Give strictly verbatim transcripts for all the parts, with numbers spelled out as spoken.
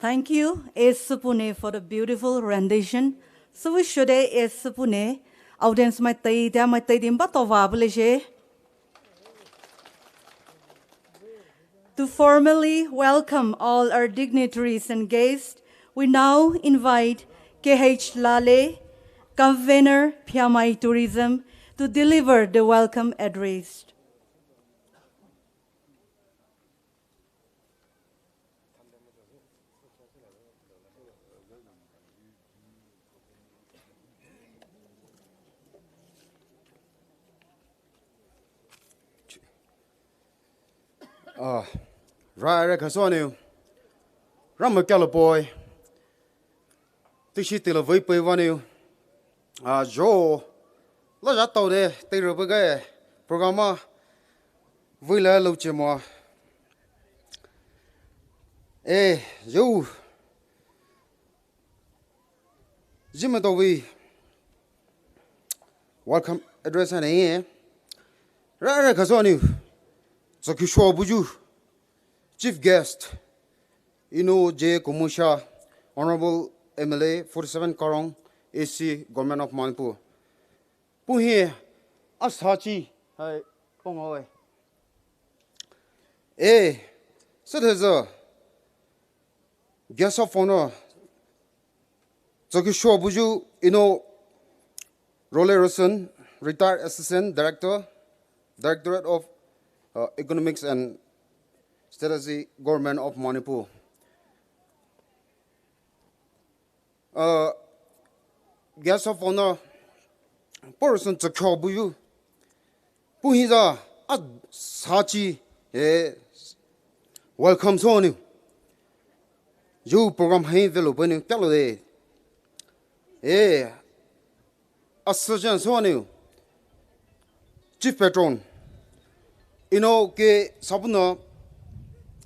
Thank you, Esupune, for the beautiful rendition. Süvüshode Esupune, audience mai tai dia mai tai dim ba to va bule je. To formally welcome all our dignitaries and guests, we now invite K H Lale, Convener, Phayamai Tourism, to deliver the welcome address. Ah, rare khaso aniu. Rama kalo poi. Tishi tila vei pei vaniu. Ah, jo. La ja tau de, tei ro pei ga program a. Vei la lo che mo. Eh, jo. Zimatovi welcome address ane. Rare khaso aniu. Tsakisho buju. Chief guest. Eno J Kumo Sha, Honorable M L A, forty-seven Karong, A C, Government of Manipur. Puhi, asachi, hai, pong oi. Eh, sir has a guest of honor. Tsakisho buju, Eno Role Rosen, retired assistant director, Directorate of, uh, Economics and Strategy, Government of Manipur. Uh, guest of honor, person tsakisho buju. Puhi za, asachi, eh, welcome so aniu. Zhou program hai velo bani kalo de. Eh, asüjan soa nou. Chief patron. Ino K Sapuna,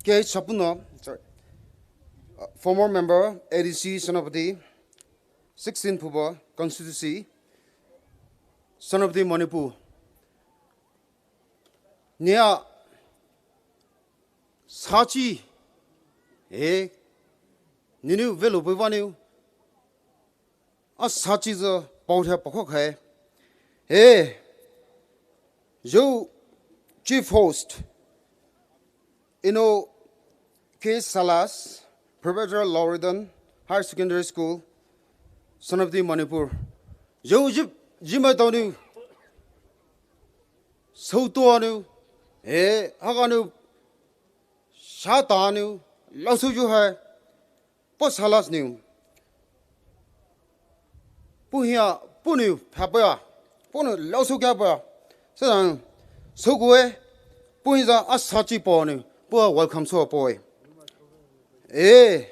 K Sapuna, sorry. Uh, former member, A D C Senapati, sixteen Phuba constituency, Senapati Manipur. Nia sachi, eh, ninu velo bani. A sachi zo paothai pakho khai. Eh, zhou chief host. Ino K Salas, Professor Loridan, Higher Secondary School, Senapati Manipur. Zhou zhip, zhima tao nou. Sauto nou. Eh, haga nou. Shata nou. Laosu zhou hai. Po Salas nou. Puhia, punu, phapaya. Punu, laosu kya pa. Sedang, sogoe, puhia a sachi po nou. Pua welcome so po. Eh,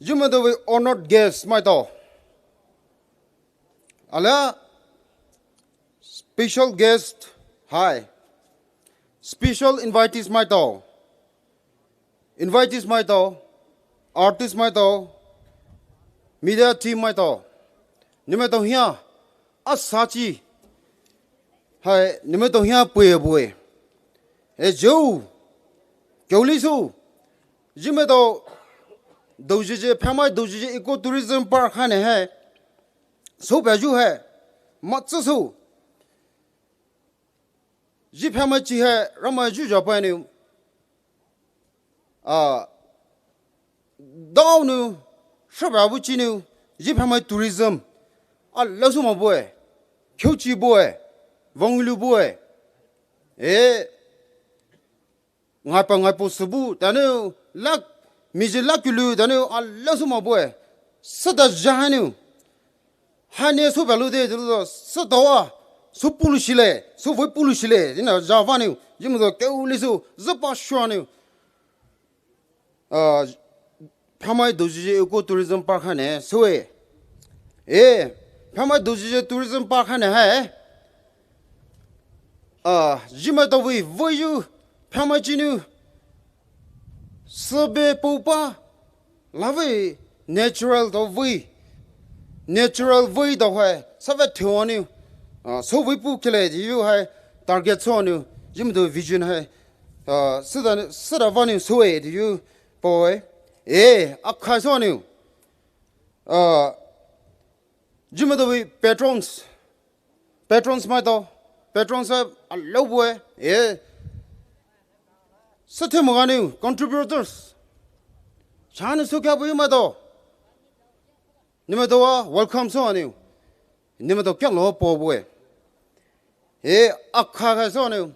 zhima tao we honored guest, maitao. Ala, special guest, hai. Special invitees, maitao. Invitees maitao, artist maitao, media team maitao, nimaitao hia, a sachi, hai, nimaitao hia pue bue. Eh, zhou, kyo lisu, zhimaitao, doujije, Phamai doujije, eco tourism park hane hai, so pa zhu hai, matsu su, zhi Phamai chi hai, Ramai zhu ja pa nou, ah, dao nou, shaba bu chi nou, zhi Phamai tourism, a laosu ma bue, kyochi bue, vanglu bue, eh, ngai pa ngai po sebu, tanu, lak, miji lak kulu, tanu, a laosu ma bue, sada ja hai nou, Hane so balu de, de lo, so dawa, so pulu shile, so voi pulu shile, ina Java ne, jimu do keu lisu, zapa shua ne. Ah, Phamai doji eco tourism park hane, so e. Eh, Phamai doji tourism park hane hai. Ah, jima tawi voi yu, Phamai chinu, sebe popa, lavei natural tawi, natural voi tawi, save theoniu, ah, so voi pu kele diyu hai, target soniu, jima do vision hai, ah, sida, sida vaniu soe diyu, poi, eh, akhai soniu, ah, jima do patrons, Patrons maitao, patrons hai alou bue, eh. Sathe mo ganiu, contributors. Chanu so kya bue maitao. Nimaitao wa, welcome so aniu. Nimaitao kya lo po bue. Eh, akha kha so aniu.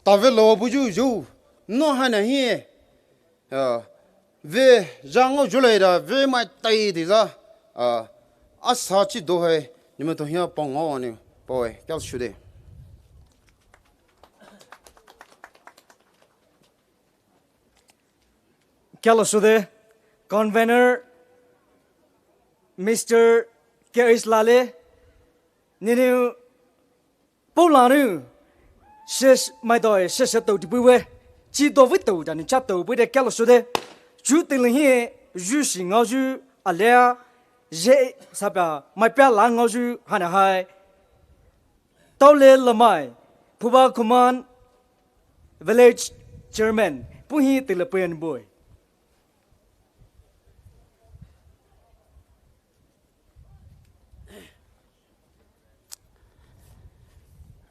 Tave lo bu ju ju. No hana hi. Ah, ve zhang ngao zhulai da, ve mai tai di za, ah, asa chi do hai, nimaitao hia pang ngao ni, poi, kyal shude. Kyal shude, convener, Mister K H Lale, niniu Paulanu, shesh maitao e, shesh tao di bui we. Chi do we tao, dani cha tao bui de kyalo shude. Chu tili hi, ju shi ngao ju, alea, je, sapa, mai pia la ngao ju, hana hai. Taole lamai, Phuba Command, Village Chairman, puhi tili puyan boy.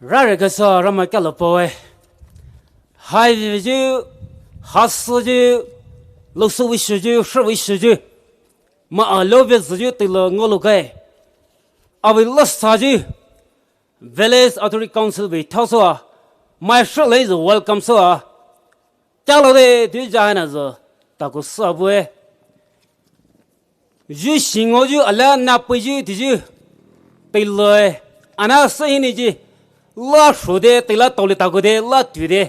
Rare kasa rama kala pawe. Hai viju, hasu ju, losu wishu ju, shra wishu ju. Ma a lo ve ju tila ngolo kai. Awi lasa ju. Village Authority Council vei thaosoa. Mai shra lei ju welcome soa. Kyalo de tu jana zo. Taku sa bue. Ju shingo ju ala na pui ju ti ju. Tei loi. Ana sa hini ji. La shu de, tei la tau le taku de, la tu de.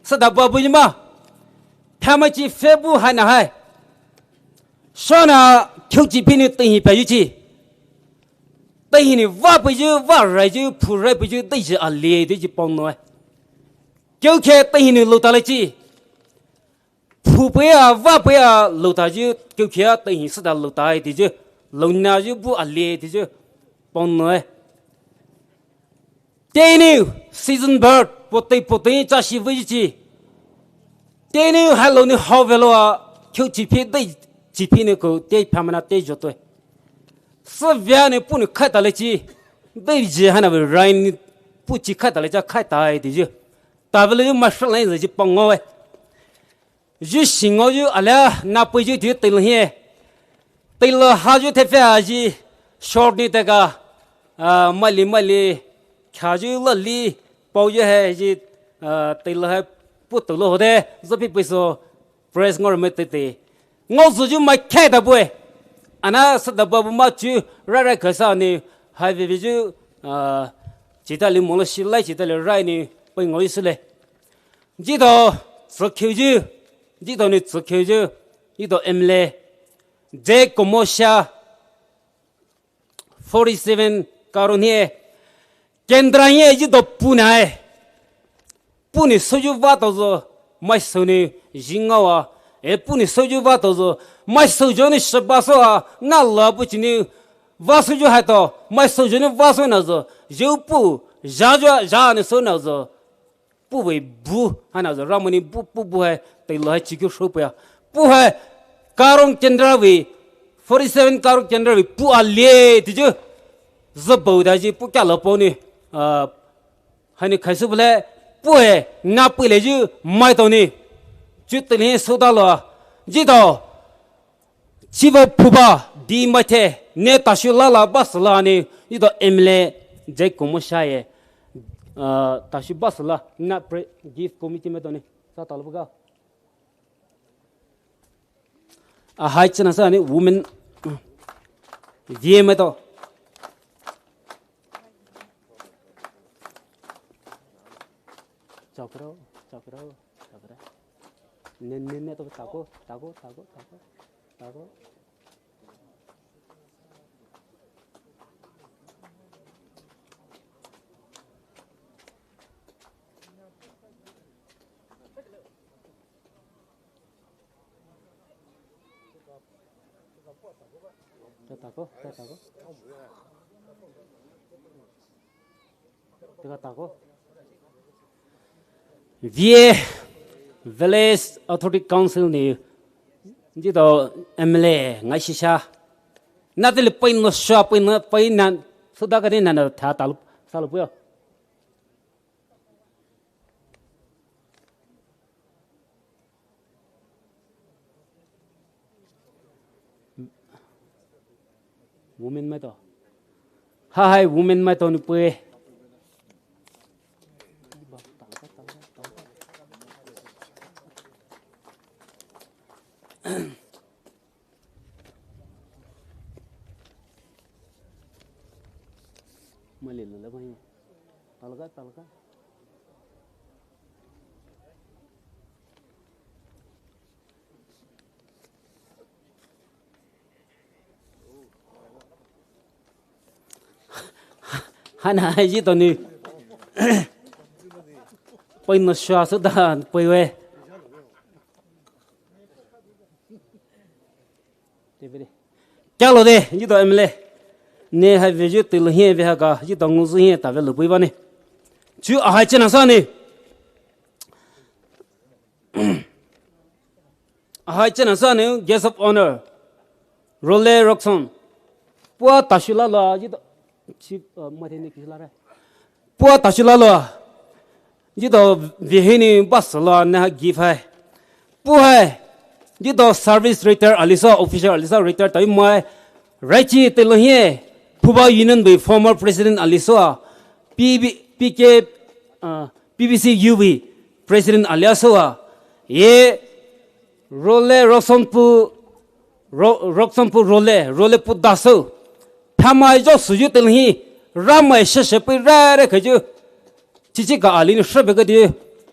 Sa da ba bu ma. Phama chi fe bu hai na hai. Shona khouchi phi nou teihi peiyu chi. Teihi nou va peiyu, va raiyu, phu rai peiyu, teiyu ali teiyu pao nou. Khoukhe teihi nou louta le chi. Phu pei a, va pei a, louta yu, khoukhe a teihi süda louta teiyu. Louna yu bu ali teiyu pao nou. Teinou season bird, potei potei cha shi vei chi. Teinou hai lou nou hao velo a, khouchi phi dei chi phi nou kou tei phamana tei zho toi. Süvia nou pu nou khaita le chi. Dei ji hana ve rain nou pu chi khaita le cha khaita teiyu. Ta velo yu mashalai zai ji pao ngao e. Yu shi ngao yu alia na peiyu teiyu teile hie. Teile ha yu thefea ji short nou teka. Ah, maili maili. Kha yu lali. Pao yu hai ji. Ah, teile hai pu teile hode. Zophi peiso. Press ngao me tete. Ngao zu yu mai khaita bue. Ana süda babu ma chu. Rai rai kasa nou. Hai vei vei yu. Ah, chita li molo shi lai chita li rai nou. Pei ngao yu sule. Jito, tsükheu yu. Jito nou tsükheu yu. Jito M L A. J Komosha. Forty-seven Karong hie. Kendra hie jito pu nai. Pu nou souyu va tozo. Mai sou nou ji ngao a. E pu nou souyu va tozo. Mai sou zho nou sheba sou a. Na la pu chi nou. Va souyu hai to. Mai sou zho nou va sou na zo. Yu pu. Ja ja ja nou sou na zo. Pu vei bu, hana zo, Ramani bu, pu bu hai, teile hai chikyu shou puya. Pu hai, Karong Kendra vei, forty-seven Karong Kendra vei, pu alie, teiyu. Zebou da ji, pu kya lo pao nou. Ah, hai nou khaisu bule, pu hai, na pu le yu, mai to nou. Ju teile soda lo, ji to. Chiva phuba di maithe ne tashu lala basala ne ito M L A J Komosha ye. Ah, tashu basala na pre-, gift committee maito ne. Sa talo buka. Ahai chana sa ne women V M to. Chakra, chakra. Nen, nen, nen, to tako, tako, tako, tako, tako. To tako, to tako. Teka tako. V A Village Authority Council ni jito M L A ngai shisha. Na tili pai no sha pai na pai na suda ka ni na na tha talu salu puyo. Women maito. Ha hai women maito ni pue. Mali lala bai. Talga, talga. Hana hai jito ni. Pai no sha suda pai we. Kya lo de, jito M L A. Ne hai ve ju tilo hie ve ha ka, jito nguzu hie ta ve lo pui ba ne. Chu ahai chena sa ne. Ahai chena sa ne, guest of honor. Role Roxon. Pua tashu la lo, jito. Chi, uh, mate ne kisi la re. Pua tashu la lo. Jito vihini bus la na give hai. Pu hai. Jito service retire alisa, official alisa retire tai mai. Raichi telo hie. Phuba Union bi former president alisa. P B, P K, uh, P B C U bi president aliasa. Ye Role Roxon pu Ro-, Roxon pu role, role pu daso. Phamai jo suju telhi, ramai sheshe pui rare kaju. Chichi ka ali ni shebe kadi,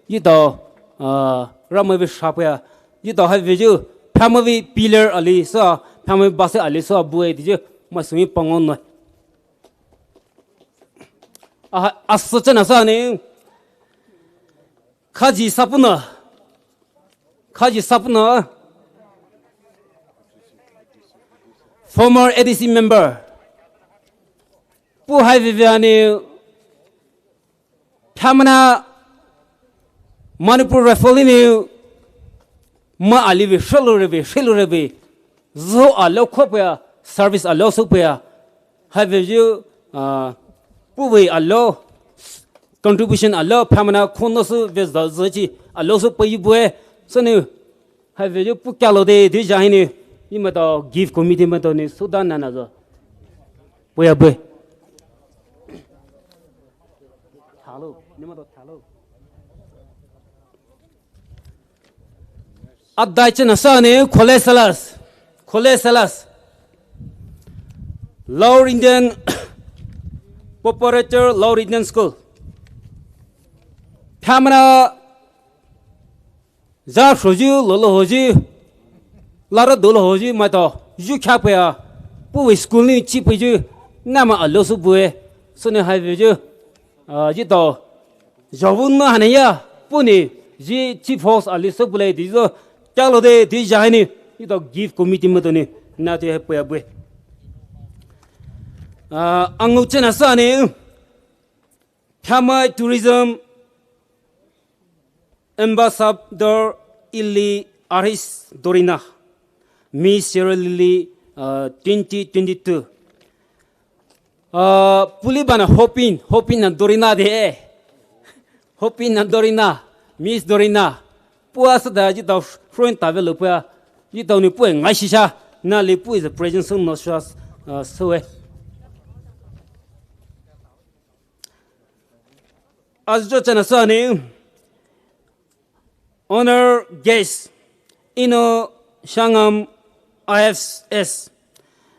yito, ah, ramai vi shapya, yito hai viju, phamai vi pillar ali sa, Phamai basa ali sü abue diji maisü mi pangon no. A, asü chena sü ani. Khaji Sapuna. Khaji Sapuna. Former A D C member. Pu hai veve ani. Phamana Manipur Rifle ni ma ali ve, shalo re ve, shalo re ve. Zo alo khope ya, service alo sope ya. Hai ve ju, ah, puwe alo, contribution alo, phamana khono sü ve za za chi, alo sü pe yu bue. Sü ni, hai ve ju pu kyalo de, de ja hi ni, ni maitao gift committee maitao ni, sudan nana zo. Puya bue. Thalo, ni maitao thalo. Adai chena sü ani, Khole Salas. Khole Salas. Lower Indian, Preparator Lower Indian School. Phamana za shoji, lolo hoji, lara dolo hoji, maitao, ju khape ya, puwe school ni chi pe ju, nama alo sü bue, sü ni hai ve ju, ah, ji tao, Jawun ma hana ya, pu ni, ji chief host ali sü bule di zo, kyalo de, di ja ni, ji tao gift committee maitao ni, na te hai puya bue. Ah, angu chena sü ani, Phamai Tourism Ambassador Ili Aris Dorina, Miss Sierra Lily, uh, twenty twenty-two. Uh, puli bana hoping, hoping na Dorina de. Hoping na Dorina, Miss Dorina. Pua sada ji tao friend ta ve lo pua. Ji tao ni pua ngai shisha. Na li pu is a present song no shas, uh, so eh. Ajo chena sü ani, honor guest, Ino Shangam I F S,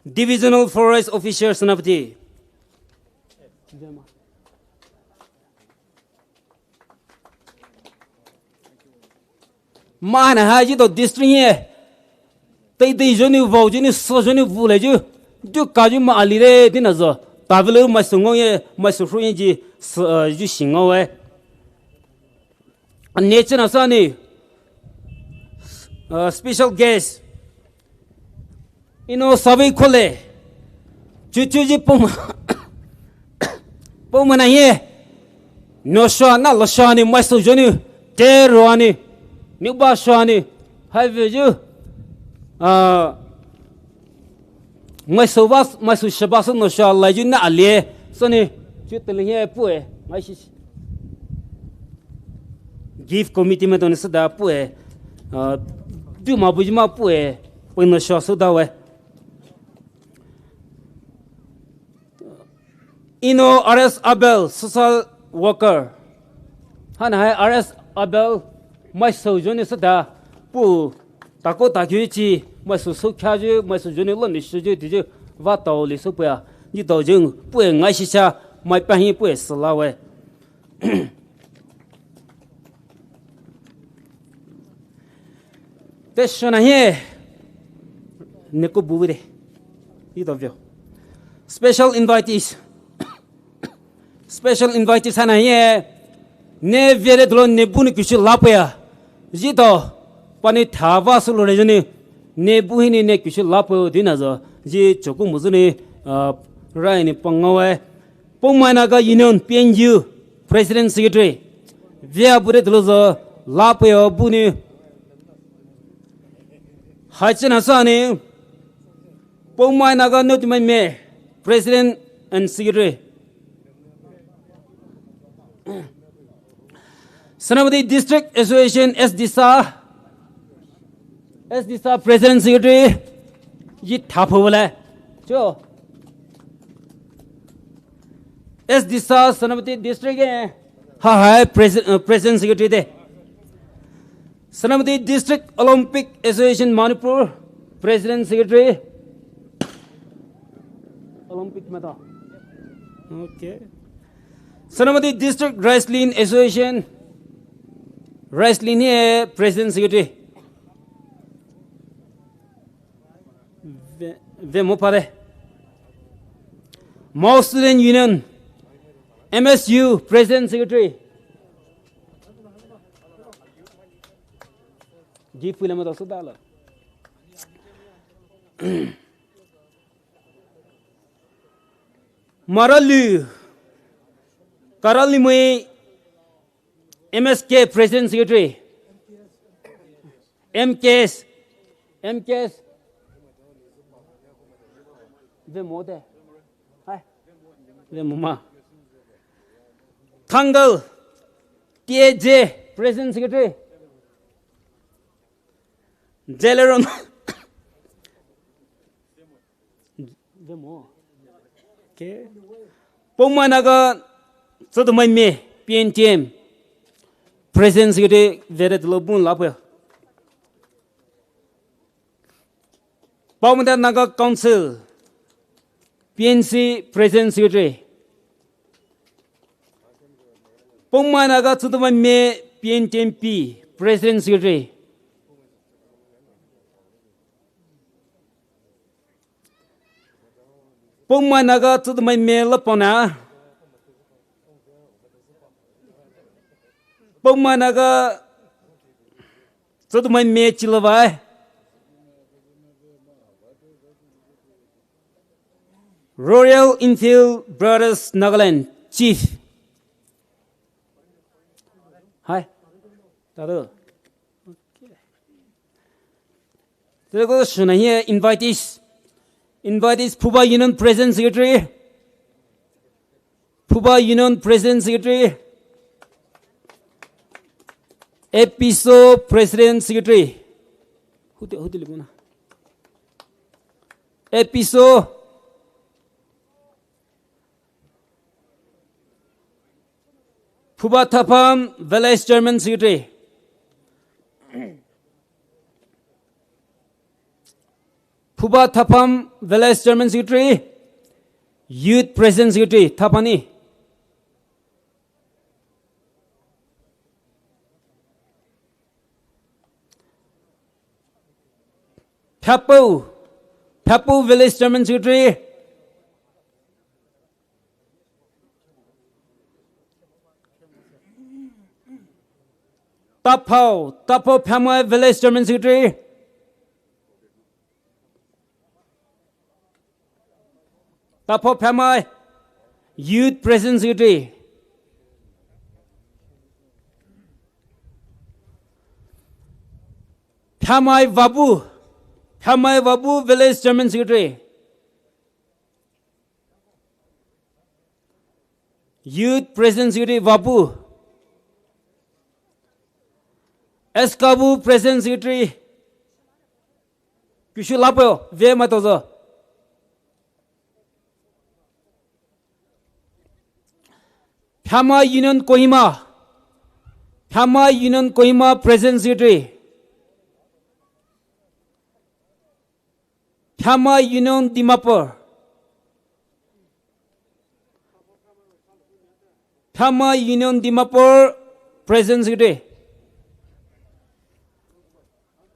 Divisional Forest Officer Senapati. Mana ha ji tao district ye. Tei tei joni vau joni so joni vu le ju. Ju ka ju ma ali re di na zo. Ta ve le maisü ngau ye, maisü hu ye ji, s-, uh, ju shi ngau e. Ani chena sü ani. Uh, special guest. Ino sabi khole. Chuchu ji puma. Puma na ye. No shwa na lo shwa ni maisü joni. Te ro ani. Ni ba shwa ni. Hai ve ju. Ah. Maisü ba, maisü shaba sü no shwa lai ju na ali. Sü ni. Ju te le ye pu e. Ngai shi. Gift committee maitao ni sü da pu e. Ah, du ma bu ji ma pu e. Pu no shwa sü da we. Ino R S Abel, social worker. Hana hai R S Abel, maisü joni sü da pu tako takyu chi, maisü sü kya ju, maisü joni lo ni shi ju, di ju, va tao li sü pu ya, ni tao jeng, pu e ngai shisha, mai pa hi pu e sü la we. Te shona he. Neko bubu de. Ito vio. Special invitees. Special invitees hana he. Ne vere dolo ne bu ni kushi lapo ya. Jito. Pani thava sulu re joni. Ne bu hini ne kushi lapo dina zo. Ji choku muzu ni, ah, rai ni pangawe. Poumai Naga Union, P N U, President Secretary. Via bure dolo zo, lapo yo bu ni. Haichena sani, Poumai Naga North Myanmar, President and Secretary. Senapati District Association, S Disa, S Disa President Secretary, yi thaphou le. Cho. S Disa Senapati District eh, ha hai President, uh, President Secretary de. Senapati District Olympic Association Manipur, President Secretary. Olympic mata. Okay. Senapati District Wrestling Association, Wrestling eh, President Secretary. Ve, ve mo pare. Mao Student Union, M S U, President Secretary. Ji pui lama da so da la. Maralu, Karalimui, M S K, President Secretary. M K S. M K S. Ve mo de. Hai. Ve mo ma. Thangal, T A J, President Secretary. Jeleron. Ve mo. Okay. Poumai Naga Tsutumai Me, P N T M, President Secretary, vere tulo bun lape. Paomata Naga Council, P N C, President Secretary. Poumai Naga Tsutumai Me, P N T M P, President Secretary. Poumai Naga Tsutumai Me lapona. Poumai Naga Tsutumai Me chilavai. Royal Enfield Brothers Nagaland Chief. Hai. Tado. Okay. Teko shuna hie invitees. Invitees Phuba Union President Secretary. Phuba Union President Secretary. APSO President Secretary. Huti, huti libu na. APSO. Phuba Thapham Village Chairman Secretary. Phuba Thapham Village Chairman Secretary, Youth President Secretary, Thaphani. Phapou, Phapou Village Chairman Secretary. Taphou, Taphou Phamai Village Chairman Secretary. Taphou Phamai, Youth President Secretary. Phamai Vabu, Phamai Vabu Village Chairman Secretary. Youth President Secretary Vabu. Eskabu President Secretary. Kushu lapo, ve maitozo. Phamai Union Kohima. Phamai Union Kohima President Secretary. Phamai Union Dimapur. Phamai Union Dimapur President Secretary.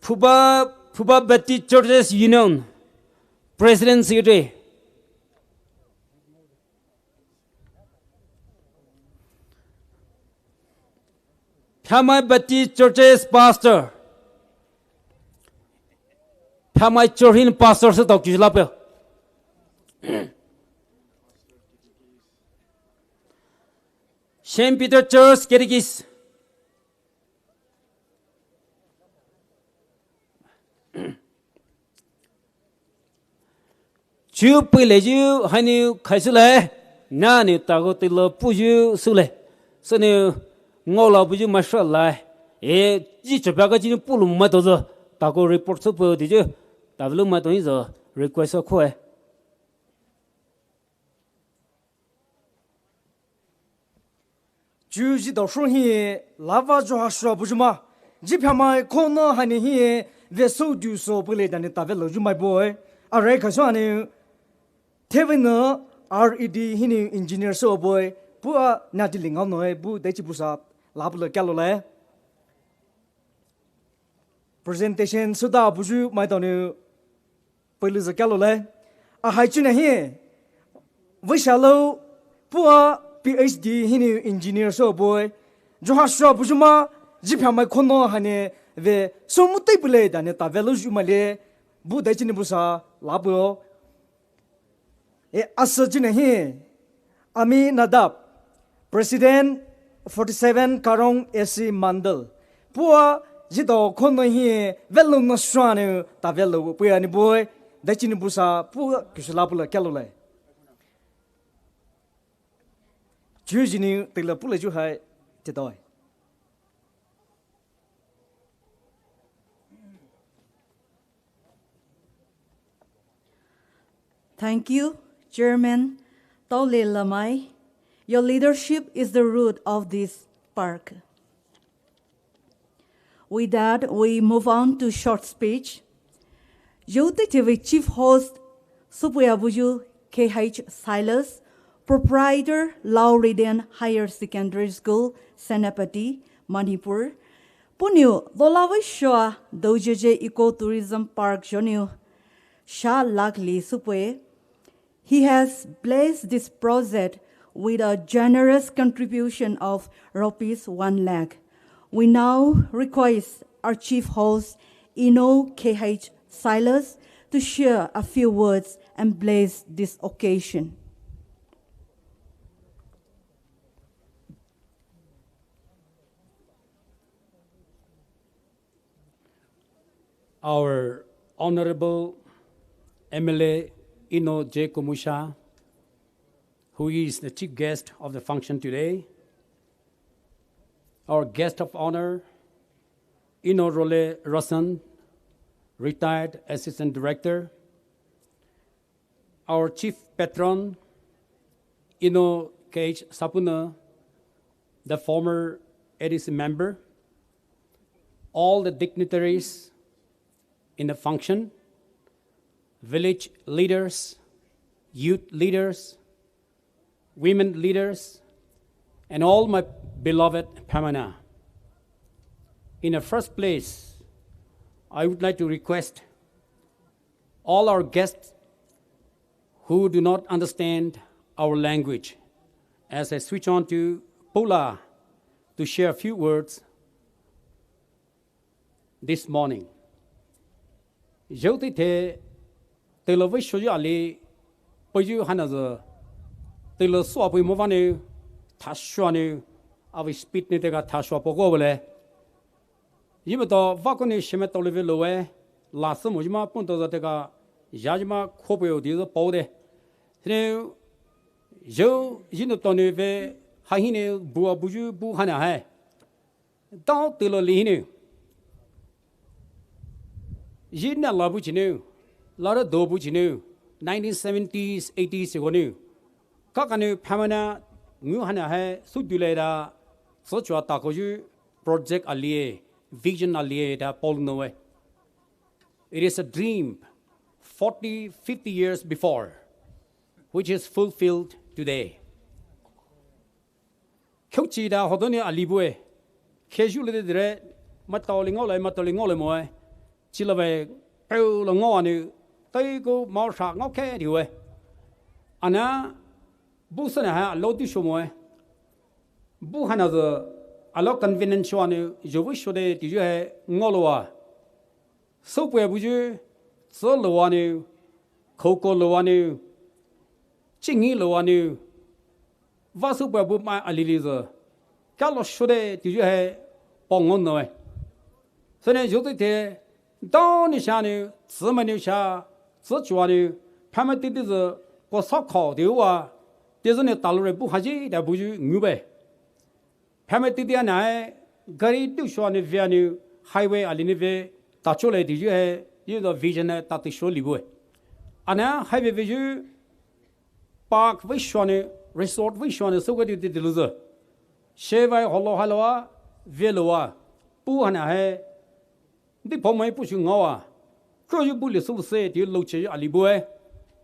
Phuba, Phuba Baptist Churches Union President Secretary. Phamai Baptist Churches Pastor. Phamai Church hin Pastor se tok kyu lapo. Saint Peter Church Catechist. Chu pui le ju hainiu khai sülai, naniu tako tilo puju sülai. Süniu ngaola buju masha lai. E, ji chapaka ji pulu maitozo, tako report sü pu di ju, tavelu maito hizo request sü khoe. Chuji dao shou hi lava Joshua bujuma. Ji Phamai kono hani hi ve so du so pule dani tave lo jumai boi. Are kasho ani. Tevin R E D hini engineer so boi. Bua nati lingao noi bu daichi busa. Labu le kalo le. Presentation suda buju mai tau ni. peilu zü kalo le. Ahai chine hi. Veishalou, puh a P H D hinou engineer sü bue. Joha sü buyu ma, ji pha mai kono hane ve, so mu tei pule dane ta ve lo ju ma le. Bu dai chine bu sa, la bu. E asü chine hi. Ami Nadab, President forty-seven Karong A C Mandal. Puh a ji do kono hi ve lo na sü ne, ta ve lo puh a ni bue. Dai chine bu sa, puh a kusu la bu le, kalo le. Chuo jünou teile puh le ju hai te doi. Thank you, Chairman Taole Lamai. Your leadership is the root of this park. With that, we move on to short speech. Zhou teitei vei Chief Host, Süpei Abuyu K H Silas, Proprietor, Lao Radiant Higher Secondary School, Senapati, Manipur. Puhnou, dola vei shoa, Dojeje Eco Tourism Park zhonou, sha lakh li süpei. He has blessed this project with a generous contribution of rupees one lakh. We now request our chief host, Eno K H Silas, to share a few words and bless this occasion. Our Honorable M L A Eno J Kumusha, who is the chief guest of the function today, our guest of honor, Eno Role Roson, retired assistant director, our chief patron, Eno K H Sapuna, the former A D C member, all the dignitaries in the function, village leaders, youth leaders, women leaders, and all my beloved Pamana. In the first place, I would like to request all our guests who do not understand our language, as I switch on to Pola to share a few words this morning. Zhou teitei, teile vei shoyu ali, peiyu hana zü, teile sua pei mo vane, thashua ne, avei speed ne teka thashua poko vale. Yime to vako ne shime to leve lowe, la se mo yima pun to za teka, ya yima khope o di zo pau de. Sine, zhou, yine to ne ve, ha hine, bu a buyu, bu hana hai. Dao teile li hine. Yine la bu chine, la re do bu chine, nineteen seventies, eighties go ne. Kakane Pamana ngu hana hai su du le da, so chua ta ko yu project alie, vision alie da pol no we. It is a dream forty, fifty years before, which is fulfilled today. Kheuchi da hodo ne ali bue. Kheju le de re, matao le ngole, matao le ngole moe. Chi le ve, peu le ngo anu, tei ko mao sha ngo khe di we. Ana, bu sene ha alo di sho moe. Bu hana zü, alo convenience sho anu, zhou vei sho de di zhou hai ngo lo wa. Süpei buyu, tsü lowa ne, khouko lowa ne, chingi lowa ne, va süpei bu mai alili zü, kalo shode tiyu hai pong ngon no e. Sene zhou teitei, dao ne sha ne, tsü mai ne sha, tsü chua ne, phamai teitei zü, ko sa khao tiyu wa, tiyu ne talure bu haji da buyu ngu be. Phamai teitei ana hai, gari du shua ne vea ne, highway ali ne ve, ta cho le tiyu hai, yu do vision hai, ta ti sho li bu e. Ana highway ve yu, park vei shua ne, resort vei shua ne, so ga di di di lu zü. She vai holo halo wa, ve lo wa, pu hana hai, di pho mai pu shu nga wa. Kro yu bu le su se ti lo che ali bu e.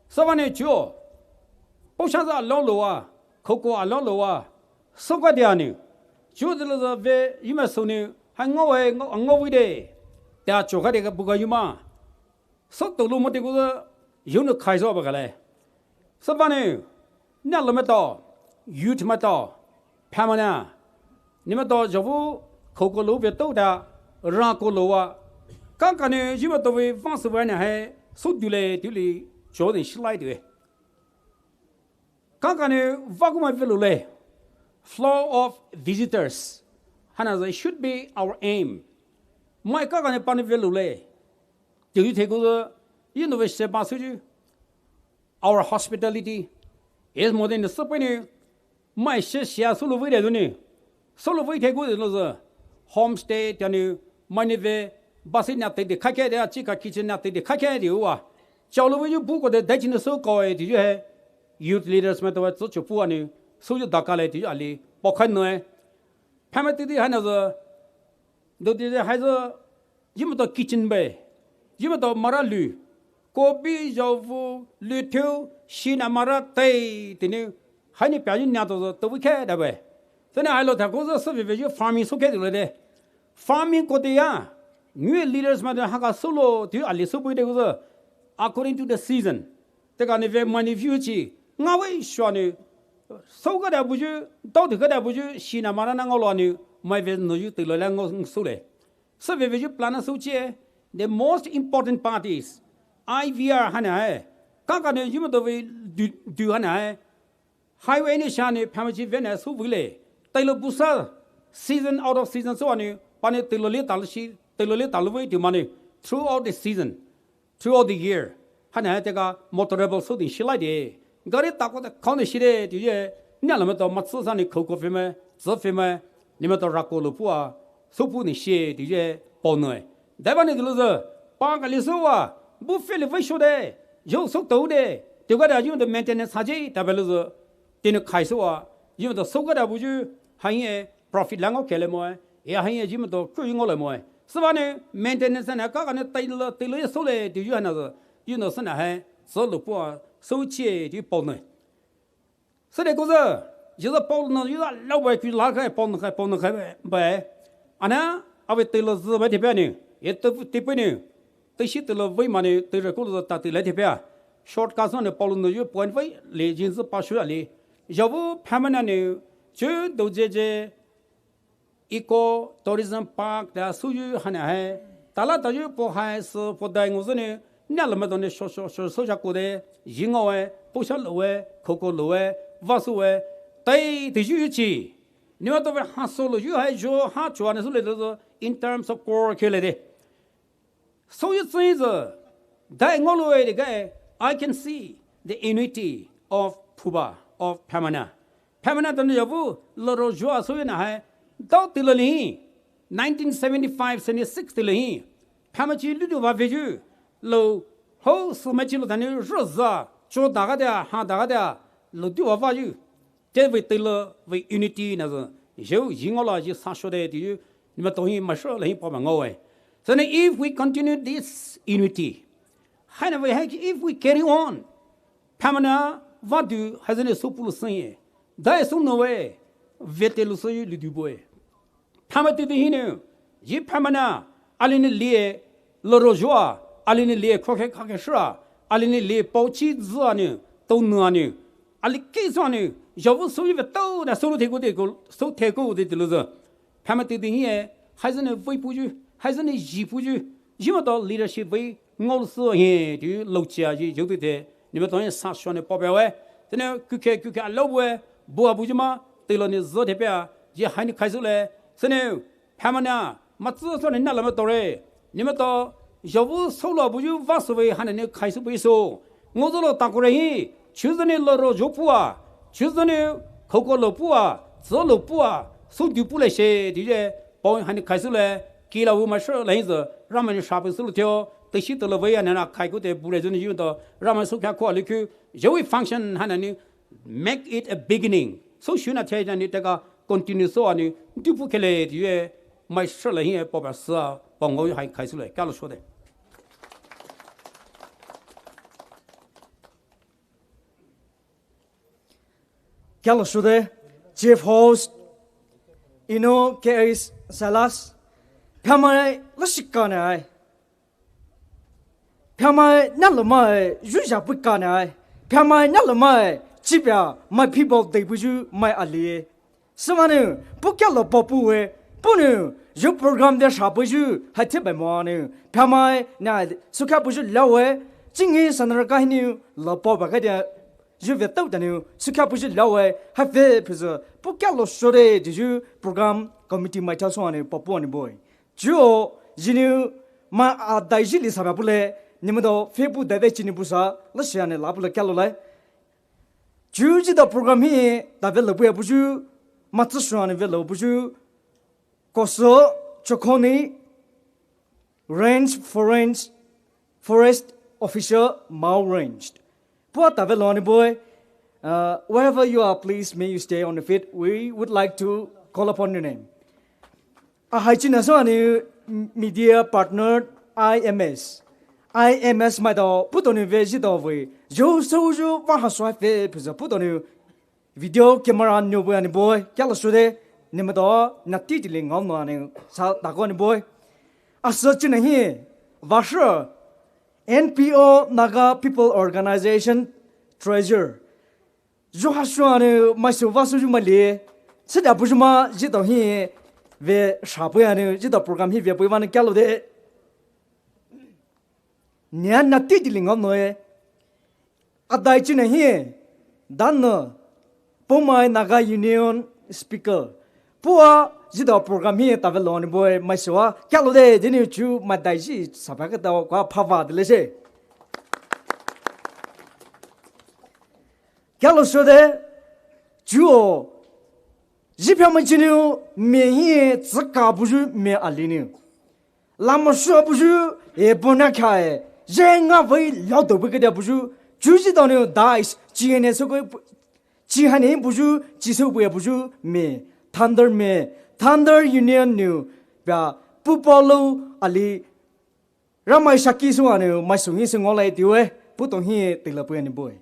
Sa va ne chuo. Pu sha za lo lo wa. Khouko a lo lo wa. So ga dia ne. Chuo de lo za ve yu ma so ne. Ha ngo e ngo ngo wi de. Ta cho ga de ga bu ga yu ma. So to lo mo de gu za. Yunu khai soua ba kale. Sübüa nou, nalou maitao, youth maitao, phamai na, neletao zhaovei khouko lou ve touda, rako loua, kangkane zhimai tou vei vang sübüa na hai, sou dule dule, zhou ne shilai dule. Kangkane vakumai ve loule. Flow of visitors. Haina zai should be our aim. Mai kangkane pani ve loule. Tiu yu te gu zü, yu nou ve se ba su ju. Our hospitality is more than the supene. Mai se sia sou lou vei de zü ne. Sou lou vei te gu de lo zü. Homestay tia ne, mai ne ve, ba se na te de kake de, a chi ka kitchen na te de kake de wa. Zhao lou vei ju bu ko de, dai chi ne sou ko e de ju he. Youth leaders maitao wa, zü chu pu a ne, sou ju da ka le de ju ali, pao khai nou e. Phamai titi haina zü, dou titi hai zü, zhimai tou kitchen bai, zhimai tou mara lu, kobi zhaovei, lu thiu, shina mara tei, tini, haini pia zhi nia tou zü, tou vei khe da bai. Tene hai lou ta ko zü, sübüa ve ju farming sou khe dule de. Farming ko de ya, new leaders maitao haka sou lou, tiu ali sou bui de ko zü, according to the season. Teka ne ve mai ne view chi, nga vei shua ne, sou ga da bu ju, dao de ga da bu ju, shina mara na ngao lou ne, mai ve nou ju te lou la ngao sou le. Sübüa ve ju plan na sou chi e, the most important part is, I V R haina hai, kangkane zhimai tou vei du, du haina hai, highway ne sha ne phamai chi ve na sou vei le, te lou bu sa, season out of season sou a ne, pa ne te lou le ta lou shi, te lou le ta lou vei tiu ma ne, throughout the season. Throughout the year. Haina hai teka motorable sou de shilai de. Gari ta ko ta kau ne shi de, tiu ye. Neletao maitao matsü sa ne khouko fe mai, zü fe mai. Neletao rako lou pu a. Sou pu ne shi, tiu ye. Pao nou e. Dai ba ne de lou zü. Pa ka li sou wa. Bu fe le vei sho de. Zhou sou tou de. Tiu ga da zhimai tou maintenance ha je, ta ba lou zü. Tene khai sou wa. Zhimai tou sou ga da bu ju. Hai ye. Profit la ngao khe le mo e. E hai ye zhimai tou ku ngao le mo e. Sübüa ne maintenance na kangkane te lou, te lou ye sou le, tiu ju haina zü. Yu nou sa na hai, sou lou pu a, sou chi e, tiu pao nou e. Süde ko zü, zhizü pao nou, yu zü lou bai ku la khai, pao nou khai, pao nou khai bai. Ana, a vei te lou zü bai te pia ne, e te, te pia ne. Te shi te lou vei ma ne, te re ko lou zü ta te le te pia. Shortcut sou ne pao lou nou yu point vei, le zhizü pa shu a le. Zhaovei phamai na ne, chu dou je je, Eco Tourism Park da sou ju haina hai. Ta la ta ju po hai sü po dai ngao zü ne. Neletao maitao ne sho sho sho sou sha ko de. Zhi ngao e. Po sha lou e. Khouko lou e. Va sou e. Tai te ju ju chi. Neletao vei ha sou lou ju hai zhou ha chua ne sou le de zü. In terms of core khe le de. Sou yu tsü zü, dai ngao lou e de gai, I can see the unity of Phuba, of Phamai na. Phamai na tane zhaovei, lou ro zhou a sou yu na hai, dao te lou li, nineteen seventy-five, seventy-six te lou hi. Phamai chi lu du wa ve ju, lou, ho, sou mai chi lou tane, ro za, cho da ga de, ha da ga de, lou du wa va ju. Te vei te lou vei unity na zü, zhou zhi ngao la zhi sa sho de tiu, neletao hi mai sho la hi pao ba ngao e. So ne, if we continue this unity, haina vei hai, if we carry on, phamai na va du hai zü ne sou pu lou sing e. Dai sou nou e, ve te lou sou yu lu du bo e. Phamai titi hi ne, zhi phamai na, ali ne lie, lou ro zhou a, ali ne lie, kho khe kha khe shra, ali ne lie, pao chi zü a ne, tou nou a ne, ali ke zü a ne, zhaovei sou yu ve tou da sou lou te ko te ko, sou te ko te te lou zü. Phamai titi hi e, hai zü ne vei pu ju, hai zü ne zhi pu ju, zhimai tou leadership vei, ngao lou sou hi, tiu lou chi a zhi, zhou te te, neletao hi sa sho ne pao ba we, tene ku khe, ku khe a lou we, bu a bu ju ma, te lou ne zü te pia, zhi hai ne khai sou le, sene, phamai na, matsü sou ne neletao maitao re. Neletao, zhaovei sou lou bu ju va sou vei haina ne khai sou bu sou. Ngao zü lou ta ko re hi, chu zü ne lou ro zhou pu a, chu zü ne khouko lou pu a, zü lou pu a, sou du pu le she, tiu ye, pao hai ne khai sou le, ki la wu mai sho la hi zü, Ramai ne sha pu sou lou tio, te shi te lou vei haina na khai ko te bu le zü ne yu to, Ramai sou kha ko a le ku, zhaovei function haina ne, make it a beginning. Sou shu na te na ne te ka continue sou a ne, du pu khe le tiu ye, mai sho la hi e pao ba sa, pao ngao hai khai sou le, ka lou sho de. Kia lou shu de, Chief Host, Eno K S Salas, phamai lou shi ka ne ai. Pyamai nalemai yu zhapu kanai. Pyamai nalemai chipya mai people deibuyu mai ali. Süvanou, puh kyalo paopu we, puhnou, yu program de shapuyu, hai thibai moanou, pyamai na sukhapuyu lawe, chingi sanaraka hinou, la paoba kadia, yu ve tao danou, sukhapuyu lawe, hai ve phuzu, puh kyalo shode, jiyu program committee mai thao soanou, paopu anou boi. Chuo, jinou, ma a daiji li saba pule, nimado, fepu dai dai chini pusa, la shiane la pule kyalo lai. Chuo jida program hi, da ve labuya buyu, matsu shuane ve labuyu, Koso, Chokoni, Range, Forest, Forest Officer, Mao Range. Puh ta ve lo ni boi, uh, wherever you are, please may you stay on the feet. We would like to call upon your name. Ahai china soanou media partner I M S. I M S mai dao, puh donou ve ji dao ve. Yo so yo wa ha sua fe phuzu puh donou. Video camera nou boi anou boi, kyalo shode, nimado, nati dili ngao no anou, sa dako anou boi. Asa china hi, vasher, N P O Naga People Organization Treasurer. Yo ha shuanou, mai so va so yu mai li, sida buyu ma, ji dao hi, ve shapu anou, ji dao program hi ve pu vanou kyalo de. Nia nati dili ngao noe. Adai china hi, dan no, Poumai Naga Union Speaker. Puh a, ji dao program hi ta ve lo ni boi, mai so a, kyalo de, dini chu, ma daiji, saba ka dao, kwa phava de le se. Kyalo shode, chuo, ji pyamai chini, me hi, tsaka buyu, me ali ni. Lama shuwa buyu, e bona khae, je nga vei lao do bui kedia buyu, chuo ji dao ni dais, chi hane so ko, chi hane buyu, chi so bui buyu, me, Thunder me, Thunder Union ni, bia, puh palo, ali, ramai shaki so anou, mai so hi so ngao lai tiwe, puh tong hi, tila pui anou boi.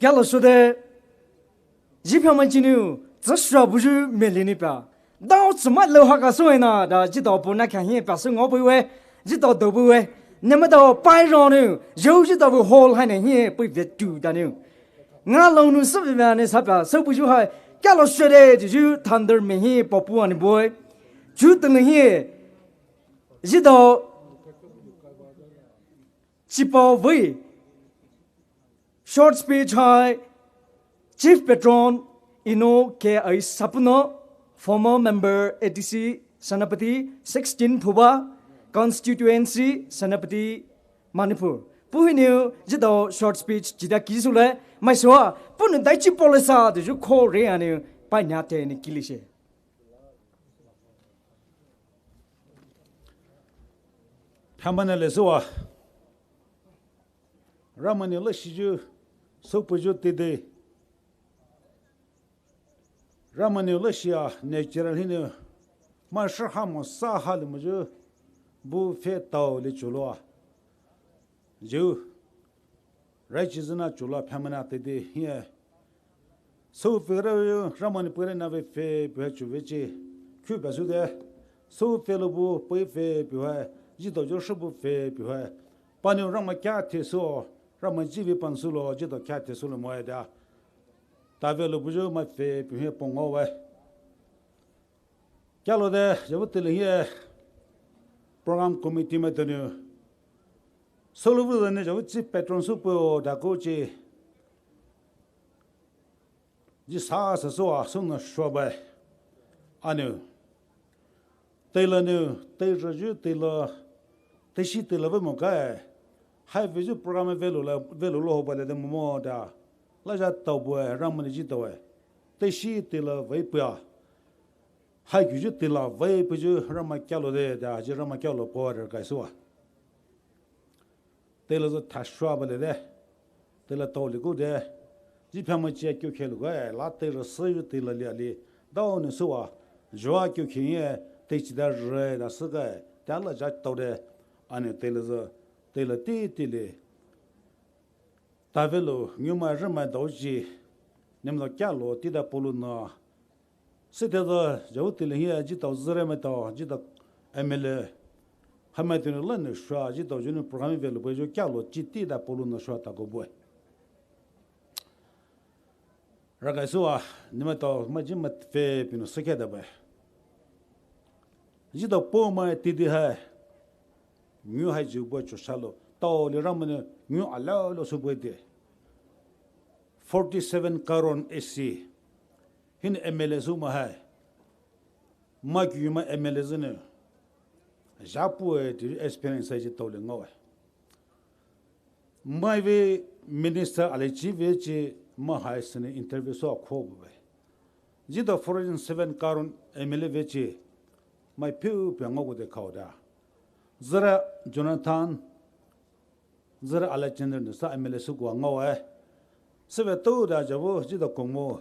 Kalo sode, ji phamai chinu, tsasra buju melini pa. Dao tsumai lo haka soena, da jidao puna khahi pa su ngo buwe, jidao do buwe. Nema dao pai ronu, jo jidao bu hall haine hi pui vetu danu. Nga lonu sabe ne sapa, so buju hai, kalo sode, ju thunder me hi popu ani boy. Ju tele hi, jidao Chipa vei short speech hai Chief Patron Ino K I Sapuno, former member A D C Senapati sixteen Phuba Constituency Senapati Manipur. Puhiniu jidao short speech jida kisule, maisua, punu daichi polisa de ju ko re aniu, pai nyate ni kilishe. Phamana le sua. Ramani le shiju, sopu ju tide. Ramani le shia, natural hinu. Ma shi ha mo sa ha le mo ju. Bu fe tao le chulo. Ju. Rai chi zina chula phamana tede hie. So fe ra yo, Ramani pere na ve fe pe chu ve chi. Khu ba su de. So fe lo bu pe fe pe ha. Ji do jo shi bu fe pe ha. Pa ni Rama kya the so. Rama ji ve pan su lo, ji do kya the su lo mo da. Ta ve lo bu jo ma fe pe he pong o ve. Kya lo de, jabu tele hie program committee me tenu. Solo vu ne jabu chief patron su po da ko chi. Ji sa sa so a so na shua bai. Anu. Tela nu, te ra ju tela, te shi tela ve mo kai. Hai ve ju program ve lo la, ve lo lo ho ba le de mo mo da. La ja tao bo e, Ramani ji tao e. Te shi tela ve pia. Hai kyu ju tela vei pu ju Rama kya lo de da ji Rama kya lo po de kai sua. Tela zo thashua ba le de. Tela tao le ku de. Ji pha ma chia kyu khe lu ga la tela se ju tela lia li. Dao ne sua. Jua kyu khe ye te chi da re da se ga. Da la ja tao de. Ane tela zo. Tela ti ti le. Ta ve lo nyu ma re ma dao ji. Nem lo kya lo ti da po lu na. Sithe do jawu tile hia ji tao zire me tao ji tao M L A. Hame tene la ne shua ji tao junu program ve lo pe jo kya lo chi ti da polo no shua ta ko boy. Rakai sua ni me tao ma ji ma fe pino sekhe da bai. Ji tao po ma ti di hai. Nyu hai ju bo cho sha lo. Tao le ram ne nyu a lo lo su bo de. Forty-seven Karon A C. Hin M L A su ma hai. Ma kyu ma M L A zene. Japu e ti experience ji tao le ngo e. Mai ve minister ale chi ve chi ma hai sene interview so kho bu ve. Ji tao forty-seven Karon M L A ve chi. Mai piu pe ngo ko de khao da. Züre Jonathan, züre Alexander nou sa M L A sü kua ngaoe. Süve tou da javu jida komo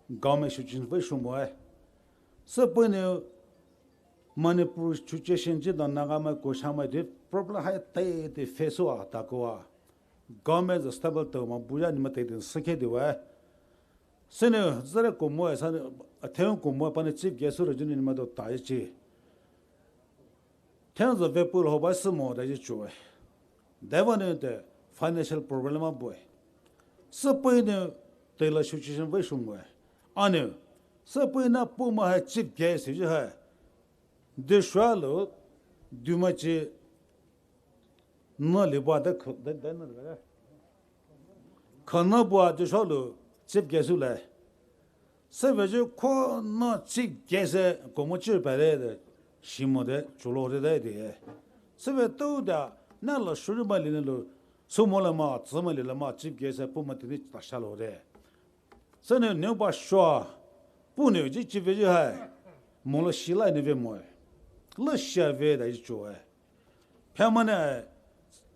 government shichin vei shumoe. Süpei nou Manipur situation jida Nagamai Koshamai de problem hai tei de face wa ta kua. Government zü stable tou ma buya ni ma tei de sükhe de we. Sünou züre komo sa athen komo pani chief guest sü rajuni ni ma do ta chi. Tenzü vepu lo hoba sümo da ji chue. Deva ne te financial problem a boy. Süpei ne te la situation vei shumwe. Ane, süpei na pu ma hai chief guest ji hai. De shwa lo, du ma chi, na li ba da ko, da, da na da. Kana bua de shwa lo, chief guest le. Süve ju ko na chief guest e komo chi pare de, shimo de, chulo de de de. Süve tou da, na la shuri ma li ne lo, sumo la ma, tsima li la ma, chief guest e pu ma tini ta sha lo de. Sünou neu ba shwa, pu neu ji chief e ji hai, mo lo shi lai ne ve mo e. Lo shia ve da ji chue. Pha ma ne,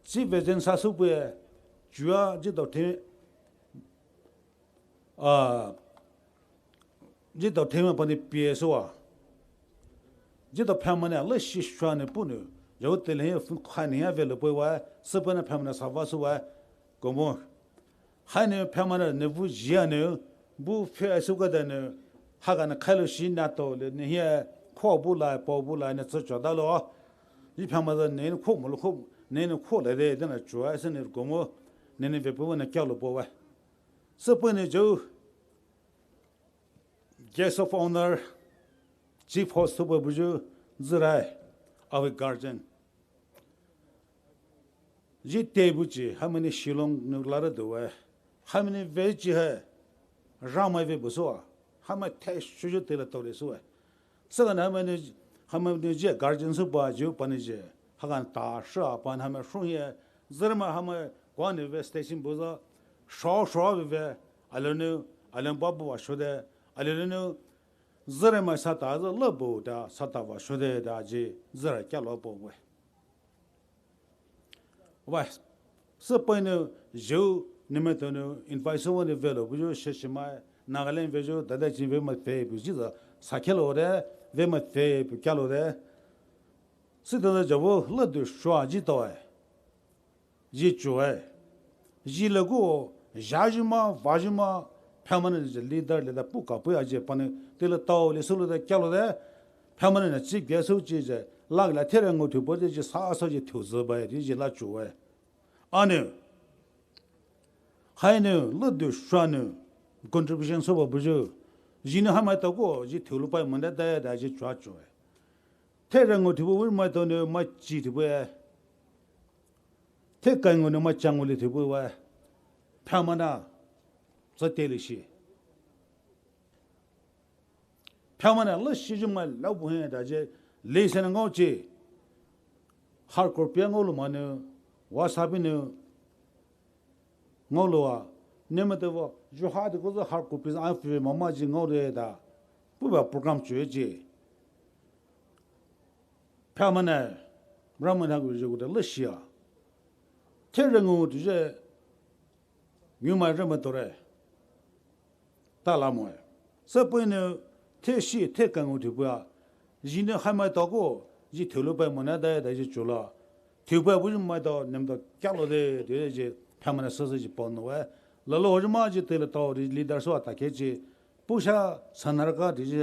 chief e jen sa su pu e, jua ji do te, a, ji do te ma pani pie su wa. Ji do pha ma ne, lo shi shwa ne pu ne. Yau te le fun kha ne ya ve lo pu wa, süpei na pha ma ne sa va su wa. Komo. Hai ne pha ma ne ne bu jia ne, bu phe su ka da ne, ha ga ne khai lo shi na to le ne ya, ko bu lai, po bu lai ne tso cho da lo. Ji pha ma da ne ko mo lo ko, ne ne ko le de, de na chua, süne komo, ne ne ve pu ne kya lo po wa. Süpei ne ju, guest of honor, chief host süpei bu ju, züre, avi guardian. Ji te bu chi, hamani Shillong nu la ra do we. Hamani ve chi hai, Ramai ve bu so, hamai te shu ju te la to le so we. Sa ga na hamani, hamani ji guardian su ba ju pani ji. Ha ga ta sha pan hamai shu ye. Zerma hamai kwa ne ve station bu za. Sho sho ve ve. Alo nu, alo ba bu wa shu de. Alo nu, zerma sa ta za la bu da, sa ta wa shu de da ji. Zere kya lo bu we. Wa, süpei ne ju, ni me to ne, invite so ne ve lo, bu ju she she mai, Nagaland ve ju, da da ji ve ma fe, bu ji da, sa khe lo de, ve ma fe, bu kya lo de. Sü da da javu, la du shwa ji to e. Ji chu e. Ji le gu, ja ji ma, va ji ma, pha ma ne ji leader le da pu ka pu ya ji pa ne, te le tao le su le da kya lo de, pha ma ne na chief guest su ji je, la la the re ngo thu bo de ji sa so ji thu zi ba de ji la chu e. A ne, hai ne, le du shwa ne, contribution so ba bu ju, ji ne ha ma to ko, ji thu lu pa ma da da da ji chua chu e. The re ngo thu bo ma to ne, ma ji thu bo e. The kai ngo ne, ma chang ngo le thu bo e. Pha ma na, sa te le shi. Pha ma na la shi ju ma la bu he da je le se na ngao chi. Har kor pia ngao lo ma ne, wa sa bi ne, ngao lo wa. Ne ma te wa, ju ha de ko za har kor pia a fi ma ma ji ngao de da. Bu ba program chu e ji. Pha ma na, ra ma na gu ju gu da la shi a. The re ngo tu je, ngu mai re ma to re. Ta la mo e. Sa pui ne, the shi, the ka ngo thu pui a. Ji ne hai mai to ko, ji thu lu pai mo na da da ji chu la. Thu pai bu ji mai to, nem to kya lo de, de ji, pha ma na sa sa ji pon no e. La lo ji ma ji te le to, leader so ta ke ji. Pu sha sa na ra ka de ji.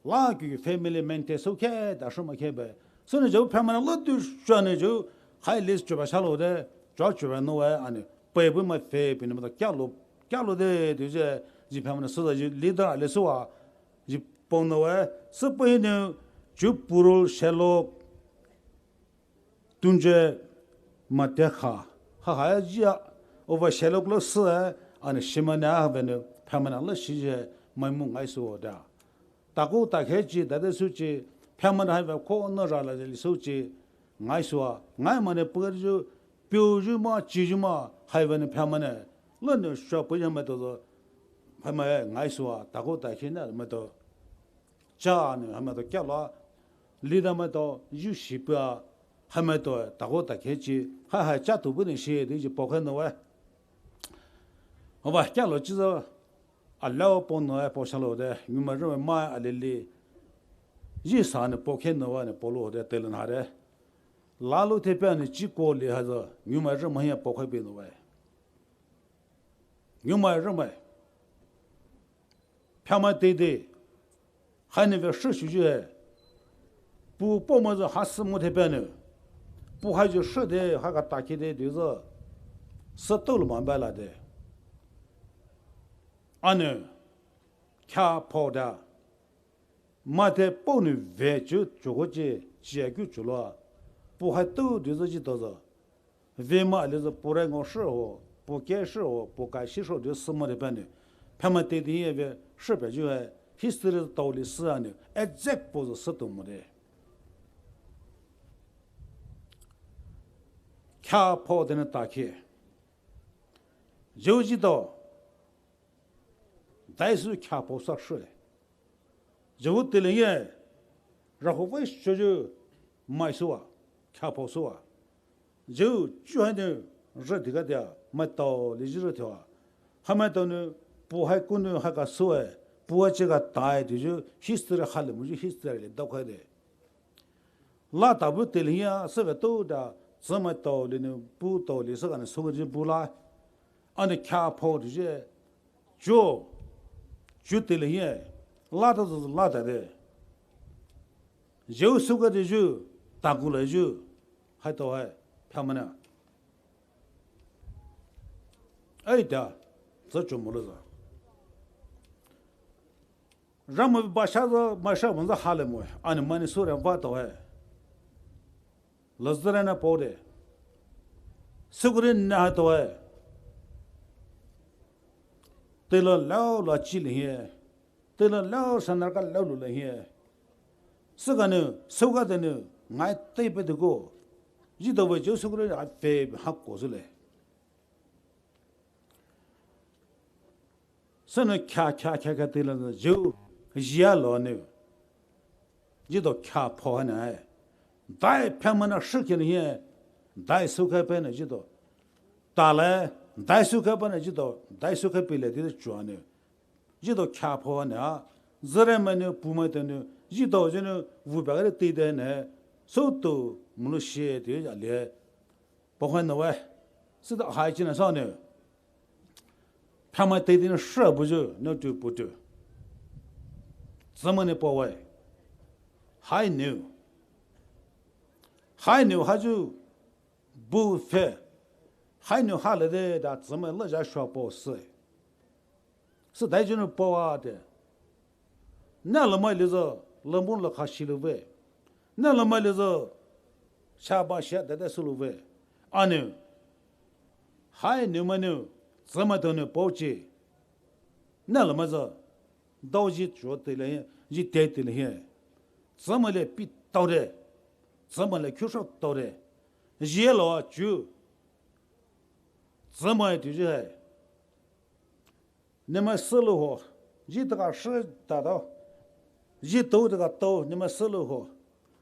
La ki family maintain so ke, da so ma ke be. So ne jo pha ma na la du sha ne jo, hai list jo ba sha lo de, jo jo ba no e, a ne. Pe bu ma fe, pe ne ma to kya lo, kya lo de, de ji, ji pha ma na so da ji leader a le so a, ji pon no e, so pe ne, ju puro sha lo, tun je, ma te kha, ha ha ji a, o va sha lo lo so e, a ne shi ma na ha ve ne, pha ma na la shi je, mai mu ngai so da. Ta ko ta khe chi, da de su chi, pha ma na hai va ko no ra la de li su chi, ngai sua, ngai ma ne pu ju, piu ju ma, chi ju ma, hai va ne pha ma ne, la ne sha pu ya ma to zo, hai ma ngai sua, ta ko ta khe na ma to, cha ne, hai ma to kya la, li da ma to, ju shi pua, Hamaitao takou takhe chi, ha ha cha tou bu ni shi de ji paokhai nou wa. Ava kalo chi zü, alao paonou wa paoshalou de, numai rü mai alili. Ji sa ni paokhai nou wa ni paolou de, teile na de. Lalo te pa ni chi ko li ha zü, numai rü mai ya paokhai bi nou wa. Numai rü mai. Phamai teidei. Haina ve shi shuyu hai. Pu paoma zü ha sü mo te pa ni. Pu ha ju shi de, ha ka takhe de, de zü. Sü tou lu mai ba la de. Ana. Kha pao da. Mate paonou ve chu, chuko chi, chia kyu chulo. Pu hai tou de zü ji tou zü. Ve mai li zü pu rai ngao shi ho, pu ke shi ho, pu kai shi shi ho de sü mo de pa ni. Phamai teidei ye ve shi pa ju hai, history tao li sü a ni, exact paozü sü tou mo de. Kha pao de ni takhe. Ju ji tou. Dai sü kha pao sa shi le. Ju teile ye, raho vai shuyu, mai sü wa, kha pao sü wa. Ju, ju hai ni, rü di ka dia, maitao li ji rü te wa. Hamaitao ni, pu hai ku ni ha ka sü wa, pu ha chi ka tai de ju, history ha le mo ju history le dao khai de. La ta bu teile ya, sü ve tou da, sü maitao li ni, pu tao li sü ka ni sü ka ji bu la. Ana kha pao de je, ju, ju teile ye, la ta zü la ta de. Ju sü ka de ju, takou le ju, hai tou hai, phamai na. Ai da, zü chu mo le zü. Ramai ba sha zü, mai sha wang zü ha le mo, ani mani sü re va tou hai. Lazarus na pao de. Sükuri na ha tou hai. Teile lao la chi le ye. Teile lao sa na ka lao lu le ye. Sü ka ni, sü ka de ni, ngai tei pe de ko. Ji tou ve ju sükuri a fe ha ko sü le. Sü ni kha, kha, kha, kha teile ni ju, jia lo ni. Ji tou kha pao ha ni. Dai phamai na shi ke ni ye. Dai sü ka pe ni ji tou. Ta le, dai sü ka pe ni ji tou, dai sü ka pe le de ju ni. Ji tou kha pao ha ni a. Zü re mai ni, pu maitao ni, ji tou ji ni, vu ba ka de tei de ni. Sü tou, mo lu shi de ya le. Paokhai nou wa, sü da hai chi na sa ni. Phamai teidei ni shi bu ju, no tu pu tu. Zü mai ni pao wa. Hai ni. Hai ni ha ju, bu fe. Hai ni ha le de da zü mai le ja shua pao sü. Sü dai ju ni pao wa de. Na lamai li zü, lambu la kha shi lu ve. Na lamai li zü, sha ba sha da da sü lu ve. Ani. Hai ni mai ni, zü maitao ni pao chi. Na lamai zü, dao ji chuo teile ye, ji te teile ye. Zü mai le pi tao de. Zü mai le kyu sho tao de. Ji lo a chu. Zü mai tu ji hai. Ni mai sü lu ho, ji ta ka shi ta dao. Ji tou ta ka tou, ni mai sü lu ho.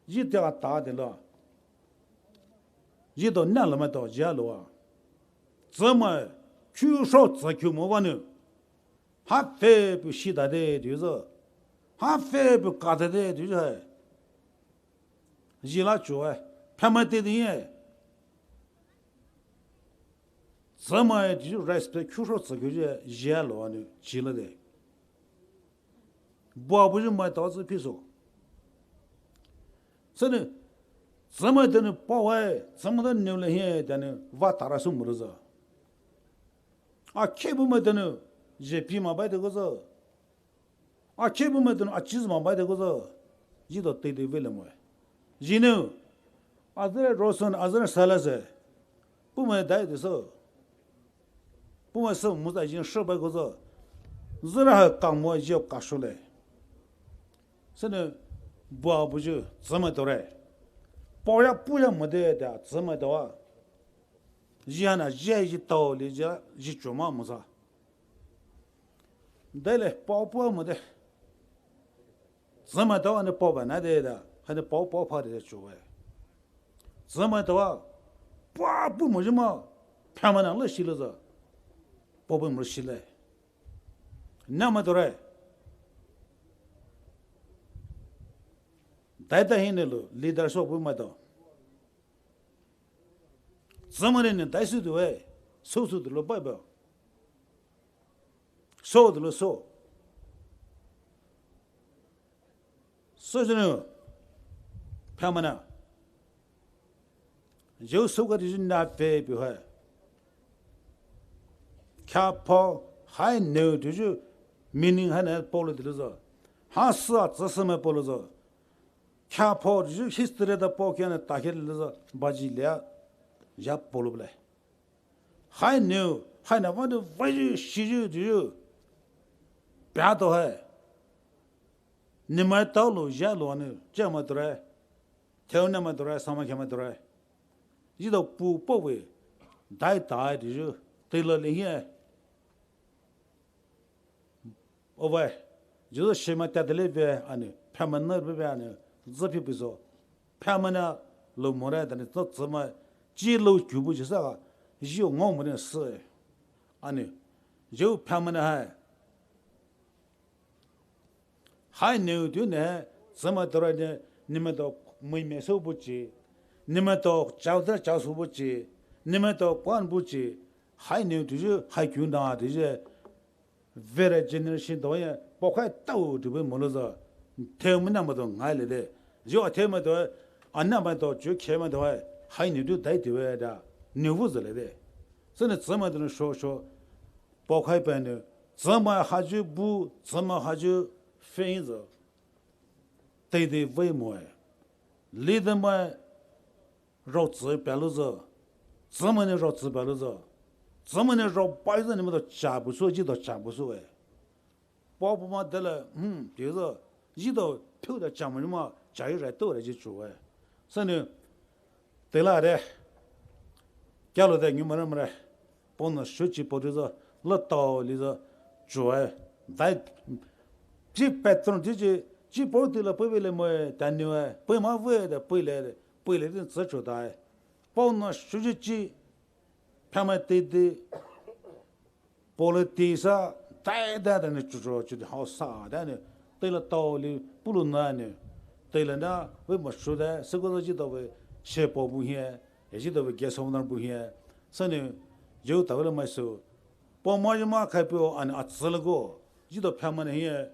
Ji ta ka ta de lo. Ji tou na lamai tou jia lo a. Zü mai, kyu sho zü kyu mo wa ni. Ha fe bu shi ta de, de zü. Ha fe bu ka ta de, de zü. Ji la chu e, phamai teidei ye. Zü mai ji respect kyu sho zü kyu ji, ji lo ani ji la de. Bua bu ji maitao zü pi so. Sü ni, zü mai de ni pao e, zü mai de ni le hie de ni va ta ra sü mo le zü. A khe bu mai de ni, je pi ma bai de ko zü. A khe bu mai de ni a chi zü ma bai de ko zü. Ji do teidei ve le mo e. Ji ni, a zü re ro sü ni, a zü re sa la se. Pu mai dai de sü. Pu mai sü mu zai jin shi bai ko zü. Zü re ha kang mo ji ka shu le. Sü ni bua bu ji zü mai do re. Pao ya pu ya mo de de zü mai do a. Ji ha na ji ji tao li ji, ji chu ma mo sa. Dai le pao pu mo de. Zü mai do a ni pao ba na de da. Ha ni pao pao pha de chu we. Zamaitao a, pa pu mo jima, phamana le shi le za, pa pu mo shi le. Namaitao re. Dai dai hi ne lo, leader so pu maitao. Zamaine ne dai su du e, so su du lo Bible. So du lo so. So du lo. Phamana. Jiu so ka di na pe pi hai. Kya po hai ne du ju meaning hai ne Paul di lo zo. Ha sa tsa sa me Paul zo. Kya po ju history da po kya ne ta kya lo zo. Ba ji le ya Paul ble. Hai ne, hai na wa de wa ju shi ju du ju. Pya to hai. Ni mai tao lo ya lo ne, che ma to re. Teo ne ma to re, sa ma kya ma to re. Ji do pu po we. Dai dai du ju. Te lo le hi. Ove, Jisu shima tadele ve ani, phamana ve ve ani, zipi piso, phamana lo more dani to zama, ji lo kyu bu jisa, ji ngo mo ne se, ani, jiu phamana hai. Hai ne du ne, zama dora ne, nima do mui me so bu ji, nima do chao da chao so bu ji, nima do kwan bu ji, hai ne du ju, hai kyu na du ju, Very generation do ye, po khai tao du be mo lo za, teo mo na ma do ngai le de. Yo teo mo do, a na ma do, ju khe ma do, hai ni du dai de we da, ni wu ze le de. Zene zema de sho sho, po khai pa ne, zema ha ju bu, zema ha ju fe ze. Dai de we mo e. Li de ma, rao zi pa lu zi, zema ne rao zi pa lu zi, zema ne rao bai zi ni mo do cha bu su, ji do cha bu su e. Pao bu ma de le, hmm, ji zi, ji do piu de cha mo ni ma, cha yi rai to de ji chu e. Sa ne, de la de, kya lo de ni mo re mo re. Pao na shu chi pao di za, la tao li za, chu e, dai, chi patron chi chi, chi pao di la pao ve le mo e, ta ni e, pao ma ve de, pao le, pao le di zi chu dai. Pao na shu chi chi, pha ma ti di, pao le ti sa, dai dai dai ni chu chu chi di hao sa, dai ni, te la tao li, pu lu na ni, te la na, ve ma shu de, se ko za ji do ve, she pao bu hie, e ji do ve guest of honor bu hie, sa ni, jiu ta ve le mai su, Pao ma yi ma khai pao ani a zi le go, ji do pha ma ne hie,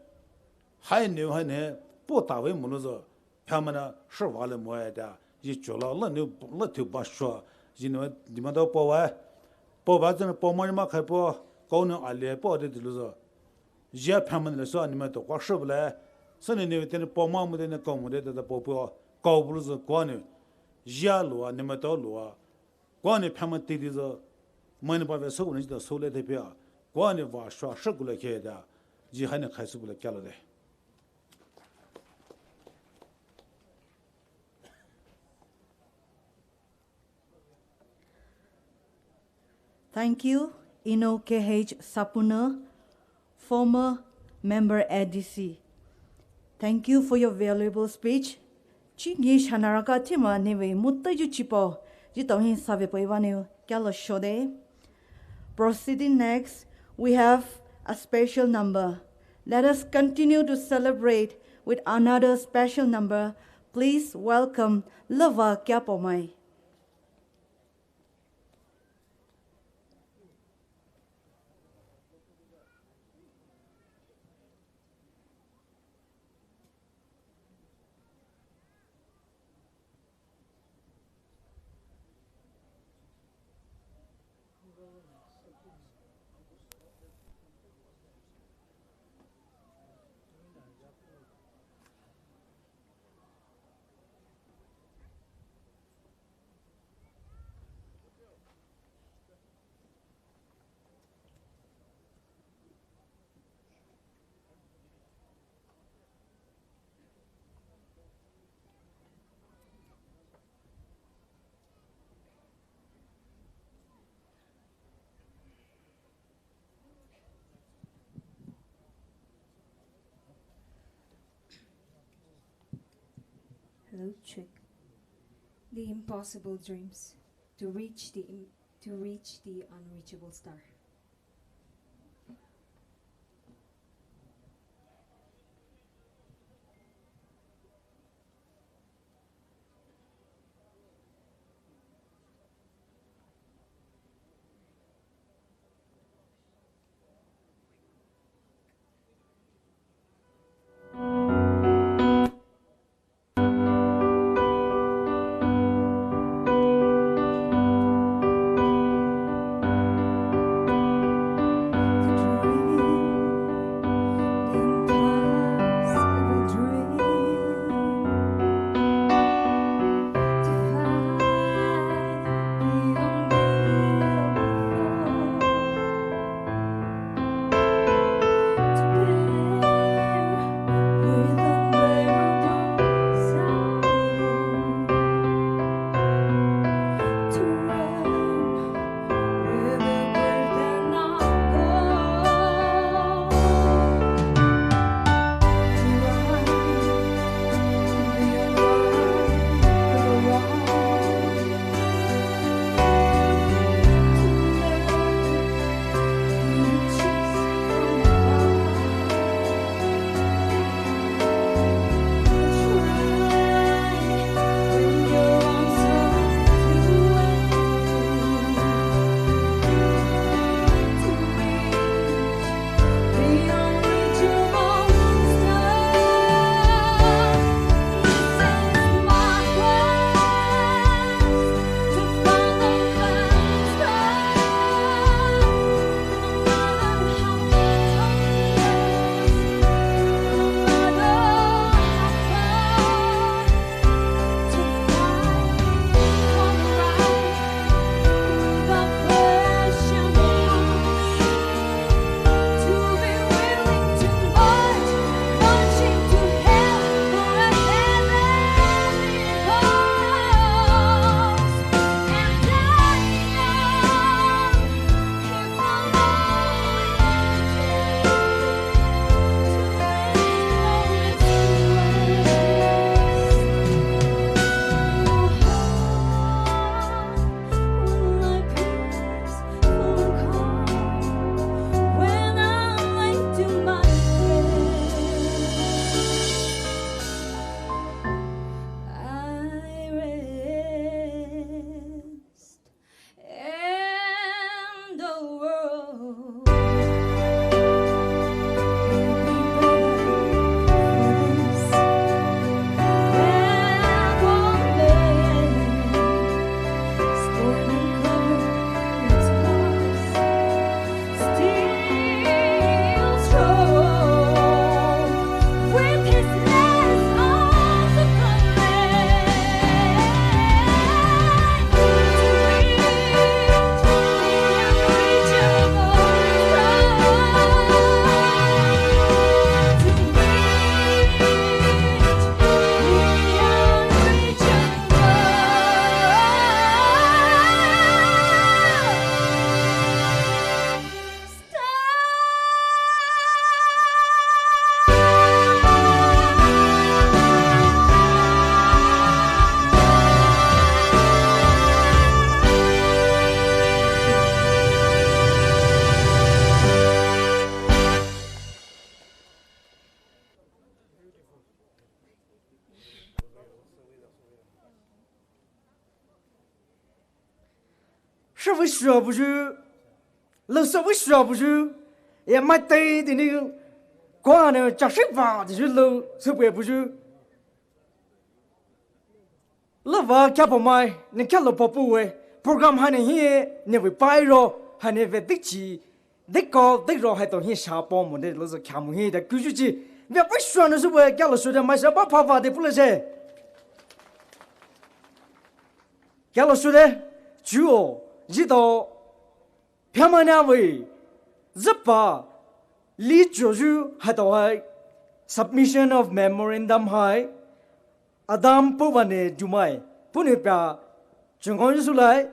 hai ne hai ne, pao ta ve mo lo zo, pha ma na shi va le mo e da, ji chu la, la ne, la tu ba shua, ji ne, ni ma do pao ve, pao ve zi ne pao ma yi ma khai pao, kao ne a le pao de di lo zo. Ji a pha ma ne le so, ni ma do kwa shi bu le, sa ne ne te ne pao ma mo de ne kao mo de da pao pao, kao bu lo zo kwa ne, ji a lo a, ni ma do lo a, Kwa ni pha ma ti di zo, ma ni pa ve so ne ji do so le de pia, kwa ni va shwa shi ku le khe da, ji ha ni khai su bu le kya lo de. Thank you, Eno K H Sapuna, former member A D C. Thank you for your valuable speech. Chi ngi shanaraka thima neve muta ju chipo, ji tong hin save po iva ne kya lo shode. Proceeding next, we have a special number. Let us continue to celebrate with another special number. Please welcome Lava Kyapomai. Hello, check. The impossible dreams to reach the im- to reach the unreachable star. Shivei shuabuyu, lusavei shuabuyu, e maitei dini, kua ne chashiva dini lusavei buyu. Lava kia pamai, ne kia lo papu we, program haina hi, ne vei pairo, haina vei dikchi, dikko, dikro haito hi shapo mo de luzo kia mo hi de kuju chi, vei paishuanu shuwe, kia lo shude maisha ba pava de pule se. Kia lo shude, chuo, jito, Pyamana vei, zapa, li chuoyu haito hai, submission of memorandum hai, Adam Puvane Jumai, puni pya, chungon sulai,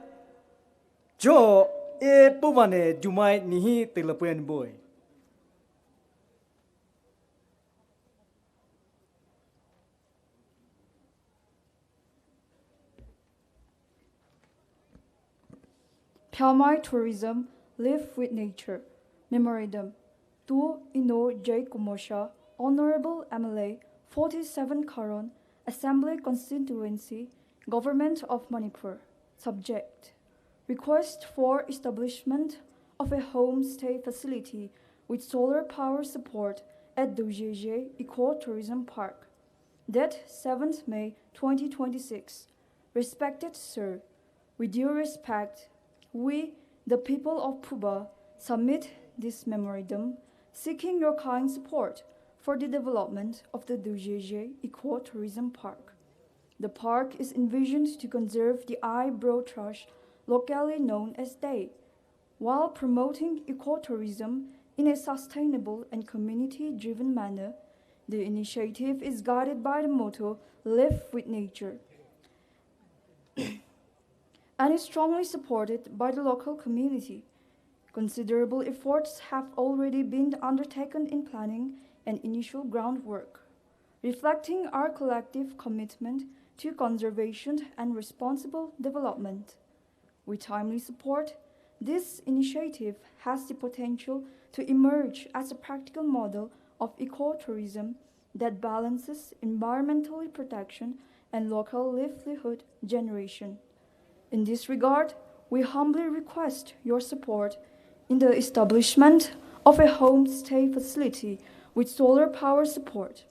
cho, e Puvane Jumai nihi telapuyan boy. Khamai Tourism, Live with Nature. Memorandum. To Eno J Kumosha, Honorable M L A, forty-seven Kharon, Assembly Constituency, Government of Manipur. Subject: Request for establishment of a homestay facility with solar power support at Dojeje Eco-Tourism Park. Date: seventh May twenty twenty-six. Respected sir, with due respect, we, the people of Phuba, submit this memorandum seeking your kind support for the development of the Dojeje Eco-Tourism Park. The park is envisioned to conserve the eyebrow thrush, locally known as dei, while promoting ecotourism in a sustainable and community-driven manner. The initiative is guided by the motto "Live with Nature" and is strongly supported by the local community. Considerable efforts have already been undertaken in planning and initial groundwork, reflecting our collective commitment to conservation and responsible development. With timely support, this initiative has the potential to emerge as a practical model of ecotourism that balances environmental protection and local livelihood generation. In this regard, we humbly request your support in the establishment of a homestay facility with solar power support.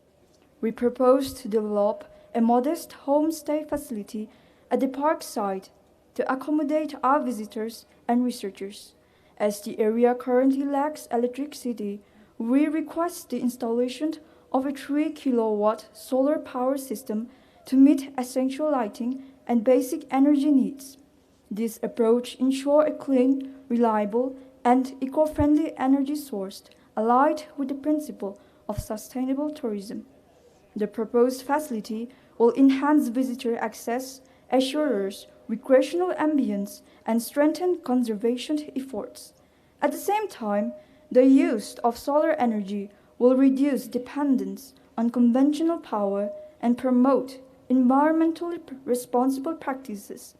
We propose to develop a modest homestay facility at the park site to accommodate our visitors and researchers. As the area currently lacks electricity, we request the installation of a three kilowatt solar power system to meet essential lighting and basic energy needs. This approach ensures a clean, reliable, and eco-friendly energy source aligned with the principle of sustainable tourism. The proposed facility will enhance visitor access, assures recreational ambience, and strengthen conservation efforts. At the same time, the use of solar energy will reduce dependence on conventional power and promote environmentally p-, responsible practices.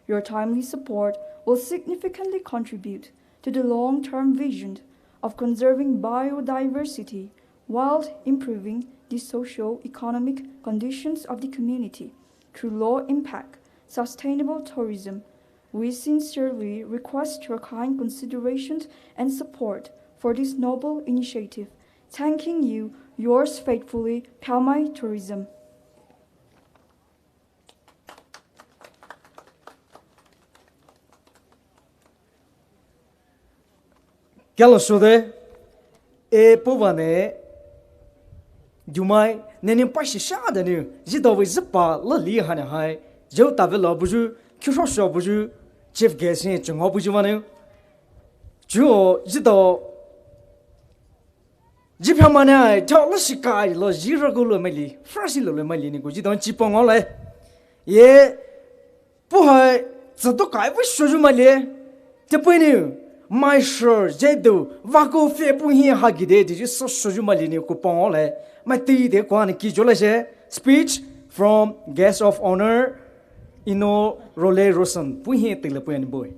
Your timely support will significantly contribute to the long-term vision of conserving biodiversity while improving the socio-economic conditions of the community through low-impact, sustainable tourism. We sincerely request your kind consideration and support for this noble initiative. Thanking you, yours faithfully, Khamai Tourism. Kalo sode, e Phuba ne, Jumai, ne ni pashi sha da ni, ji da wei zipa la li ha ne hai, jiu ta ve la buju, kiu sho sho buju, chief guest ni chungo buju ma ne. Chuo, ji da, ji pha ma ne ai, jiu la shi kai lo, ji ra go lo mai li, fra shi lo lo mai li ni go, ji da chi pong le. Ye, Phuba hai, zatu kai wei shoju mai li. Te pui ni, mai shor, je du, wa ko fe pu hi ha gi de, di ji so shoju mai li ni ku pong le. Mai ti de kwa ni ki jo le she. Speech from guest of honor, Eno Role Roson. Pu hi ti le pu ni boy.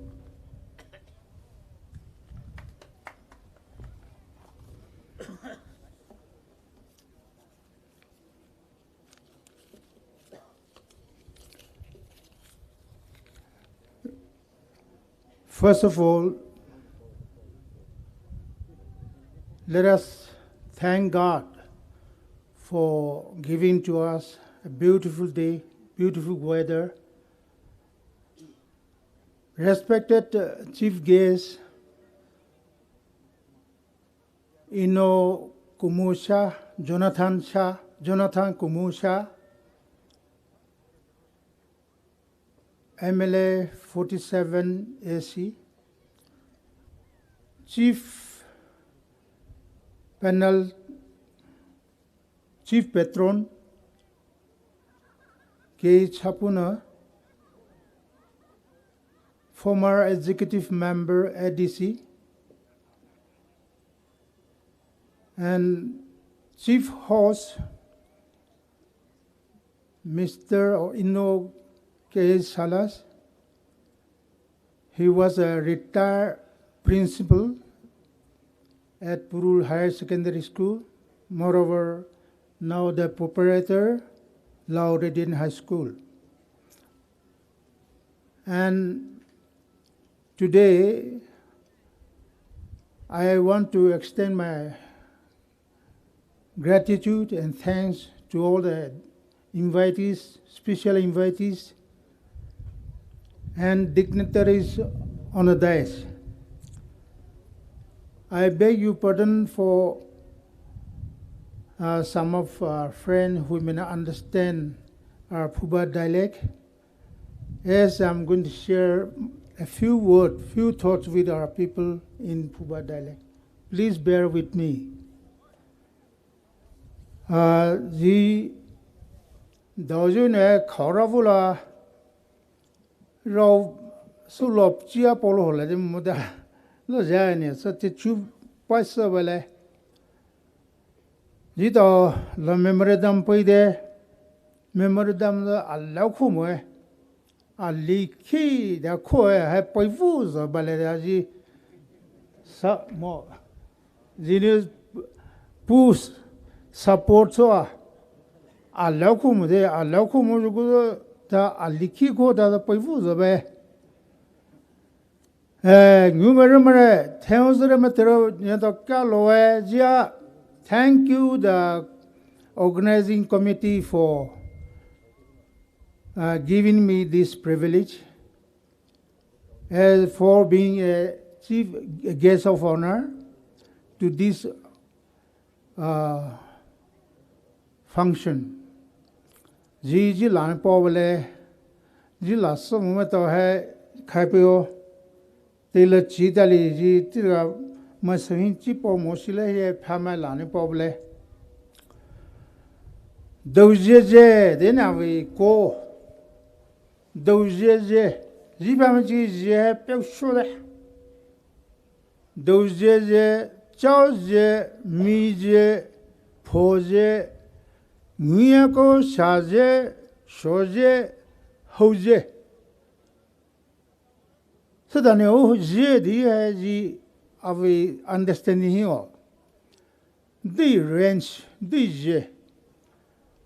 First of all, let us thank God for giving to us a beautiful day, beautiful weather. Respected, uh, chief guest, Eno Kumusha, Jonathan Shah, Jonathan Kumusha, M L A forty-seven A C, Chief Panel, Chief Patron, K Chapuna, former executive member, A D C, and chief host, Mister Eno K Salas, He was a retired principal at Purul Higher Secondary School, moreover, now the proprietor, Lao Radiant High School. And today, I want to extend my gratitude and thanks to all the invitees, special invitees, and dignitaries on the dais. I beg you pardon for, uh, some of our friends who may not understand our Phuba dialect, as I'm going to share a few words, few thoughts with our people in Phuba dialect. Please bear with me. Uh, the Daoyu ne khao ra vula rao sü lop chia polo hola de muda lo ja ne sa te chu pai sa bale. Ji to la memorandum pai de, memorandum la alau khu mo e. Aliki da khu e, hai pai vu za bale da ji sa mo. Ji ne pu support so a. Alau khu mo de, alau khu mo ju ku da aliki khu da da pai vu za be. Eh, ngu mere mere, thanks re matero, nyato kalo e, jia, thank you the organizing committee for, uh, giving me this privilege, uh, for being a chief, a guest of honor to this, uh, function. Ji, ji la ne pao bale, ji la sa mo me to hai khai pe o. Te la chi ta li ji ti ga ma sa hin chi pao mo si le he pha ma la ne pao bale. Dou je je, de na we ko. Dou je je, ji pha ma chi je hai pe sho de. Dou je je, chao je, mi je, pho je, nguya ko sha je, sho je, hou je. Sa da ne o je di hai ji avi understanding hi o. Di range, di je.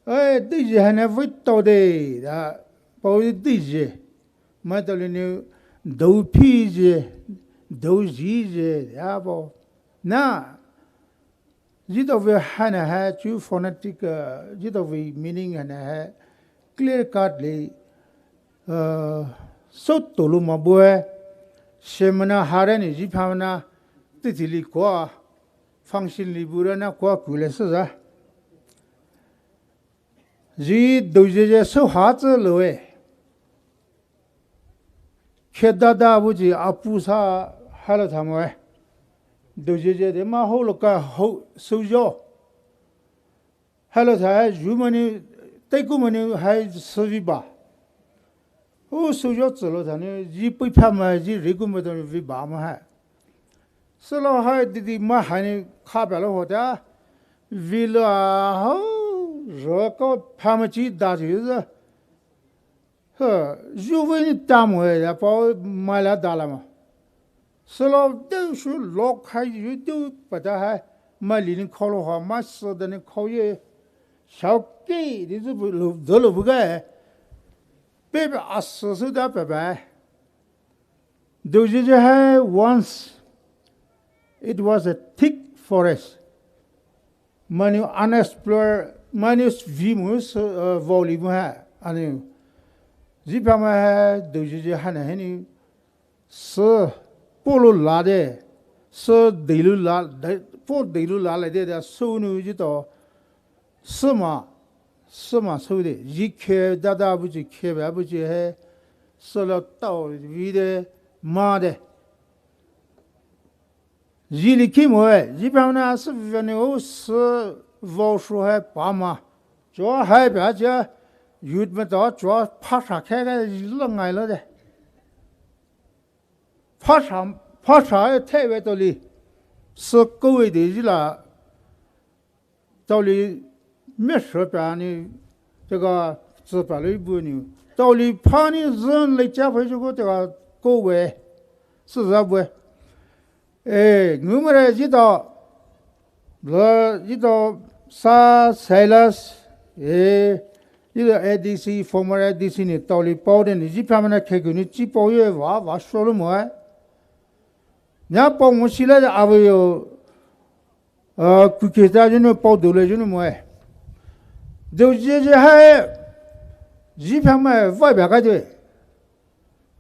Ai, di je hai ne vi to de, da, pao di je. Mai to le ne, dou phi je, dou ji je, ya pao. Na, ji to vi hai na hai, chu phonetic, uh, ji to vi meaning hai na hai, clear cut le, uh, so to lu ma bue, se ma na ha re ne ji pha ma na, ti ti li kwa, function li bu re na kwa ku le sa za. Ji dou je je so ha tse lo e. Khe da da bu ji a pu sa ha lo tha mo e. Dou je je de ma ho lo ka ho so jo. Ha lo tha hai ju ma ni, tai ku ma ni hai so vi ba. Ho so jo tse lo tha ni, ji pui pha ma, ji ri ku ma to vi ba ma hai. Sa lo hai di di ma hai ni kha ba lo ho ta. Vi lo a ho, ro ko pha ma chi da ji za. He, ju vi ni ta mo e, ya pao mai la da la ma. Sa lo dou shu lo khai ju dou pa ta hai, ma li ni khao lo ha, ma sa da ni khao ye. Shao ke, di zu bu lo, do lo bu ga e. Pe pe a sa su da pe pe. Dou je je hai once, it was a thick forest. Manu unexplored, manu vi mu, uh, voli mu hai, anu. Ji pha ma hai, dou je je hai na hai ni, sa, polo la de, sa dei lu la, de, po dei lu la le de, da so nu ji to, sa ma, sa ma so de, ji khe da da bu ji khe ba bu ji hai, sa la tao vi de, ma de. Ji li ki mo e, ji pha na sa vi ne o sa vo shu hai pa ma. Cho hai ba ja, youth ma to cho pha sha khe ga ji lo ngai lo de. Pha sha, pha sha e the ve to li. Sa ko ve de ji la. Tao li me sha pa ni, te ga zi pa li bu ni. Tao li pha ni zhen le cha pha ju ko te ga ko ve. Süzabue. Eh, ngumere jito, la jito sa Silas, eh, jito A D C, former A D C ni taoli pao de ni, ji pamana kheku ni ji pao ye wa, wa sholo mo eh. Nya pao mo sila de avo yo, uh, kuketa junu pao dole junu mo eh. Dou je je hai, ji pama eh, wa ba ka de.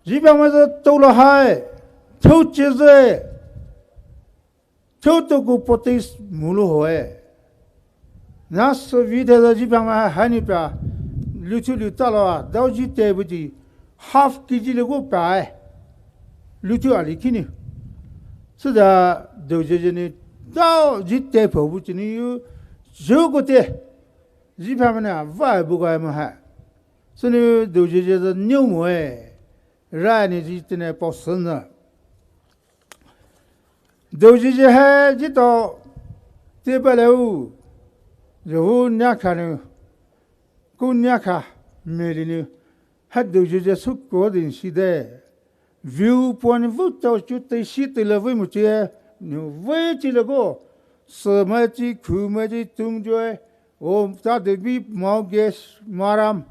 Ji pama sa tolo hai, tho je ze. Tho to ko potis mulu hoe. Na so vi de ji pama hani pa. Lutu lu talo a, dao ji te bu ji. Half K G le go pa eh. Lutu ali kini. Süda dou je je ni dao ji te po bu ji ni yu. Ju ko te. Ji pama na wa bu ga ma ha. Süni dou je je de niu mo eh. Ra ni ji tene pao sena. Dou je je hai jito te ba le u. Je hu nya kha ni. Ku nya kha me li ni. Ha dou je je su ko din si de. Viewpoint vu tao chu te si te le vu mu che. Ni vu chi le go. Se ma chi, khu ma chi, tung joi. O, ta de bi mau ges maram.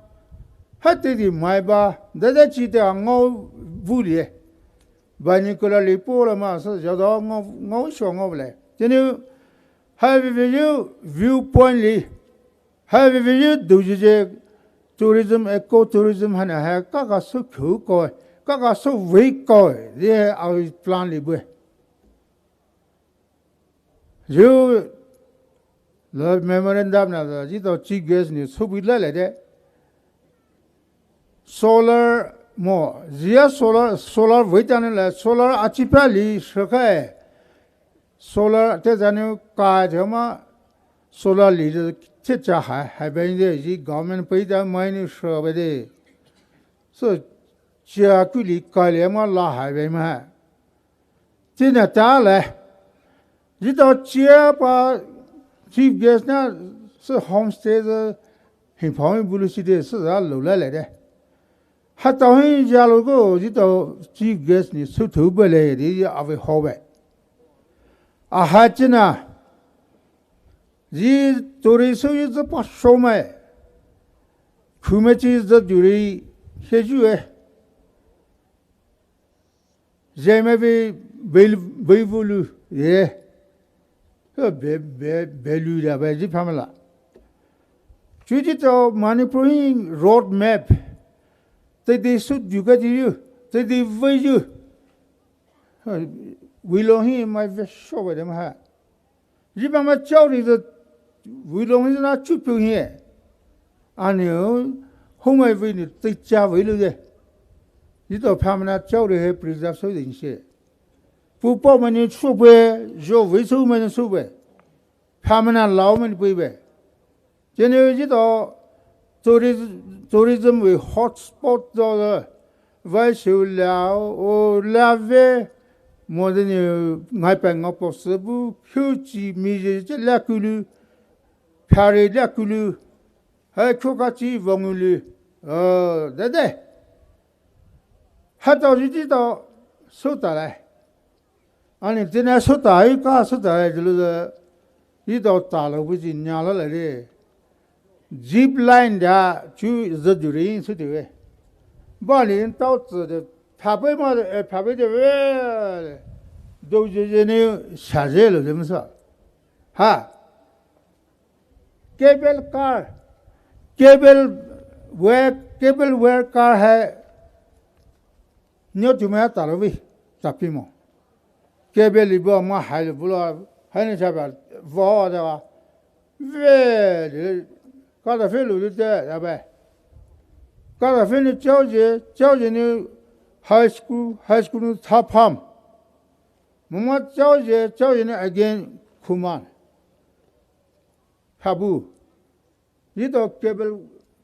Ha te di mai ba, da da chi te a ngau bu lie. Ba ni ko la li po la ma sa ja da ngau, ngau sho ngau le. Te ni, ha vi vi yu viewpoint li. Ha vi vi yu dou je je tourism, eco tourism ha na ha ka ka so khu ko, ka ka so wei ko, ye a plan li bu. Ju la memorandum na da, jito chief guest ni subi la le de. Solar mo, jia solar, solar wei ta ni la, solar a chi pa li shi kai. Solar te za ni ka de ma, solar li de te cha hai, hai ba ni de, ji government pei da mai ni shi ba de. So, chia ku li ka le ma la hai ba ma. Tina ta le. Jito chia pa chief guest na se homestay ze hin pao hin bulu si de se za lo le le de. Ha tao hin ja lo go jito chief guest ni su tu be le de ya ave ho be. A ha tina. Ji tourist su yi ze pa sho mai. Khume chi ze duri he ju eh. Zeme be, be, be vulu, ye. Be, be, be lu da be ji pamela. Chuji to Manipur hi road map. Te de su du ka ji yu, te de ve yu. Wi lo hi mai ve sho be de ma ha. Ji pama chao ri de, wi lo hi na chu pu hi. Ani, ho mai ve ni te cha ve lu de. Ji to pamana chao ri he preserve so de ni se. Pu pao mani su be, jo ve su mani su be. Pamana lao mani pui be. Jeni ji to tourism, tourism we hotspot to the vai su lao, o la ve, mo de ni ngai pa ngao po se bu, kyu chi mi je je la kulu, pare la kulu, hai kyo ka chi vong lu, o, de de. Ha to ji ji to, su ta lai. Ani tina su ta, i ka su ta, i lu de, i dao ta lo bu ji nya lo le de. Zip line da, chu ze ju ri su de we. Ba ni tao zi de, pa pe ma de, eh, pa pe de we. Do je je ni sa je lo de ma sa. Ha. Cable car, cable wire, cable wire car hai nyo tu me ta lo vi, ta pi mo. Cable li bo ma hai lo bu lo, hai ni sa ba, vo da ba. Ve de, ka da fe lu de da ba. Ka da fe ni chao je, chao je ni high school, high school ni ta pam. Mo ma chao je, chao je ni again kuman. Habu. Ji to cable,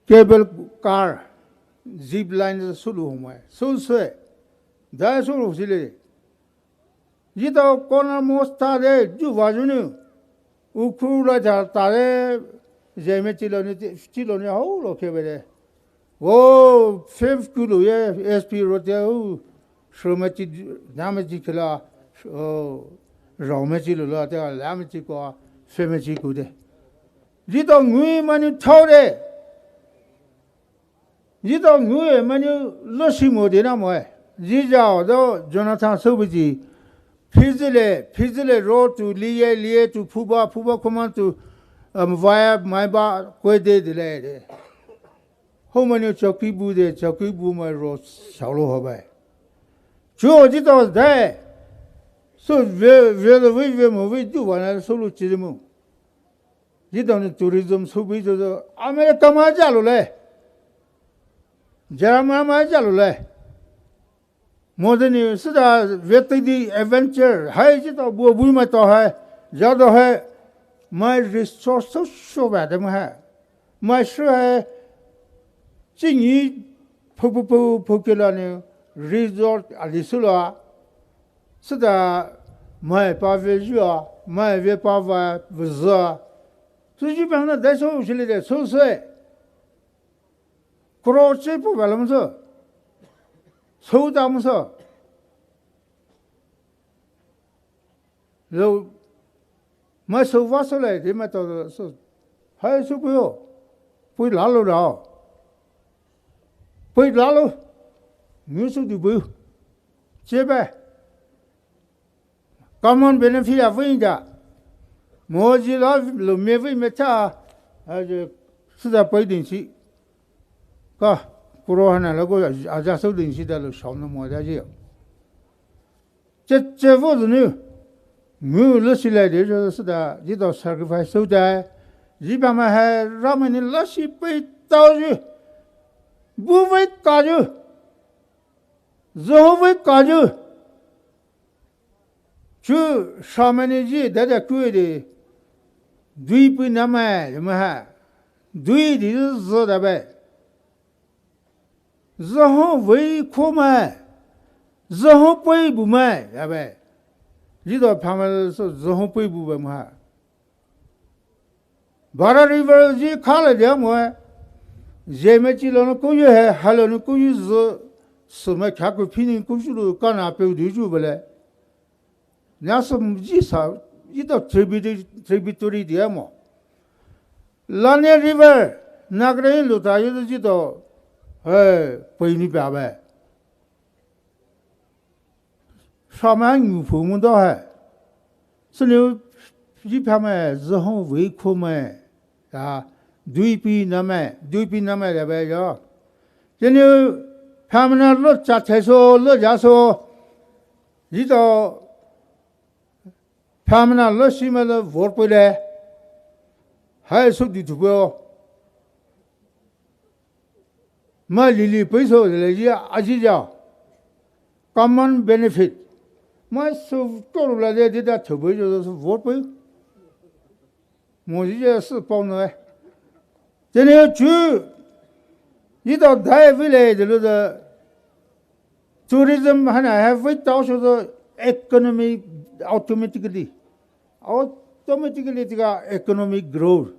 cable car, zip line su lu home. Su se. Da su lu si le. Ji to corner most ta de, ju va ju nu. U khu la ja ta de, je me chi lo ni, chi lo ni hao lo ke be de. O, fifth kilo ye, S P road ye, u. Shomai chi, namai chi kela, oh, raomai chi lula, te lamai chi ko, femai chi ku de. Etao ngui mai nou thao de. Etao ngui mai nou lashimo de na moe. Ejao do Jonathan soubui chi. Phizile, phizile ro tu liye, liye tu phuba, phuba koma tu, um, vaya, maiba, koi de de le de. Ho mai nou chaki bu de, chaki bu mai ro shaolo ho bai. Chuo etao dai. So ve, ve lo ve, ve mo ve du wa na so lo chi de mo. Etao nou tourism soubui zo zo. America mai jalo le. Germany mai jalo le. Mo de ni sida vete di adventure. Hai etao bu bu mai to hai. Jado hai. Mai resource so so ba de mo hai. Mai shu hai. Chi ni phu phu phu phu kela ni resort a di su la. Sida mai pa ve ju a. Mai ve pa va ve za. Su ji bang na dai so shi le de so se. Kro che pu ba lam so. So da mo so. Lo, mai so va so le, de mai to so. Hai so puyo. Pui la lo da. Pui la lo. Mu so du bu. Che ba. Common benefit a vei da. Mo ji la lo me vei me cha. A je, sida pui ding chi. Ka, kuro hana lo ko, a ja so ding chi da lo shao no mo da ji. Che, che vo zu nu. Mu lo si lai de jo sida, etao sacrifice so da. Ji ba ma hai, ra ma ni la si pei tao ju. Bu vei ka ju. Zo vei ka ju. Chu shamai ni ji dada kui de. Dui pui namai, yamai ha. Dui di zo da bai. Zo ho vei ko mai. Zo ho pui bu mai, ya bai. Etao phamai so zo ho pui bu bai ma ha. Bara River ji khala dia mo. Jeme chi lo no kuyu he, halo no kuyu zo. Sumai khaku phini kuyu lo kana pe du ju bale. Nya sum ji sa, etao tributary, tributary dia mo. Lane River, Nagaland lo ta yu ji to. He, pui ni pa ba. Shamai ngu phu mo do hai. Sini ji phamai, zo ho vei ko mai. Ya, dui pi namai, dui pi namai le bai yo. Jini phamai na lo cha thai so, lo ja so. Etao phamai na lo si mai lo vor pui le. Hai so di tu po. Ma lili pui so le ji a ji ja. Common benefit. Ma so ko la de de da tho pui jo so vor pui. Mo ji ja so pao no e. Tene chu. Etao dai vei le de lo da. Tourism hana ha vei tao so da economy automatically. Automatically tika economic growth.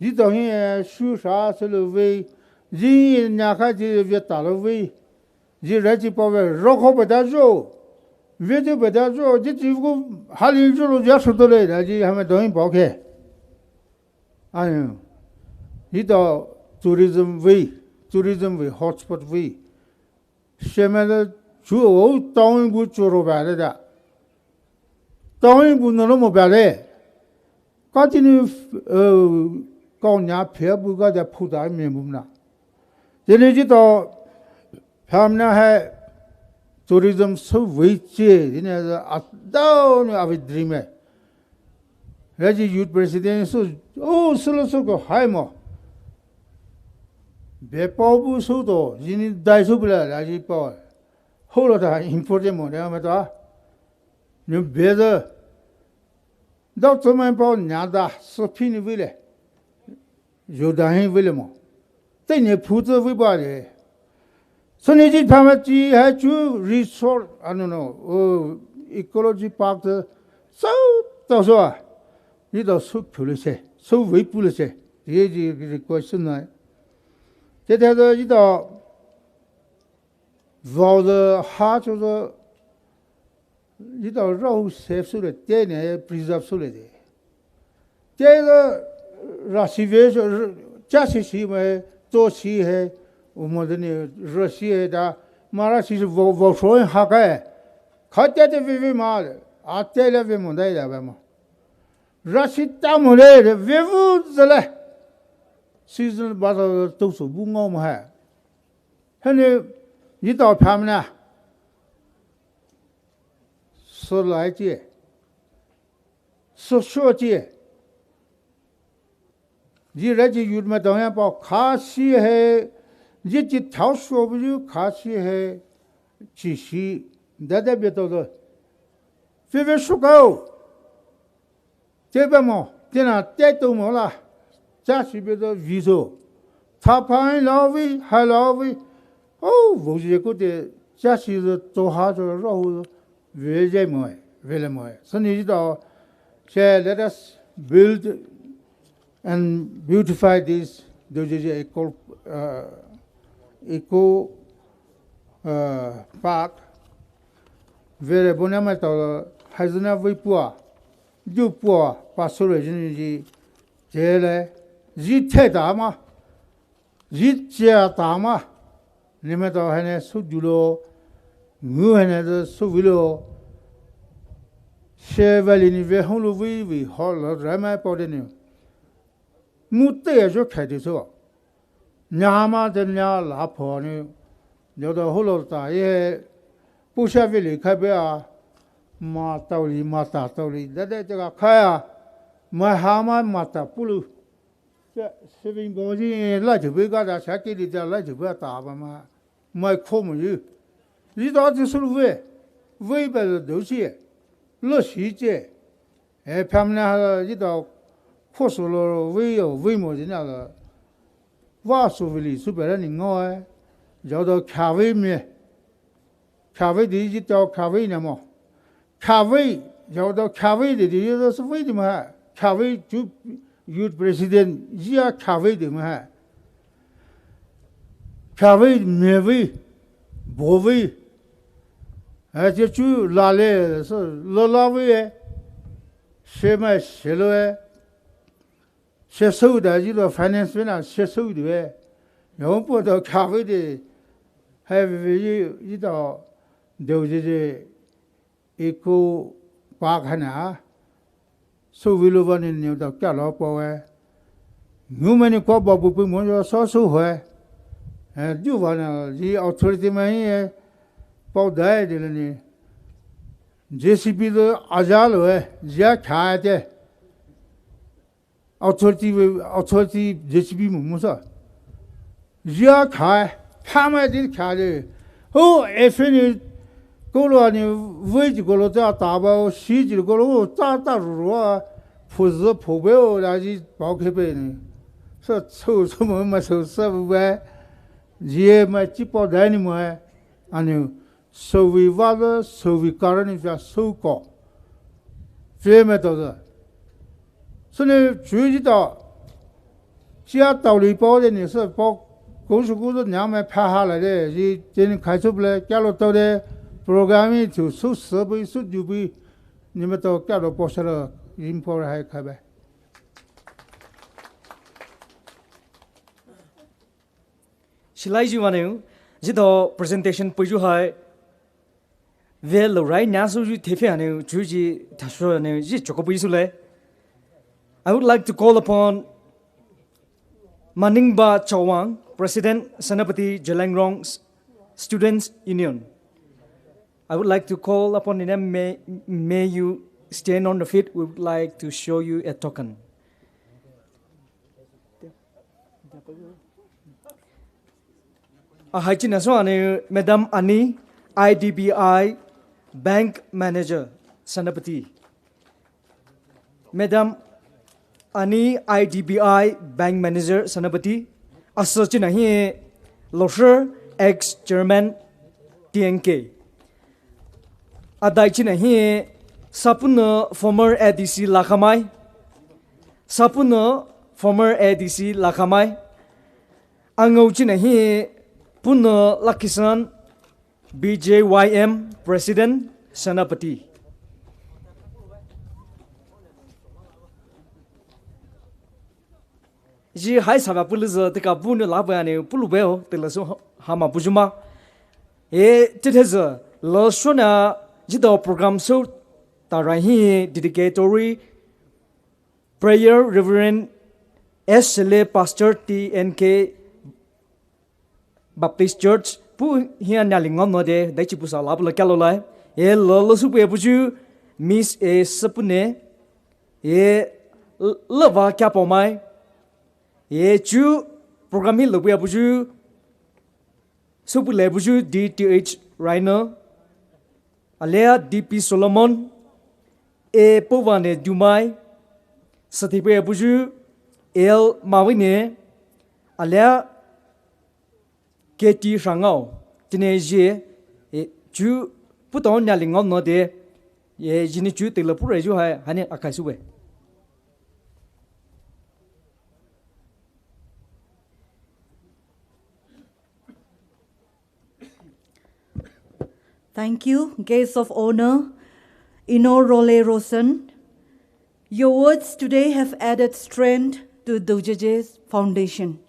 Etao hi, eh, shu sha se lo vei, ji nya kha ji ve ta lo vei, ji ra ji pa ve, ro ko ba da jo, ve de ba da jo, ji ji ko ha li jo lo ja shu to le, da ji ha me do in pa ke. Ayo, etao tourism vei, tourism vei, hotspot vei. Shemai le chu o tawi bu chu ro ba le da. Tawi bu no lo mo ba le. Ka tini, eh, kau nya phe bu ga da phu da me bu na. Tini ji to pham na hai tourism so vei che, tini a dao ni a vei dream e. Raji youth president so, oh, solo so ko hai mo. Be pao bu so to, jini dai so bula raji pao. Ho lo ta important mo de ma ta. Ni be de. Dao so mai pao nya da, so phi ni vei le. Yo da hin vei le mo. Te ni phu zo vei ba le. So ni ji pha ma ji hai chu resort, I don't know, oh, ecology park de, so, to so a. Ji to so phu le se, so vei phu le se. Ye ji request na. Te te de ji to Vaoyu ha chuyu, etao rahu save soulai, tei ne preserve soulai de. Tei de rashi ve, chashi shi mai, to shi hai, umo de ni rashi hai da, mara shi vao, vao shoi ha kai. Kha tei de ve ve ma, a tei le ve mo dai da ba ma. Rashi ta mo le, ve vu zele. Season ba to su bu ngao mo hai. Hene, etao phamna. Sülai chi. Sü shuo chi. Ji re ji youth maitao ya pao khashi hai. Ji chi thao shuo bu ju khashi hai. Chi shi. Dada bia tao de. Fe ve shu kao. Tei ba mo, tei na tei to mo la, chashi be de vi so. Tha phai la vi, hai la vi. Oh, vo ji ko tei, chashi de to ha de rahu, ve ji mo, ve le mo. So ni ji dao, she let us build and beautify this, do ji ji eco, uh, eco, uh, park. Vere bone maitao, haizuna vei pua, ju pua, pa sure jini ji, tele, ji te ta ma, ji chia ta ma, ni maitao hene su julo, ngu hene de su vilo, she vali ni ve hong lu vei vei ho lo rai mai pao de ni. Mu te ya jo khai de so. Nya ma de nya la pho ni. Yo de ho lo ta ye. Pu sha ve li khai be a. Ma tao li, ma ta tao li. Da de de ka khai a. Ma ha ma, ma ta pu lu. Che, saving bo ji, la ju be ga da, sha ki li da, la ju be ta ba ma. Mai kho mo yu. Ji da ji su lu ve. Ve ba de do si. Lo si che. E, phamna ha la, ji dao, kho su lo, vei yo, vei mo ji na la. Va su vei li, su pe ra ni ngao e. Jao dao kha vei me. Kha vei di ji dao kha vei na mo. Kha vei, jao dao kha vei di di, ji dao su vei di ma. Kha vei ju youth president, ji a kha vei di ma. Kha vei, me vei, bo vei. Hai, je chu la le, so, lo la vei e. She mai, she lo e. She so da ji lo finance vei na, she so di vei. Yo po dao kha vei di. Hai vei vei ji, ji dao, dao ji ji. Eco park hana. So vei lo va ni ni dao kya lo pao e. Ngu mai ni ko ba bu pu mo yo so so ho e. E, ju va na ji authority mai e. Pao dai de le ni. J C B de a ja lo e. Ji a kha te. Authority, authority J C B mo mo sa. Ji a kha, kha mai di kha de. Ho, F N ni, ko lo ni, vei ji ko lo ta ta ba, shi ji ko lo, ta ta ru ru a, phu zi phu be o, la ji pao khe pe ni. Sa, so, so mo ma so, sa bu ba. Ji e ma ji pao dai ni mo e. Ani, Sovi vale, sovi karani via soko. Fie me to de. Sene chuji ta. Chia tao li pao de ni se pao. Ko su ko de nya me pha ha la de. Ji tin khai su ble kya lo to de. Program i tu su se bi su ju bi. Ni me to kya lo po se lo. Yin po hai khai be. Shilai ji waneu, ji to presentation puju hai, ve lo rai nya su ju tefe aneu, ju ji tasho aneu, ji choko pui su le. I would like to call upon Maningba Chawang, President, Senapati Zeliangrong S-, Students Union. I would like to call upon Nina, may, may you stand on the feet. We would like to show you a token. Ahai china so ane Madam Ani, I D B I Bank Manager, Senapati. Madam Ani, I D B I Bank Manager, Senapati. Asa china hi Losher, ex-chairman, T N K. Adai china hi Sapuna, former A D C Lakhamai. Sapuna, former A D C Lakhamai. Angau china hi Puna Lakisan. B J Y M President Senapati. Ji hai saba pulu zü teka bunu la ba ne pulu beo tela so hama pujuma. E tete zü lo shona ji do program so ta ra hi dedicatory prayer Reverend S Sele Pastor T N K Baptist Church pu hia nia li ngam no de dai chi pusa la pula kalo lai. E lo lo su pu e puju Miss A Sapune. E l- lava kya po mai. E chu program hi lo pu e puju su pu le puju D T H Rhino. Alea D P Solomon. E pova ne dumai. Sati pu e puju L Mawine. Alea K T Hrangao, tine ji, e, chu puto nia li ngam no de, e, jini chu tela pure ju hai, hani akai su we. Thank you, guests of honor, Ino Role Rosen. Your words today have added strength to Dojeje's foundation.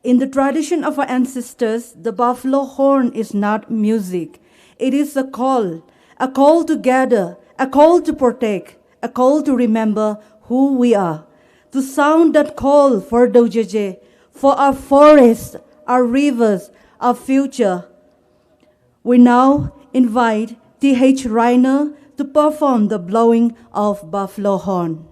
In the tradition of our ancestors, the buffalo horn is not music. It is a call, a call to gather, a call to protect, a call to remember who we are. To sound that call for Dojeje, for our forests, our rivers, our future. We now invite T H Reiner to perform the blowing of buffalo horn.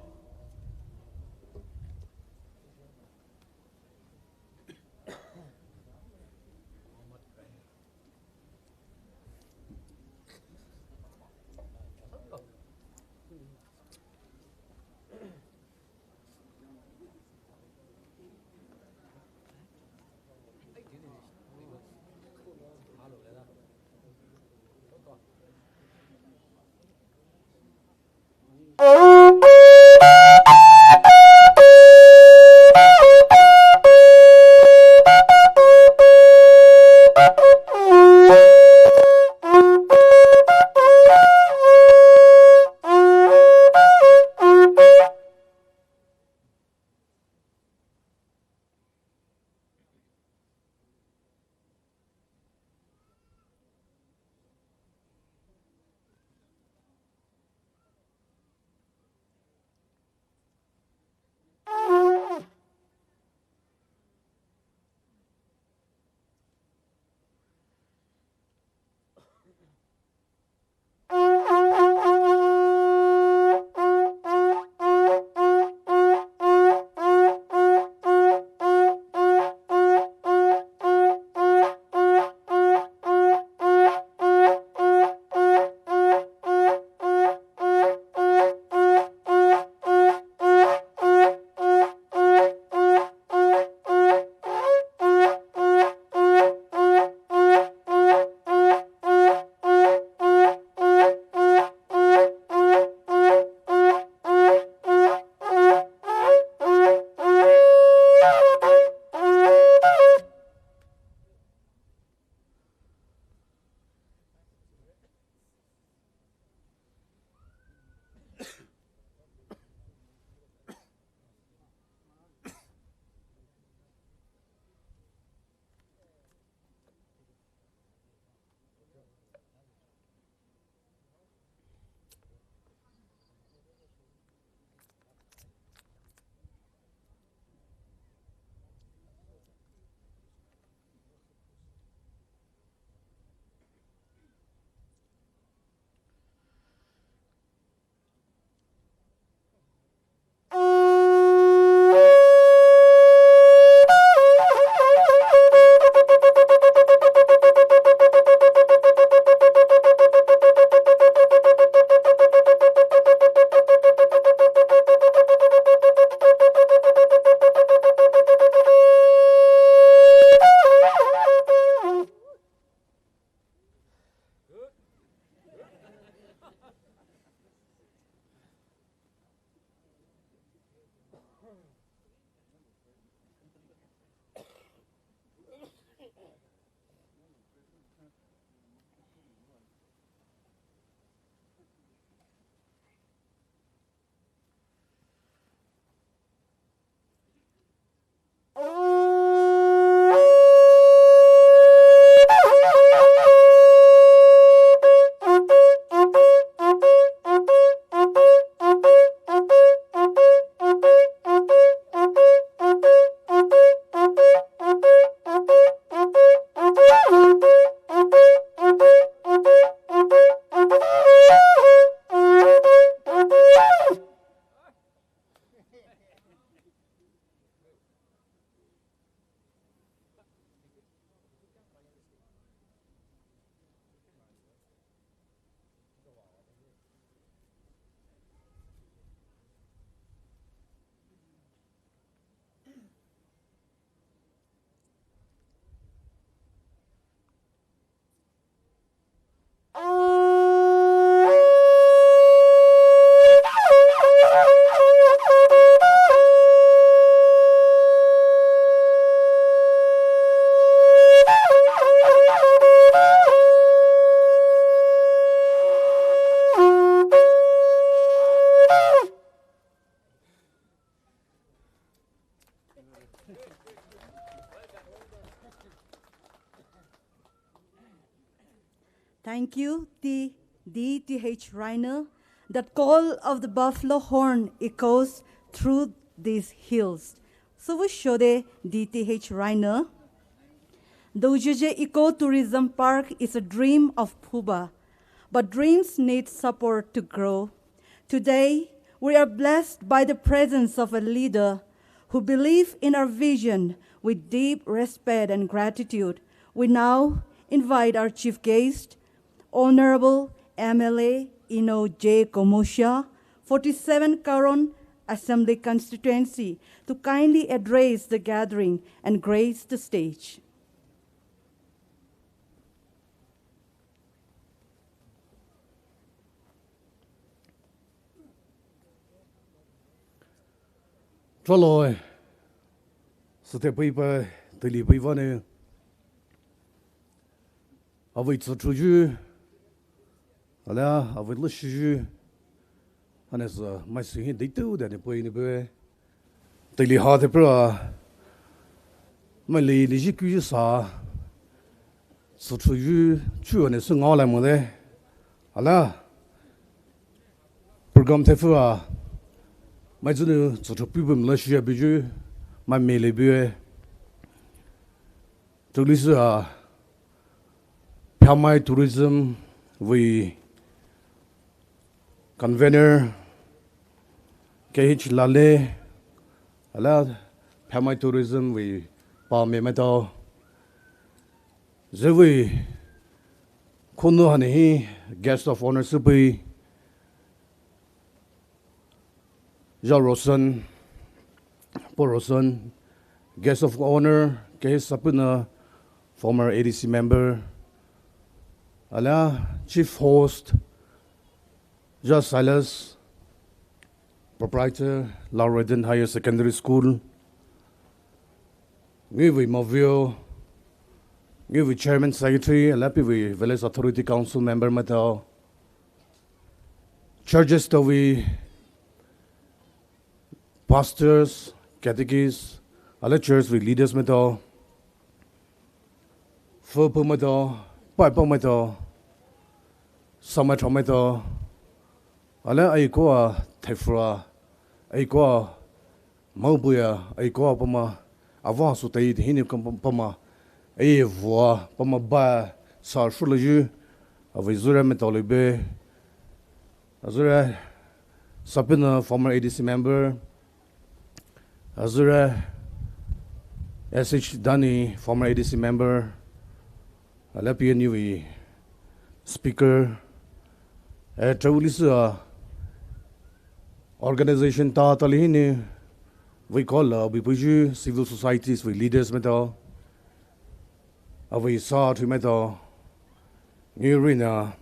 Thank you, D T H Reiner. That call of the buffalo horn echoes through these hills. Süvü shode D T H Reiner. The Ujuje Eco Tourism Park is a dream of Phoba, but dreams need support to grow. Today, we are blessed by the presence of a leader who believes in our vision. With deep respect and gratitude, we now invite our chief guest, Honorable M L A Eno J Komosha, forty-seven Karon Assembly Constituency, to kindly address the gathering and grace the stage. Traloi, süthai peipa, teile peiva ne, avei tsütruyu, alia avei lashiyu, hainasü maisü hi deitao dane pei ne pei. Teile ha te pra, maili liji kuyu sa, tsütruyu, chu hainasü ngaolai mo de. Alia, program thaifüa, maizünou tsütru pübüm lashiya buyu, mai mele bue. Tulisüa, Phamai Tourism vei convener K H Lale, alia Phamai Tourism vei pa me maitao. Züvei khonu haina hi guest of honour süpei, Zhao Rosen, Po Rosen, guest of honour, K H Sapuna, former A D C member, alia chief host, Zhao Silas, proprietor, Lao Redden Higher Secondary School, ngiwui mavio, ngiwui chairman secretary, alia puwui village authority council member maitao, churches tawui pastors, catechists, alia church wui leaders maitao, fü pü maitao, pai pü maitao, samai thrao maitao, alia ai koa thaifüa, ai koa maobuya, ai koa pama, ava su tai hini kam pama, ai vua pama ba sa shulayu, avei zure maitao libe, azure Sapuna former A D C member, azure S H Dani former A D C member, alia P N U wui speaker, eh, trawulisüa organization ta tali hini, vei koa la, vei puyu, civil societies wui leaders maitao, avei sa thui maitao, ngiwui rina,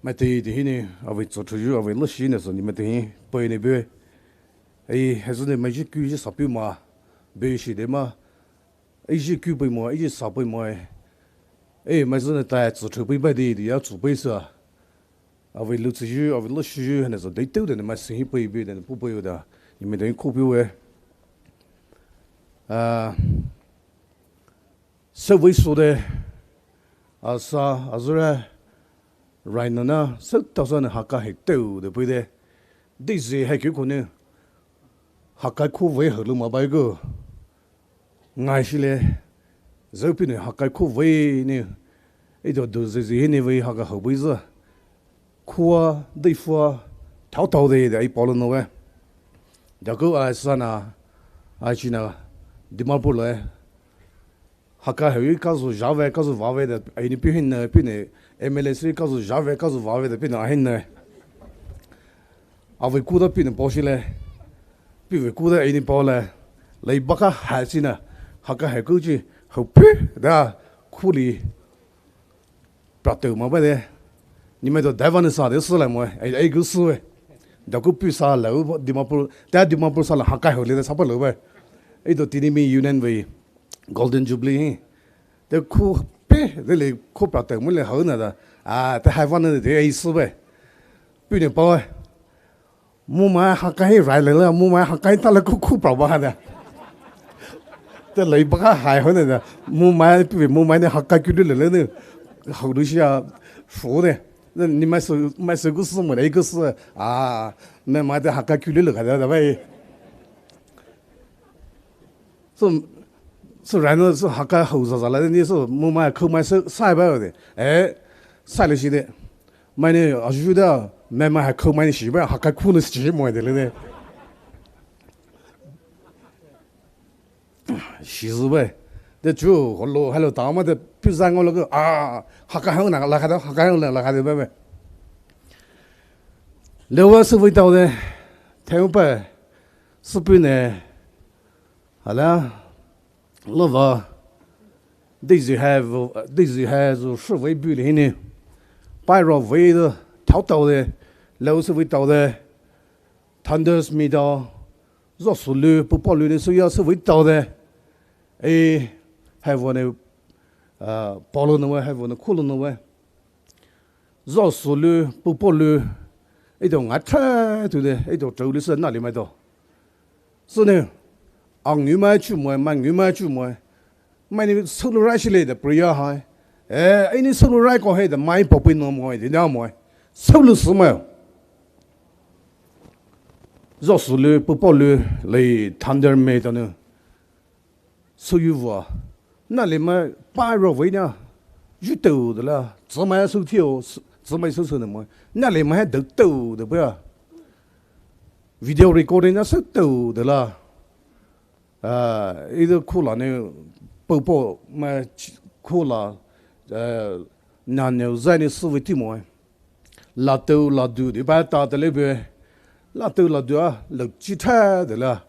maitao te hini, avei tsütruyu, avei lashiyu ne sü ni maitao hi, pei ne be. Ei, haizü ne maiji kuyu sa pei ma, be shi de ma. Eiji ku pei mo, eiji sa pei mo. Ei, maizü ne tai tsütru pei bai de, de ya tsu pei sa. Avei lu tsüyu, avei lashiyu, hainasü deitao dane maisü hi pei be dane pu pei da. Ni maitao hi ku pei we. Ah, Süvei sü de, asa, azure, rainana, sütao sa ne haka he teu de pui de. Dei zi he kiu kune, haka khu vei he lu ma bai gu. Ngai shi le, zeu pi ne haka khu vei ne, edo du zi zi he ne vei haka he bui zi. Khua, dei fua, tao tao de, de ai pao le no we. Daku ai sana, ai china, Dimapur le. Haka he kazu jave, kazu vave de, ai ni pi hin ne, pi ne, M L A si kazu jave, kazu vave de, pi ne, ahin ne. Avei kuda pi ne pao shi le. Pi vei kuda ai ni pao le. Lei baka ha si na. Haka he kuji, he pi, da, kuli. Prateu ma ba de. Ni me do daiva ne sa de su la mo, ai, ai gu su we. Daku pi sa la, u Dimapur, ta Dimapur sa la haka he le de sa pa lo ba. Ai do tini mi union vei. Golden Jubilee hi. Te khu pe, de le khu prateu mo le hau na da. Ah, te hai van de ai su be. Pi ne pao. Mu mai haka hi rai le le, mu mai haka hi ta le khu khu pra ba da. Te le ba ka hai ho ne da. Mu mai pi mu mai ne haka ku le le ne. 好东西啊，熟的。那你买手买手故事没得一个是啊，那买的还该去了了，还在那边。是是，然后是还该好着着了，你是没买口买手晒吧的，哎，晒了些的，买呢啊，就的，买买还口买的洗吧，还该苦的洗没的了的。 Shizu bai. De chu holo halo tama de pizza ngolo ko a, haka hang na la ka da, haka hang na la ka de bai bai. Lewa su bai tao de. Teu bai. Su pu ne. Hala. Lova. Dizzy have, dizzy has su bai bu le ni. Pai ro bai de. Tao tao de. Lewa su bai tao de. Thunders mi tao. Zo su lu, pu po lu ne su ya su bai tao de. E, hai vo ne, a, po lu ne bai, hai vo ne ku lu ne bai. Zo su lu, pu po lu. E tao nga tra tu de, e tao trou lu su na li mai tao. Su ne, ang ngu mai chu mai, ma ngu mai chu mai. Mai ni su lu rai shi le de prayer hai. E, ai ni su lu rai ko hai de mai po pi no mai, de na mai. Su lu su mai. Zo su lu, pu po lu, lei thunder me tao ne. Su yu vua. Na lei mai pai ro vei na. Yu tao de la. Zi mai su tio, zi mai su su ne mai. Na lei mai dou tao de bua. Video recording na su tao de la. A, i de ku la ne, po po mai ku la, a, na ne zai ne su vei ti mai. La teu la du de ba ta de le be. La teu la du a, le chi tha de la.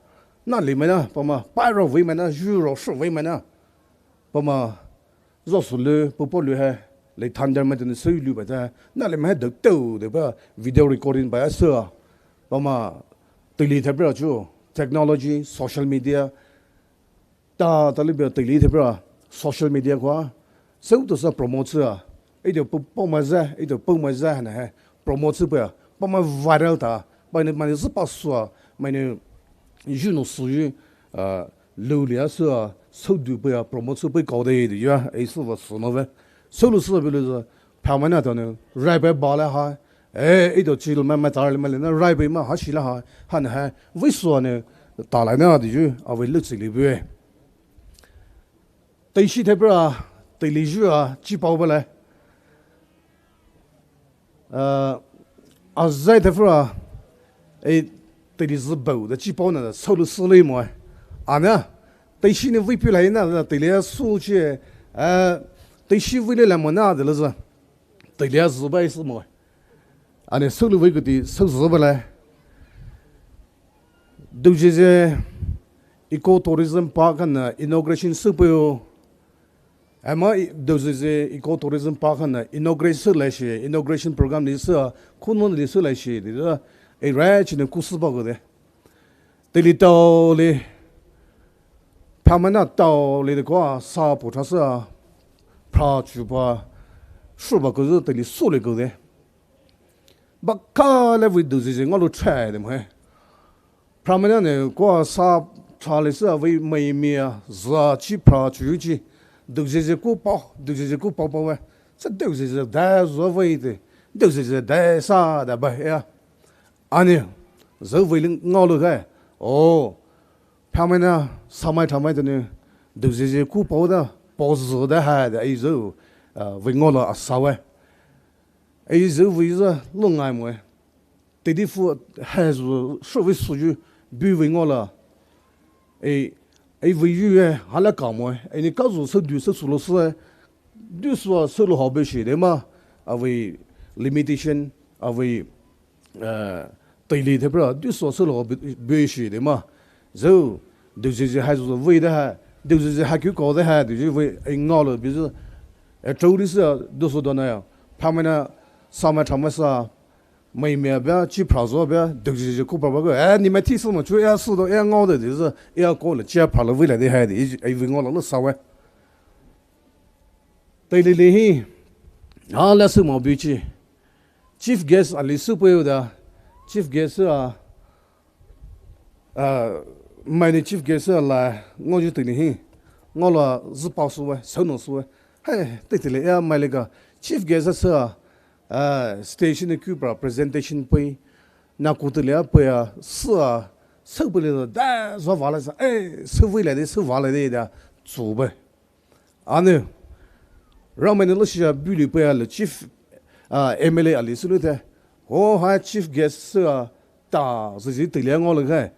Na li mai na, pa ma, pai ro vei mai na, ju ro shi vei mai na. Pa ma, zo su lu, pu po lu hai, le thunder mai de ne su lu ba ta. Na li mai dou tao de ba, video recording ba ya su a. Pa ma, tili ta bra chu, technology, social media, ta, ta li bia tili te bra social media kwa. Seu to sa promote sa. E to po, po ma za, e to po ma za na he. Promote sa bia. Pa ma viral ta. Pa ne, ma ne zi pa sua. Ma ne ju no su ju. A, lu lia sa. Seu du bia promote sa bia kau de de ya. E su va su no ve. Seu lu sa bia lu sa. Pa ma na ta ne. Rai bia ba la ha. E, e to chi lu ma ma ta le ma le na rai bia ma ha shi la ha. Ha na ha. Vei sua ne. Ta la na de ju. A vei lu chi li bia. Teishi te pra, teili ju a, chi pao ba le. A, a zai te pra, e, teili zi bau, de chi pao na, de, sau lu su le mo. A na, teishi ne vei pi lai na, de, teili a su chi, a, teishi vei le la mo na, de le zi. Teili a zi ba i su mo. Ane sau lu vei kuti, sau zi ba le. Dozeze Ecotourism Park hana inauguration su peo. Ama i-, Dozeze Ecotourism Park hana inauguration su lai shi, inauguration program li su, kuno li su lai shi, di da, e rai chi ne ku su ba ko de. Teili tao li, pamana tao li de kwa, sa po cha sa, pra chu pa, shu ba ko zu teili su li ko de. Ba ka le vei Dozeze ngalo chai de mo he. Pramana ne kwa sa cha le sa vei mai mi a za chi pra chu chi. Dozeze ku pa, Dozeze ku pa pa we. Sa Dozeze da zo vei de. Dozeze da sa da ba ya. Ani, zo vei le ngalo ga. O, pamana sa mai cha mai de ne. Dozeze ku pa da, pa zo da ha da i zo. A, vei ngalo a sa we. Ei zeu vei za lu ngai mo e. Teili fu hai zu shu vei su ju bu vei ngo la. Ei, ei vei ju e ha la ka mo e. Ei ni ka zu sa du sa su lo sa e. Du su a sa lo ha be shi de ma. A vei limitation, a vei, eh, teili te pra, du su a sa lo ha be, be shi de ma. Zeu, Dozeze hai zu vei de ha, Dozeze hai kiu ko de ha, Dozeze vei, ei ngo lo bi zu. E chou li sa, du su do na ya. Pamana, sa ma cha ma sa, mai mi a bia, chi pra zo bia, Dozeze ku pra ba ko. E, ni ma ti su ma chu, e, su do, e, ngo de, di zu, e, ko le, chi a pra lo vei la de ha de, e, e, vei ngo lo lo sa we. Teili li hi, ha la su ma bi chi. Chief guest a li su pe da, chief guest a, A, mai ni chief guest la, ngo ju teili hi. Ngo la zi pa su we, sau no su we. Hey, teitei le ya mai le ka chief guest a sü a, ah, stage ne ku pra presentation pei, na ku te le a pei a sü a, sü pei le da zwa va le sa, eh, sü vei le de, sü va le de da, zu be. Ane, Ramai ne lo shi a bu li pei a le chief, ah, M L A a li sü lu te, ho ha chief guest sü a, ta, sü zi te le ngo le kai,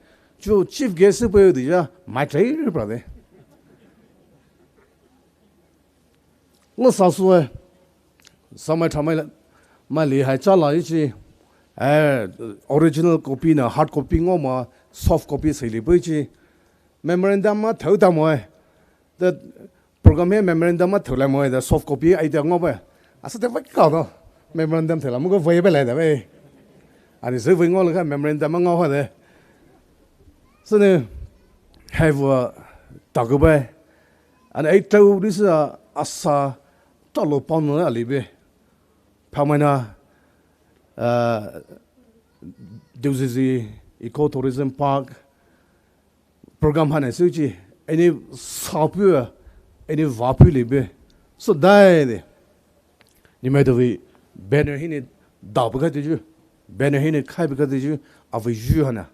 chu chief guest sü pei de ya, mai tre pra de. Lo sa sü e, sa mai tha mai la, mai li hai cha la yi chi, eh, original copy na hard copy ngo ma, soft copy sei li pei chi, memorandum ma thou ta mo e, the program he memorandum ma thou la mo e, the soft copy ai ta ngo ba, a sa te va ka do, memorandum thou la mo ko va ba la da ba, ani se va ngo la ka memorandum ma ngo ha de, so ne, hai va ta ko ba, Ana ai tau di sa asa talo pano ali be. Pamana, uh, Duzizi Eco Tourism Park program hana suchi. Ani sapu, ani vapu li be. So dai de. Ni mai to vi banner hini da bu ka tiju. Banner hini khai bu ka tiju. Avi ju hana.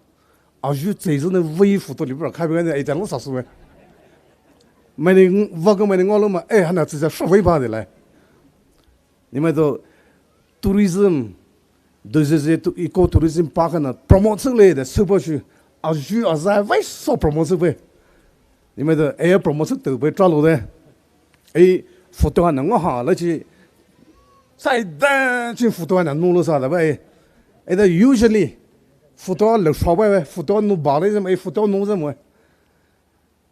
Ayu tsei zene vei photo li pra khai bega ne ai tan lo sa su me. Mani vaga mani ngolo ma, eh, hana tsei za shu vei ba de lai. Ni mai to tourism, Duzizi eco tourism park na promote sing le de super shu. Ayu aza vei so promote sing be. Ni mai to eh promote sing te be tra lo de. Ei photo hana ngo ha la chi. Sai da chi photo hana nu lo sa da ba ei. Ei da usually photo le shwa ba, photo nu ba le zam, ei photo nu zam we.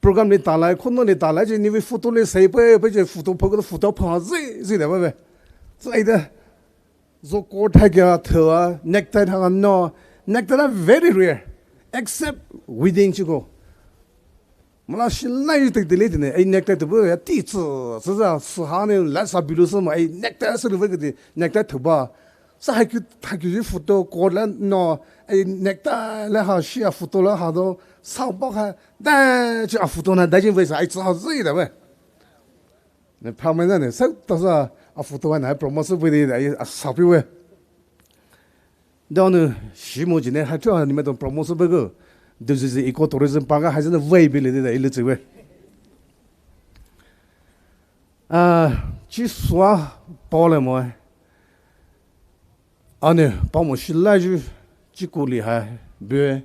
Program ni ta lai, kono ni ta lai chi ni vi photo le sai pe, pe chi photo photo photo pha zi zi da ba be. Sai da. Zo ko thai kya thua, necktie thanga no, necktie la very rare, except wedding chiko. Mala shi lai te te le te ne, ai necktie te bu ya ti tsu, sa sa, sa ha ne, la sa bilu sa ma, ai necktie sa lu ve ke te, necktie te ba. Sa hai ku, hai ku ji photo ko la no, ai necktie la ha shi a photo la ha do, sa ba ha, da chi a photo na da jin ve sa, ai tsa zi da ve. Ne pamai na ne, sa ta sa, a photo na promote sa ve de, ai a sa pi ve. Dao ne, shi mo ji ne, hai chua ni me to promote sa ve go. Duzizi eco tourism park hai sa ne ve bi le de, ile tsi ve. Ah, chi swa pa le mo. Ane, pa mo shi la ju, chi ku li hai, be.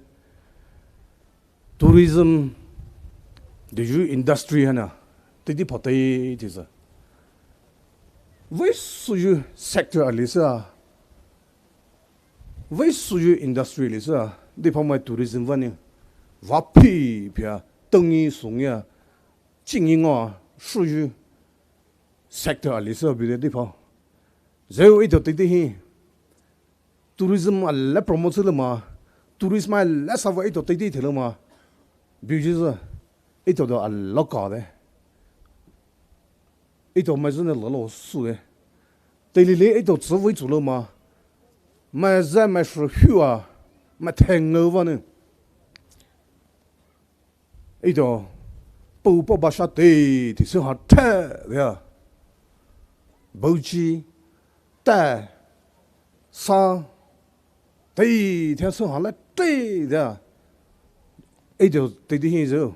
Tourism, the ju industry hana, te di pa te ti sa. Vei su ju sector a li sa. Vei su ju industry li sa. Di pa mai tourism va ni. Va pi pia, tongi sung ya. Chingi ngo, su ju sector a li sa bi de di pa. Zeu ito te di hi. Tourism a la promote le ma, tourism a la sa va ito te di te le ma, business ito do a lo ka de, ito mai zene lo lo su de, te li le ito tsu vei tsu le ma, mai za mai shi hua, mai teng va ne. Ito, pau pa ba sha te, ti se ha te, ya. Bauchi, ta, sa, te, te se ha la te, ya. Ito, te di hi zo.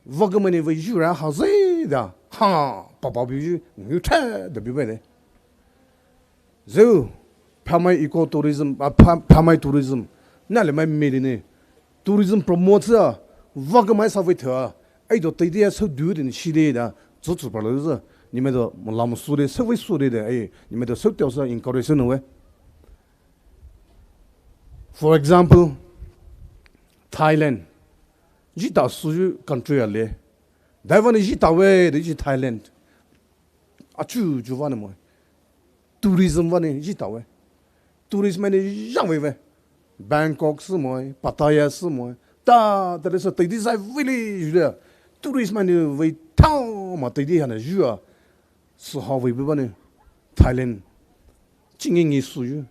Va ke mani ve ju ra ha ze, ya. Ha, pa pa bi ju, ngu te, da bi ve de. Zeu, pamai eco tourism, ah, pa-, pamai tourism. Na le mai mili ne. Tourism promote sa, va ke mai sa vei tha. Ai do te dia so du de shi de da. Zu zu pa lo za. Ni me do la mo su de, so vei su de de. Ai, ni me do so teo sa encourage no we. For example, Thailand. Ji ta su ju country a le. Dai va ni ji ta we, de ji Thailand. Achu ju va ne mo. Tourism va ne ji ta we. Tourist mai ne ya ve ve. Bangkok si mo, Pattaya si mo. Ta, ta le sa te di sa ve le ju le. Tourist mai ne ve ta ma te di ha ne ju a. Si ha ve ve va ne. Thailand. Chingi ngi su ju.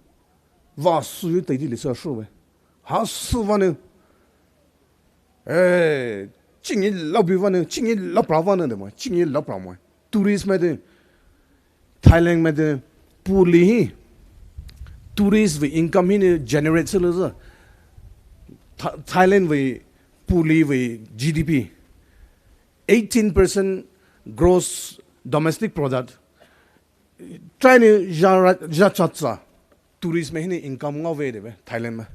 Va su ju te di le sa shu ve. Ha si va ne. Eh, chingi la bi va ne, chingi la pra va ne de mo, chingi la pra mo. Tourist mai de, Thailand maitao puli hi tourist vei income hinou generate sülouzü. Tha-, Thailand vei puli vei G D P, eighteen percent gross domestic product. China ja ra-, ja chatsa tourist mai hinou income ngaove debe Thailand mai.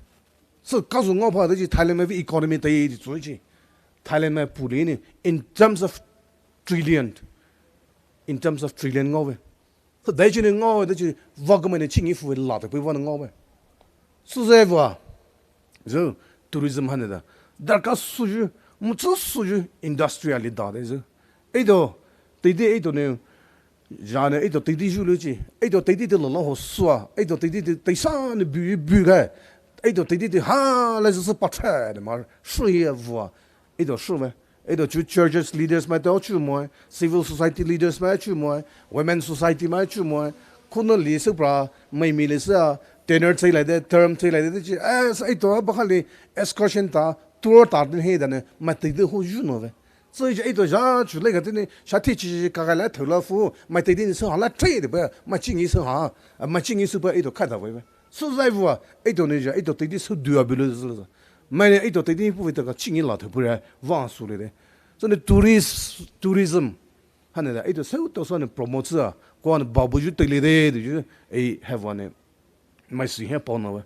Sü kazu ngaopa dachi Thailand mai vei economy tai di tsüchi. Thailand mai puli hinou in terms of trillion, in terms of trillion ngaove. Sü daichi nou ngaove dachi vakamai nou chingi fue la tapui vanou ngaove. Süzai vua. Zü tourism haina da. Darkha süyu, mutsü süyu industry ali dade zü. Eito, teidei eito nou, jane eito teidei zhu luchi. Eito teidei te lolo ho sua. Eito teidei te teisa nou bu bu ga. Eito teidei te ha la zü sü patre de ma. Shuye vua. Eito shuve. Eito chu churches leaders maitao chumoe, civil society leaders mai chumoe, women society mai chumoe, kuno li sü pra, mai mi li sü a, tenure tsei lai de, term tsei lai de, chi, eh, sa eito a, bakha li excursion ta, tour ta, den he da ne, maitao de ho zhu no ve. So, eito ja chu le ga tini, sha ti chi chi ka ga la thou la fu, maitao de ni sü ha la tre de ba, ma chi ni sü ha, ma chi ni sü ba eito kha da ve ve. Süzai vua, eito nou ja, eito teidei sü dua bilo zü lo. Mai nou eito teidei pu ve ta ka chingi la thou pu re, vang su le de. So nou tourist, tourism, haina da, eito sü to sü nou promote sa, kwa nou babu ju teile de, de ju, ei, have one, mai si he pao na ve.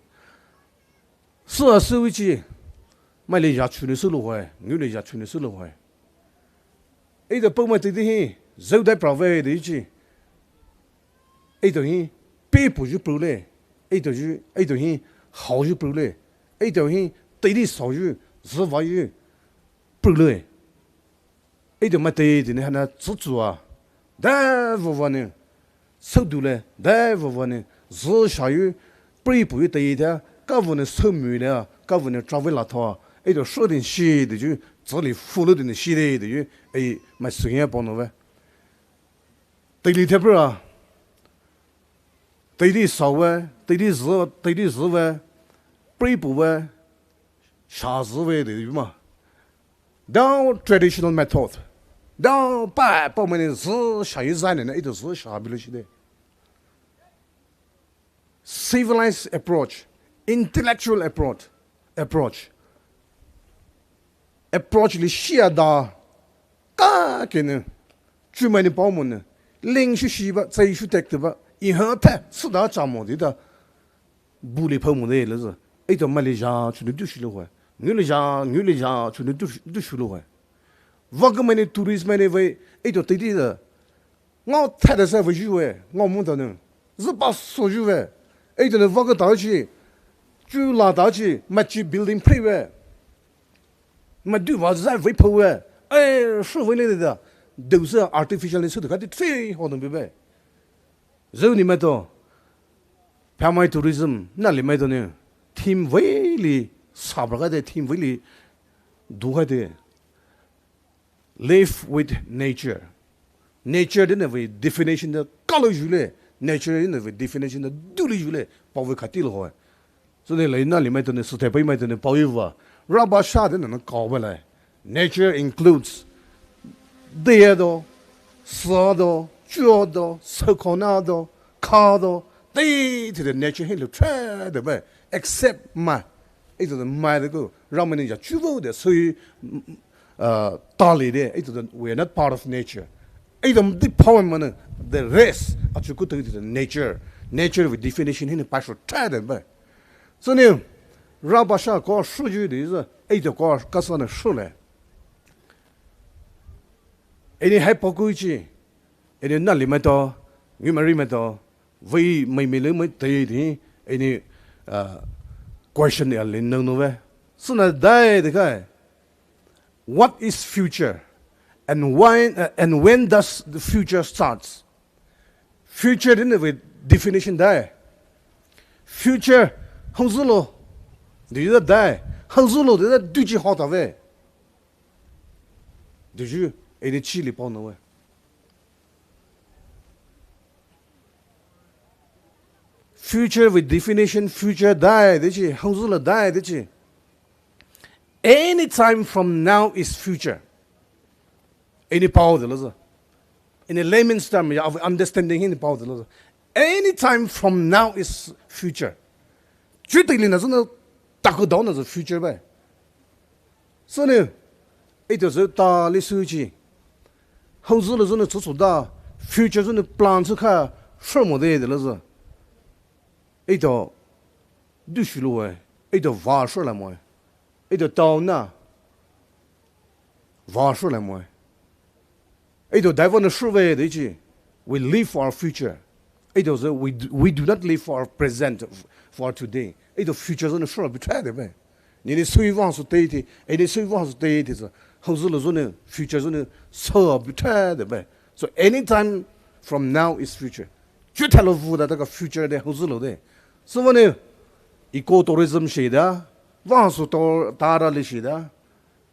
Sü a sü wichi, mai le ja chu nou sü lo hoi, ngu le ja chu nou sü lo hoi. Eito pao maitao de hi, zeu dai pra ve de chi. Eito hi, pe pu ju pru le. Eito ju, eito hi, hao ju pru le. Eito hi, teidei sao ju, zü va ju, pru le. Eito maitao de ni haina tsü tsü a. Da vua vua nou. Sü du le, da vua vua nou. Zü sha yu, pri pu yu teidei ta, ka vua nou sü mu le, ka vua nou travel la tho. Eito shu de shi de ju, tsü li fu lu de ni shi de de ju. Ei, mai su ye pao no ve. Teile te pra. Teidei sao ve, teidei zü, teidei zü ve, pri pu ve, sha zü ve de ma. Down traditional method. Down pa, pa mai nou zü sha yu zai nou, eito zü sha bilo shi de. Civilized approach, intellectual approach, approach. Approach li shia da, ka ke nou, chu mai nou pao mo nou, ling shu shi ba, tsai shu tek te ba, i ha pe, sü da cha mo de da, bu li pao mo de le zü. Eito mai le ja, chu nou du shi lo hoi. Ngu le ja, ngu le ja, chu nou du, du shi lo hoi. Vakamai nou tourist mai nou ve, eito teidei da, Ngao thada sa vei ju ve, ngao mong ta nou. Zü pa so ju ve. Ei ta nou vaka ta chi. Chu la ta chi, ma chi building phei ve. Ma du va zai vei phou ve. Ei, shu vei le da. Deu sa artificial ni su de ka ti three ho nou be be. Zeu ni mai to. Phamai tourism, na li mai to nou. Theme vei li, sabra ka de theme vei li. Du ka de. Live with nature. Nature de ne vei definition de kalo ju le. Nature de ne vei definition de duli ju le. Pao vei kati lo hoi. So ne lai na li mai to ne, sute pai mai to ne, pao yu va. Raba sha de ne, ne kao ba lai. Nature includes de do, sa do, chuo do, sa ko na do, ka do, de, de, de nature hi lo tre de bai. Except mai. Ei to de mai de ko. Ramani ja chu vo de, so yu, uh, tali de, ei to de, we are not part of nature. Ei to de power mana, the rest, a chu ku to de nature. Nature with definition hi ne pa shu tre de bai. So ne, raba sha ko shu ju de, ei to ko ka sa ne shu le. Ei ni hai pa ku chi, ei ni na li mai to, ngi mari mai to, vei mai mi le mai te di, ei ni, uh, question ya le no no ve. So na dai de kai. What is future? And why, uh, and when does the future starts? Future de ne vei definition dai. Future hang zu lo. De da dai. Hang zu lo de da du ji ha ta ve. De ju, ei ni chi li pao na ve. Future with definition, future dai, de chi, hang zu lo dai, de chi. Any time from now is future. Ei ni pao de lo za. In a layman's term, ya, of understanding hi ni pao de lo. Any time from now is future. Chuo teili na zünou takou dao na zü future bae. Sünou, etao zü tali süchi. Haozü lo zünou chuchu da, future zünou plan sükha, shemo de de lo zü. Etao, du shi lo e, etao va shi la mo e. Etao tao na, va shi la mo e. Etao daiva nou shi ve de chi. We live for our future. Etao zü, we do, we do not live for our present, for our today. Etao future zünou shi la bu thai de bae. Nini sui vang su tei ti, eni sui vang su tei ti zü. Haozü lo zünou, future zünou, so bu thai de bae. So anytime from now is future. Chuo thalo vu da taka future de haozü lo de. Süvanou, ecotourism shi da, vang su to, tara le shi da.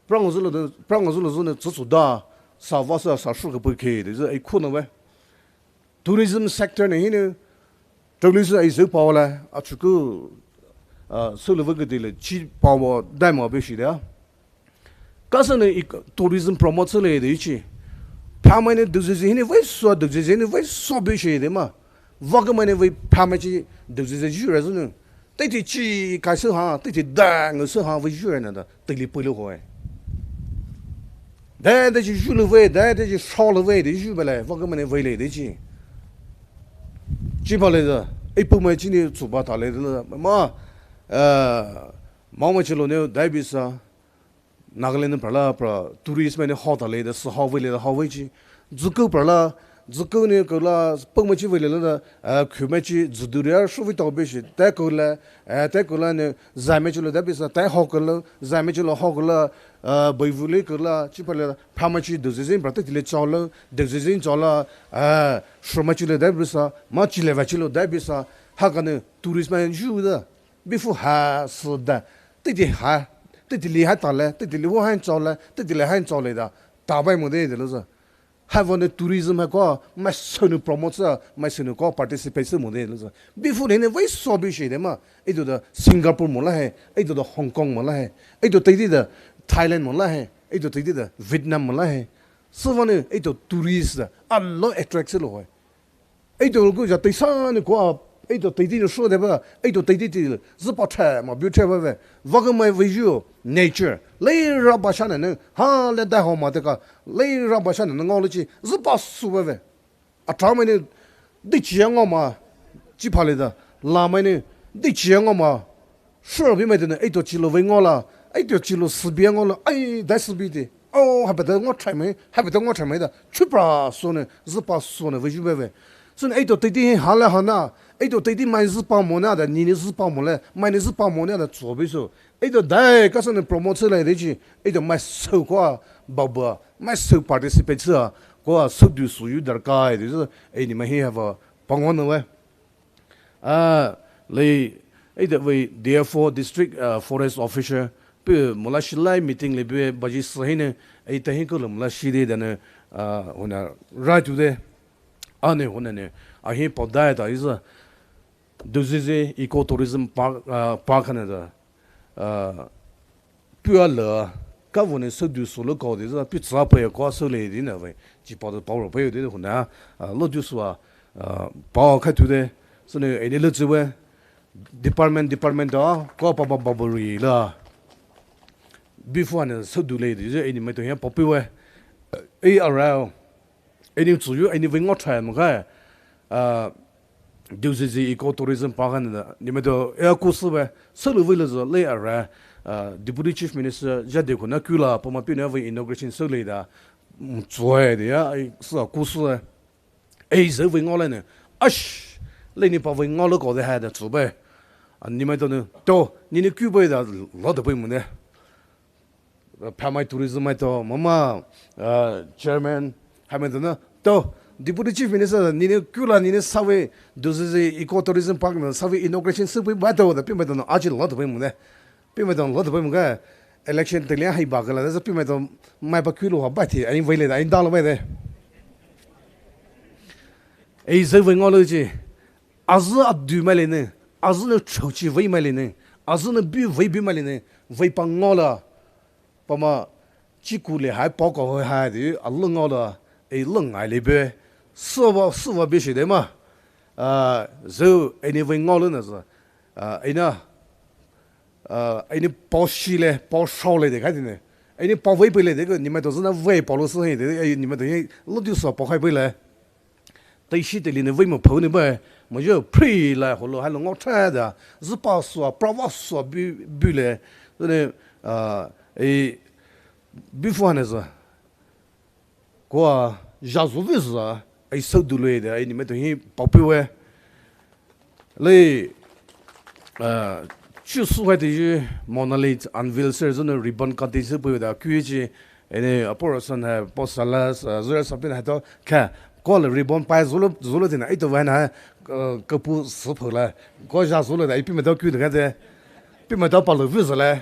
Prang zü lo de, prang zü lo zünou, chuchu da, sa va sa, sa shi ke pu ke de, zü, ei, khu na bae. Tourism sector ne hinou, tali sü ei zü pao la, achuku, ah, sü lo ve ke de le, chi pao mo, dai mo be shi da. Kasane i tourism promote sü le de chi. Phamai ne duzeze hinou vei so, duzeze hinou vei so be shi de ma. Vakemai ne vei phamai chi duzeze ju re zünou. Teitei chi kai sü ha, teitei dang sü ha vei ju re na da, teili pui lo ho e. Da, da chi ju lo vei, da, da chi sho lo vei, de ju be le, vakemai ne vei le de chi. Chi pha le da, ei pumai chi ni chu ba ta le de ma, eh, maomai chi lo ne, da bi sa. Nagaland pra la pra tourist mai ne hao ta le da, sü hao vei le da hao vei chi. Zükou pra la, zükou ne kou la, pengmai chi vei le la da, eh, khumai chi, züdu ria, shu vei tao be shi, tai kou la, eh, tai kou la ne, zaimai chi lo da be sa, tai hao kou la, zaimai chi lo hao kou la, eh, bai vu le kou la, chi pha le, phamai chi, duzeze pra, teitei le chao la, duzeze chao la, eh, shumai chi lo da be sa, ma chi le va chi lo da be sa, ha ka ne, tourist mai ju da. Bifu ha sü da. Teitei ha. Teitei li ha ta le. Teitei li wu ha chao le. Teitei li ha chao le da. Ta bai mo de de lo zü. Haivanou tourism ha ko, mai sünou promote sü, mai sünou ko participate sü mo de lo zü. Bifu ne ne vei so be shi de ma. Etao da Singapore mo la he. Etao da Hong Kong mo la he. Etao teitei da Thailand mo la he. Etao teitei da Vietnam mo la he. Süvanou etao tourist da. A lo attract sü lo ho e. Etao kou ja teisa ne kua, etao teitei nou shu de ba, etao teitei ti, zü pa thai ma bu thai ba ve, vakemai vei ju, nature, le ra ba sha ne ne, ha le dai hao ma te ka, le ra ba sha ne ne ngao le chi, zü pa su ba ve. Athamai ne, di chi ya ngao ma, chi pha le da, lamai ne, di chi ya ngao ma, Sure, bi mai de ne, etao chi lo vei ngao la, etao chi lo sübi ngao la, ai, dai sübi de. Oh, ha ba de ngao thai mai, ha ba de ngao thai mai da. Chu pra so ne, zü pa so ne, vei ju be ve. So ne, etao teitei ha la ha na, etao teitei mai zü pa mo na da, ni ne zü pa mo le, mai ne zü pa mo na da, zo be so. Etao dai, kasane promote sü le de chi, etao mai so kua, ba ba, mai so participate sü a, kua so du so yu dar kai de, so, ei ni mai hi ha va, pa ngao ne ve. Ah, lei, ei da vei D F O district, ah, forest officer, pe mola shi lai meeting le be baji sa hi ne, ei ta hi ko le mola shi de da ne, ah, hona right to de, a ne hona ne, a hi pao dai da iza, Duzeze ecotourism park, ah, park ha ne da, ah, pua la, ka vo ne sü du su lo kau de, za pi tsa pa ya kua sü le de na ve, chi pa de pa ro pa yo de hona, ah, lo du su a, ah, pa khai tu de, sü ne, eh, ne le zi ve, department, department da, kua pa ba ba bu ri la. Before ne sü du le de, eh, ne mai to ya pa pi ve, eh, a ra, eh, ne zu yu, eh, ne ve ngao thai mo kai, ah, Duzeze ecotourism park ha ne, ni me to, eh, ku sü ve, sü lu ve le zo, le a ra, uh, Deputy Chief Minister, ja de ko na ku la, pa ma pi ne ve inauguration sü le da, mm, zoi de ya, eh, sü a ku sü, eh, ze ve ngao le ne, ash, le ni pa ve ngao le ko de ha de zu ve. Ah, ni me to ne, to, ni ne ku ve da, lo de ve mo ne. Phamai tourism mai to, mama, uh, chairman, hai mai to na, to, Deputy Chief Minister, ni ne ku la, ni ne sa ve, Duzeze ecotourism park na, sa ve inauguration sü ve ba to, da pi mai to na, aji lo to ve mo ne. Pi mai to lo to ve mo ga, election te le hai ba ga la, da pi mai to, mai pa ku lo ha ba ti, ai ve le da, ai da lo ve de. Ei ze ve ngao le chi, a zü a du mai le ne, a zü ne chou chi ve mai le ne, a zü ne bi ve bi mai le ne, ve pa ngao la, pa ma, chi ku le hai pa ko hai de, a lo ngao la, ei leng ai le be, süwa, süwa be shi de ma. Ah, zü, ei ni vei ngao le na zü. Ah, ei na, ah, ei ni pao shi le, pao shao le de kai de ne. Ei ni pao vei pei le de, ni mai to zü na vei pao lo sü hei de, ei ni mai to hei, lo di sü pao kai pei le. Tai shi te li ne vei mo pao ne ba, mo yo pri la ho lo, hai lo ngao tra da, zü pa sü, pra wa sü, bu, bu le. Zü ne, ah, ei, bu fu ha ne zü. Kwa zha zu vei zü, ai sau du lei de, ai ni mai to hi pao pei we. Lei, uh, chu su hai te yu Mona Lisa unveil ser zü ne ribbon cutting se pei we da, ku chi, ene, a poro son hai, po salas, uh, zü ra sapin hai to, ka, kwa le ribbon pai zu lo, zu lo tina, ai to vei na, uh, kapu su pao la, kwa zha zu lo da, ai pi mai to ku de ka de, pi mai to pa lo vei zü le,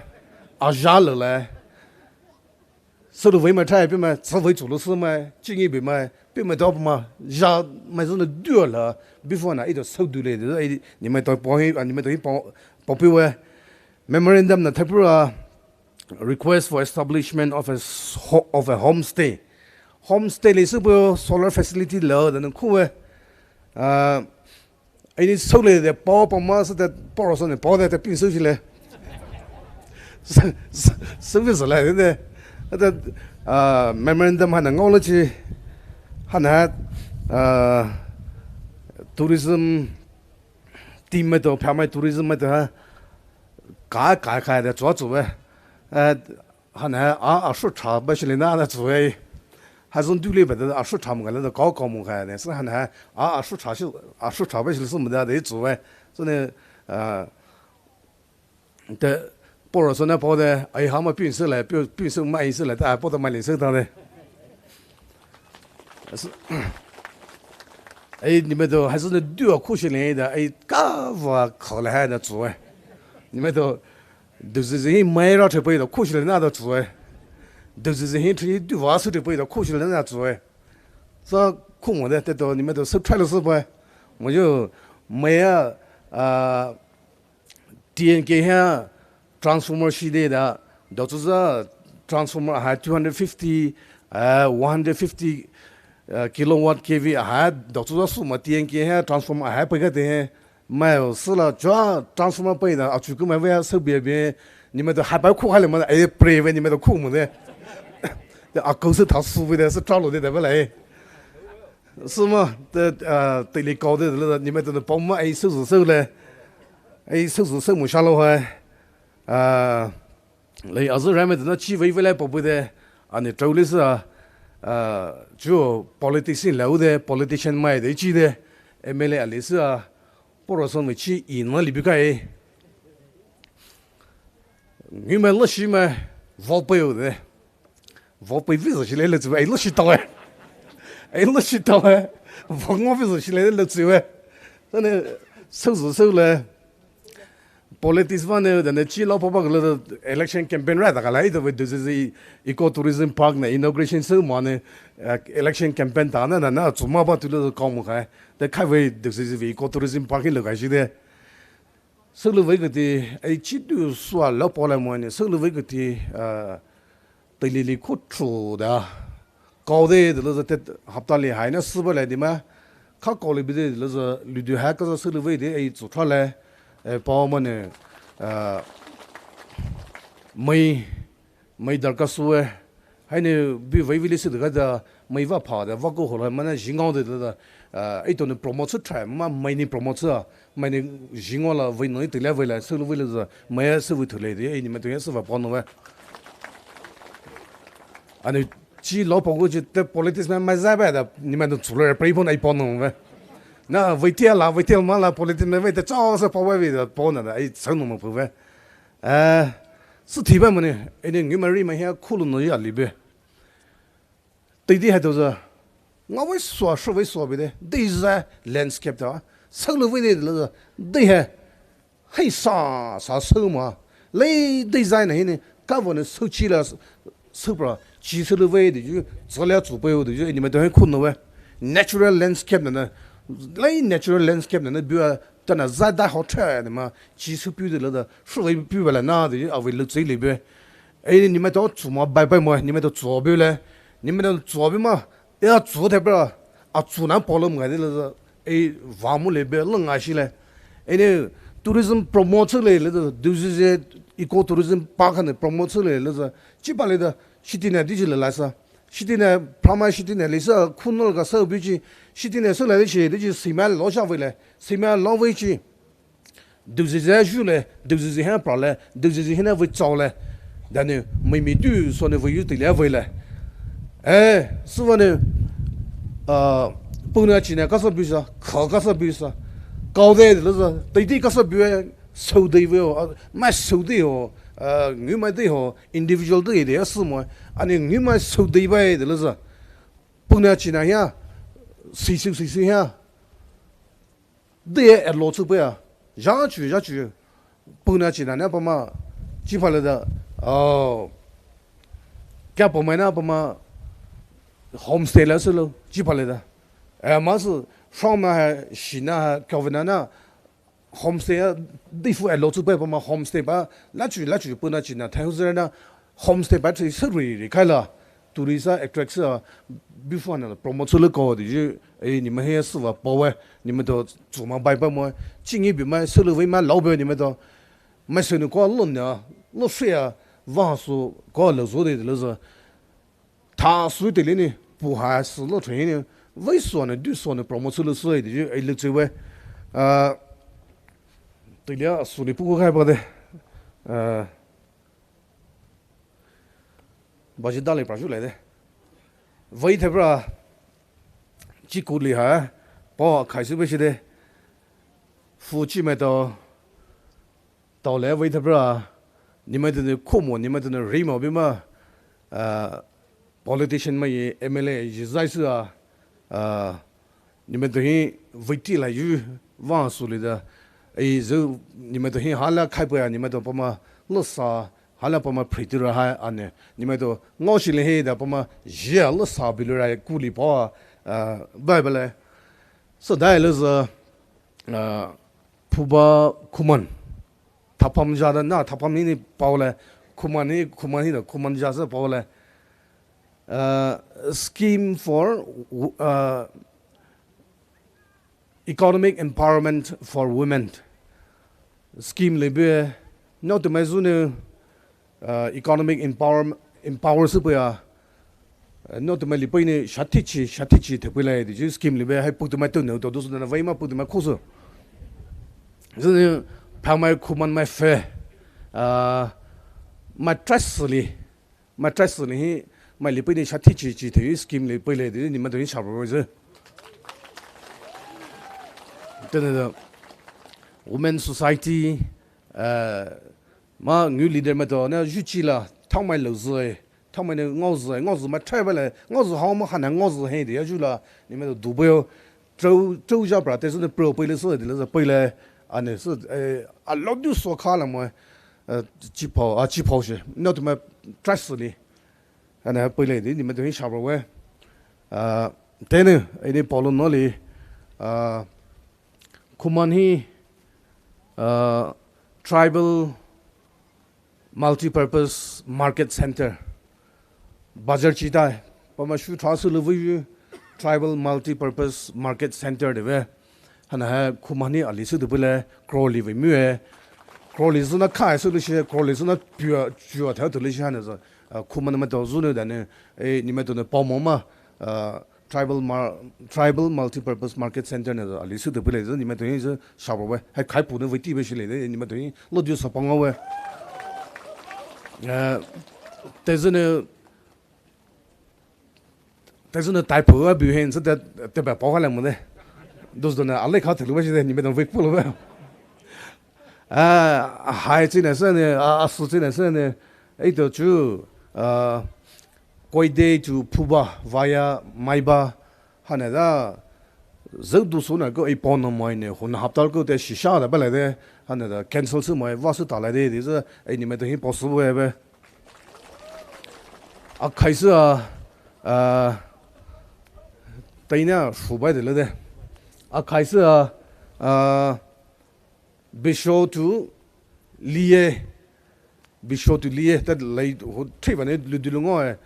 a zha lo le. Sülou vei mai thai, pei mai, sü vei chu lo sü mai, chingi bei mai, pei mai to pa mai, zha mai zü ne du la, before na, ito sau du le, ai, ni mai to pao hi, ah, ni mai to hi pao, pao pei we. Memorandum na thapura, request for establishment of a s-, ho-, of a homestay. Homestay le sü pao solar facility la, da ne ku we. Ah, Ai ni sau le de pao pa ma sü de poro son ne pao de de pin sau shi le. Sau, sau, sau vei zü le de de. De, ah, memorandum ha na ngao le chi. Ha na, ah, tourism team mai to, pha mai tourism mai to ha. Ka, ka, ka de zua zu we. Eh, Hana, a, a shu cha ba shi le na da zu we. Ha zun du le ba da a shu cha mo ga le da kao kao mo ga ne. Sü hana, a, a shu cha shi, a shu cha ba shi le sü mo da de zu we. Sü ne, ah, de, poro sü na pao de, ai ha ma pin sü le, pin, pin sü ma ai sü le, da pao da ma le sü da de. Sü, ai, ni mai to, ha sü ne du a ku shi le da, ai, ka wa kao le ha da zu we. Ni mai to, Dou zi zi hi mai ra che pei da ku shi le na da zu we. Dou zi zi hi chi du wa sü che pei da ku shi le na zu we. Sa ku mo de te to ni mai to subscribe lo sü pei. Mo yo mai a, ah, T N K ha transformer shi de da. Dou zu za transformer ha two hundred fifty, ah, one hundred fifty, ah, kilowatt K V ha. Dou zu za sü ma T N K ha transformer ha pei ka de he. Mai o sü la zua transformer pei da, a chu ku mai vei a sü bie bie, ni mai to ha pai ku ha le ma, ai pray vei ni mai to ku mo de. De a kou sü ta su vei de, sü tra lo de de vei lai. Sü ma, de, ah, te li kao de de le, ni mai to ne pao ma ai sü zu sü le. Ai sü zu sü mo sha lo hai. Ah, Lei a zü rai mai de na chi vei vei lai pao pei de, a ni trao le sü a, ah, chu politics ni lau de, politician mai de chi de, M L A a le sü a, poro son mai chi i na li bi kai. Ngi mai lo shi mai, vo pei o de. Vo pei vei zo shi le le zu, ai lo shi tao e. Ai lo shi tao e. Vo ngo vei zo shi le le zu e. Sa ne, sau zu sau le. Politics va ne, da ne chi lao papa gele election campaign ra da kala ito ve dou zi zi eco tourism park na inauguration sü ma ne, eh, election campaign ta na na na zu ma ba tu le kao mo kai. De kai ve dou zi zi ve eco tourism park lo kai shi de. Sülou ve kati, ai chi du sua lao pa la mo ne, sülou ve kati, eh, Teili li khu chu da. Kao de, de le za te hapta li hai na sü ba le di ma. Kha kao li bi de, de le za lu du ha ka za sülou ve de, ai zu tra le. Eh, pao ma ne, eh, mai, mai dar ka su e. Hai ne bi vei vei li sü de ka da, mai va pha de, va ko ho la, ma na jingao de, de, de. Eh, ai to ne promote sü try, ma mai ni promote sü a. Mai ni jingao la, vei no ni te le vei la, sülou ve le za, mai a sü ve tu le de, ai ni ma to ya sü va pao no ve. Ani chi lao pao gu chi te politics mai mai zai ba da, ni mai dong zu le pray pon ai pao no ve. Na vei tia la, vei tia ma la politics mai vei te zao sa pao ve da, pao na da, ai sang no mo pu ve. Eh, sü ti ba mo ni, ai ni ngi ma ri ma hia khu lu no ya li be. Tei di hai to za. Nga vei sua, shu vei sua bi de. Dei za landscape ta. Sang lu vei de la za. Dei hai. Hai sa, sa sau ma. Lei dei za na hi ni. Ka vo ne sau chi la, sau pra. Chi sau lu vei de ju. Za lia zu pei de ju. Ni ma to hai khun no ve. Natural landscape na na. Lei natural landscape na na bia. Ta na za da ho tra ni ma. Chi sau piu de la da. Shu vei piu ba la na de ju. A vei lu zai li be. Ai ni mai to zu ma bai bai mo, ni mai to zu bi le. Ni mai to zu bi ma, E atsu thepra, atsu na problem ngai de le, e vamu le be le ngai shi le. E ne tourism promote le le, duzizi eco tourism park ne promote le le, chipa le da, shiti ne diji le la sa. Shiti ne, prama shiti ne le sa, khunol ka sa bichi, shiti ne sa le chi, diji sima lo sha ve le, sima lo ve chi. Duzizi zhu le, duzizi hen pra le, duzizi hen ve chao le. Dane, mai mi du, so ne ve yu ti le ve le. E, suva ne, a, puna chi ne kasa bu sa, ka kasa bu sa. Kau de le sa, tei di kasa bu e, so de ve o, a, mai so de o, a, ngu mai de o, individual de de su mo. Ani ngu mai so de ve de le sa. Puna chi ne ya, si si si si ya. De e lo chu pe ya. Ja chu, ja chu. Puna chi ne na pama, chipa le da, o, kya pama na pama, homestay la su lo, chipa le da. E, ma su, from na ha, shi na ha, Kelvin na, homestay a, di fu e lo chu pe pama homestay pa, la chu, la chu, puna chi ne, thai hu zhe na, homestay pa chi se ri ri kai la, tourist a, attract sa, bi fu na, promote su le ko, di ju, e, ni ma he su va po we, ni ma to, zu ma bai pa mo, chi ngi bi ma, su le ve ma, lo be, ni ma to, ma su nu ko, lo na, lo shi a, va su, ko lo zu de, lo zu. Tha su te le ni, pu ha su lo thwe ni, ve su ne, du su ne, promote su le su e, di ju, e le chu we. A, te le a su le pu ko kai pa de. A, ba ji da le pra ju le de. Ve thepra, chi ku li ha, po khai su be shi de. Fu chi me to, tao le ve thepra, ni ma to ne kho mo, ni ma to ne ri mo bi ma, a, politician ma ye, M L A ye zai su a, a, ni ma to hi ve ti la yu, va su le da, e zu, ni ma to hi ha la khai pa ya, ni ma to pama, lo sa, ha la pama phri ti ra ha, a ne, ni ma to, ngo shi le he da pama, ji a lo sa bi le ra, ku li pa, a, Bible e. So da le za, a, Phuba Khuman. Thapam ja da na, thapam ni ni pao le, Khuman ni, Khuman ni da, Khuman ja sa pao le. Uh, scheme for, uh, economic empowerment for women. Scheme le be, no to mai zu ne, uh, economic empower, empower su pe ya, uh, no to mai li pe ne, shati chi, shati chi te pe le, di ju scheme le be, hai pu to mai to no, to do su na, vai ma pu to mai ko su. Zu ne, pa mai Khuman mai fe, uh, mai trust li, mai trust li hi, mai li pe ne, shati chi chi te scheme le pe le, di ni ma to ni sha ro zu. Tene da, Women Society, uh, ma ngu leader ma to, na ju chi la, thang mai lo zu e, thang mai ne ngao zu e, ngao zu ma thai ba le, ngao zu hao ma ha na ngao zu he de, ya ju la, ni ma to du bo yo, trou, trou ja pra, te zu ne pro pe le su de le za pe le, a ne su, eh, a lo du so kha la mo, eh, chi pao, a chi pao she, no to ma trust li, a ne pe le de, ni ma to hi sha ro we, uh, tene, e ni pao lo no li, uh, Khuman hi, uh, tribal multipurpose market center. Bazar chi tai, pama shu tha su lu vu tribal multipurpose market center de ve. Hana ha Khuman ni ali su de bu le, Crowley ve mu e. Crowley zu na kai su lu shi, Crowley zu na pua, pua tha tu lu shi hana za. Uh, Khuman ma to zu ne da ne, e, ni ma to ne pao mo ma, uh, Tribal mar-, tribal multipurpose market center ne ali su de bu le ni ma to hi sha ro we. Hai khai pu ne ve ti be shi le ni ma to hi lo du sa pang we. Eh, te zu ne, te zu ne tai pu a bu hen sa te, te ba pao ha le mo de. Do zu ne a le kha te lu be shi de ni ma to ve pu lo we. Ah, hai chi ne se ne, a, a su chi ne se ne. Ei to chu, ah, Koide to Phuba via Maiba, hana da, zeu du su na ko ei pon na mai ne, hun haptal ko te shisha da ba le de, hana da cancel su mai, va su ta le de, de zu, ei ni ma to hi pao su we be. A khai su a, a, tai na shu bai de le de. A khai su a, a, Bisho to Lie. Bisho to Lie, ta lai ho tri ba ne lu du lu ngo e.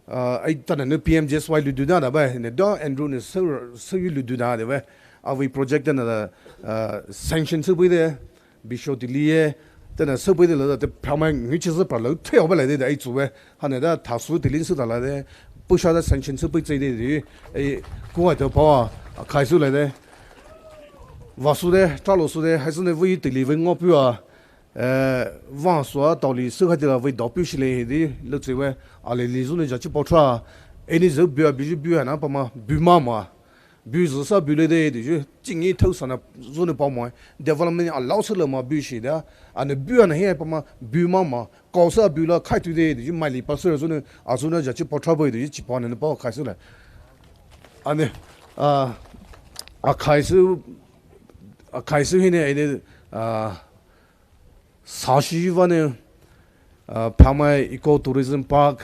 uh, ai tana ne P M G S Y ludu na da ba, ne da Andrew ne sü, sü ludu na de ba. Avei project na da, uh, sanction sü bui de, bisho dili ye, tana sü bui de la da, te pramai ngi chi sü pra lo, te o ba la de, ai zu ba, ha ne da, ta su dili sü da la de, pusha da sanction sü bui zai de, de, ai, kuwa de pa, a kai su la de. Vasu de, tralo su de, hai su ne vei dili vei ngo pu a, eh, vasu a, tao li sü khai de la vei dao pu shi le, de, lo zai we, a le li su ne ja chi pao tra, e ni zai bu a, bu ji bu a na pa ma, bu ma ma. Bu zü sa bu le de, de ju, jing yi thou sa na, zu ne pa mo, development a lao sü le ma bu shi de, a ne bu a na he pa ma, bu ma ma, kao sa bu la khai tu de, de ju, mai li pa sü zu ne, a zu ne ja chi pao tra bo de ju, chi pa ne ne pa khai sü le. A ne, a, a khai sü, a khai sü hi ne, a ne, a, Sa shi va ne, uh, Phamai Eco Tourism Park,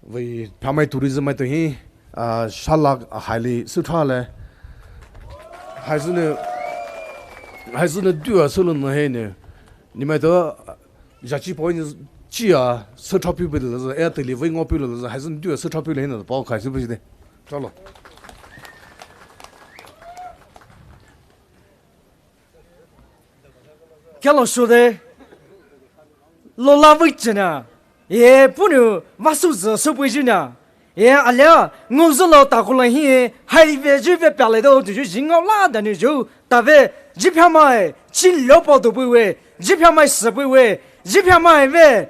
vei Phamai Tourism mai to hi, uh, shalak a hai li sü tra le. Hai sü ne, hai sü ne du a sü lo ne he ne. Ni mai to, uh, ja chi pao ni chi a sü tra pu bu le, e te li vei ngo pu le, hai sü ne du a sü tra pu le ne, pa khai sü bu ji de. Tra lo. Kalo sho de. Lo la vei chena. E punu vasu zü sü pui jina. E alia, ngo zü lo ta ku la hi, hai ve ji ve pa le do, tu ju ji ngo la da ni ju, ta ve, ji pha mai, chi lo pa do pui we, ji pha mai sü pui we, ji pha mai ve.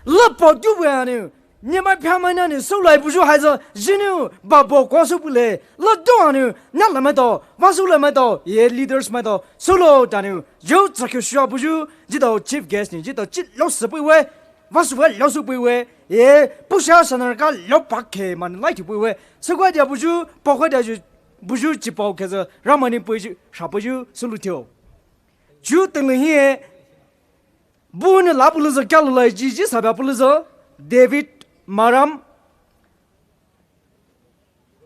Lo pa du we anu, Ni mai pha mai na ni sü lai bu ju hai zü, ji nu, ba bo ko sü bu le, la do anu, na la mai do, vasu la mai do, ye leaders mai do, sü lo da nu, ju za kyo shua bu ju, ji do chief guest ni, ji do chi lo sü pui we, vasu we lo sü pui we, ye, pusha sa na ka lo pa ke man lai ti pui we, sü kwa dia bu ju, pa kwa dia ju, bu ju chi pa ke zü, ra ma ni pui ju, sha pui ju, sü lu tio. Ju te le hi, Bu ne la pulüzü kya lulai ji ji sabya pulüzü David Maram,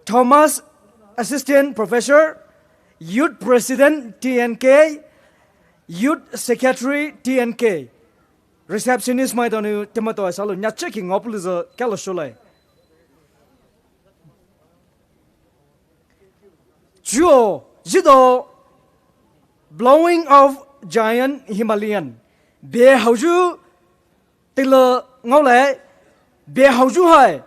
Thomas, Assistant Professor, Youth President T N K, Youth Secretary T N K, Receptionist mai tonu temato asalo nya cheki ngo pulüzü kya lo sholai. Chuo, jido, Blowing of Giant Himalayan. Be hauju, tila ngau lai, be hauju hai.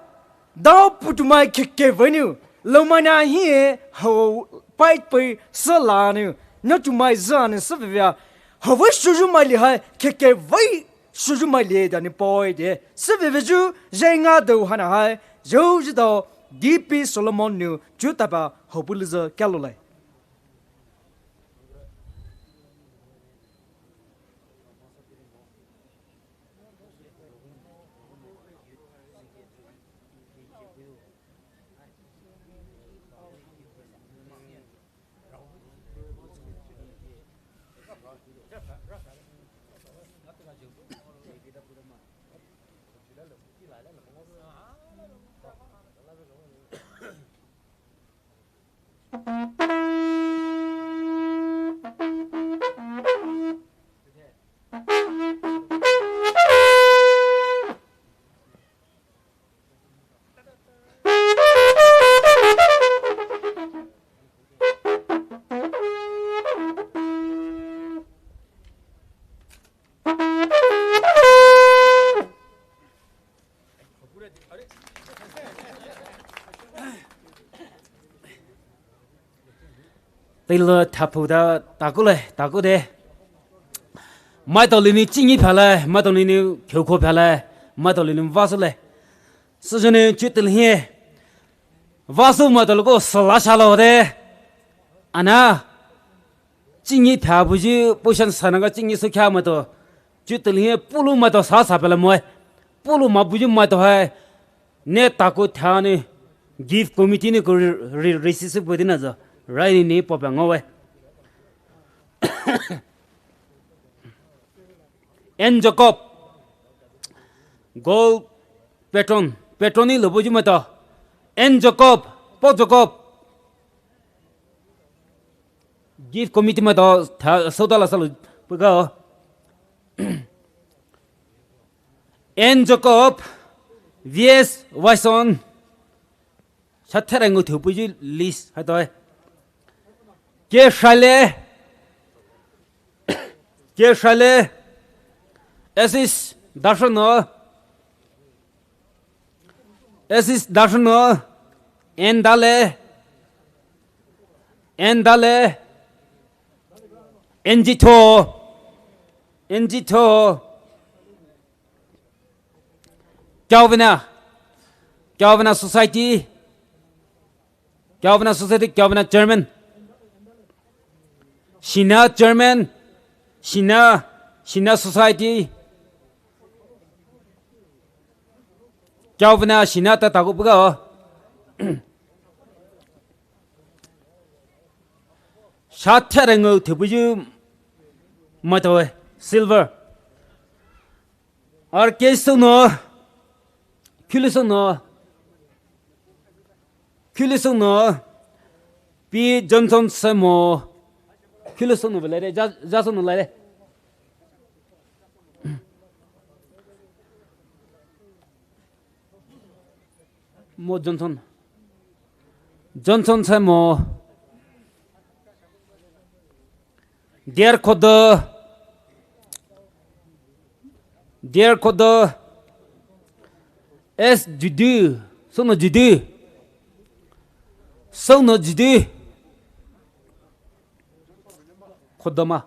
Dao putumai keke venu, lomana hi hau pait pai salanu, natumai zanu savivia. Hawai shuju mai li hai, keke vai Shuju mai le da ni poi de. Siveve ju, jenga do hana hai. Ju ji do, D P Solomon nu, ju tapa, ho pulüzü kya lulai. Tila thapu da taku le, taku de. Maitao lini chingi phale, maitao lini khyokho phale, maitao lini vasu le. Sujuni chutil hi. Vasu maitao loko sala shala de. Ana. Chingi pha buji, pushan sananga chingi sukha maitao. Chutil hi pulu maitao sa sa phale moi. Pulu ma buji maitao hai. Ne taku thani gift committee ni ko ri, ri, receive pudi na zo. Rai ni ni popa ngowe. N Jacob. Gold patron. Patron ni lobo jumata. N Jacob. Po Jacob. Gift committee maitao tha, soda la salo. Puga. N Jacob, V S Waison. Shathere nguthu puyu list hai toi. Ke Shale. Ke Shale. Esis Dashono. Esis Dashono. Endale. Endale. Enjitho. Enjitho. Calvina. Calvina Society. Calvina Society, Calvina Chairman. Shina Chairman. Shina, Shina Society. Calvina Shina ta taku puga. Shathere nguthu puyu matoe. Silver. R K Sono, Kulu Sono, Kulu Sono, P Johnson Semo, Kulu Sono belare, Ja, Ja Sono lare. Mo Johnson. Johnson Semo. Dear Khodo, Dear Khodo, S Judu, Sono Judu, Sono Judu, Khodoma.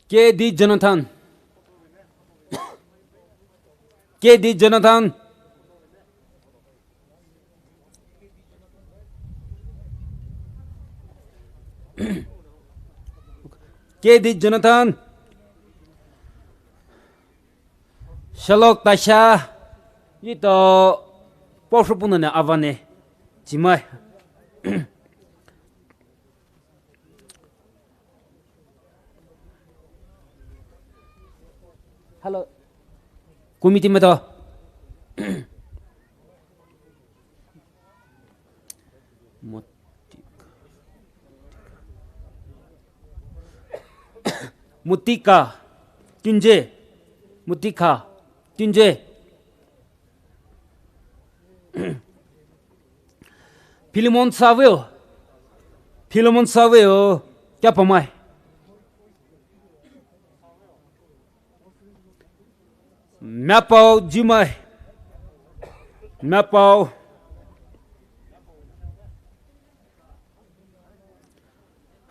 K D Jonathan. K D Jonathan. K D Jonathan. Shalok Tasha. Ito. Posho puno ne avane. Jimai. Hello. Committee mato. Mutika. Mutika. Tunje. Mutika. Tunje. Philemon Savio. Philemon Savio. Kya pamai? Mapao Jimai. Mapao.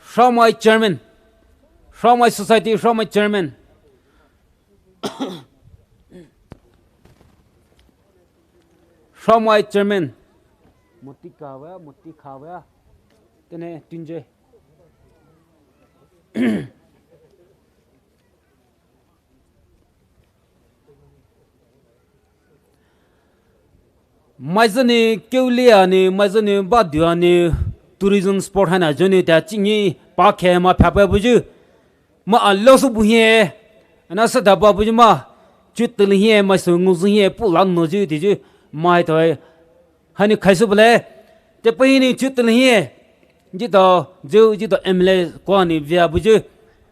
Shramai Chairman. Shramai Society, Shramai Chairman. Shramai Chairman. Moti kawa, moti kawa. Tene tunje. Maizani keulia ni, maizani badia ni, tourism spot hana joni ta chingi pa khe ma phapa buju. Ma alo su buhie, ana sada ba buju ma, chutul hie, ma su nguzu hie, pula no ju ti ju, mai toi. Hani khaisu bele, te pahini chutul hie. Jito, ju, jito M L A kwa ni via buju.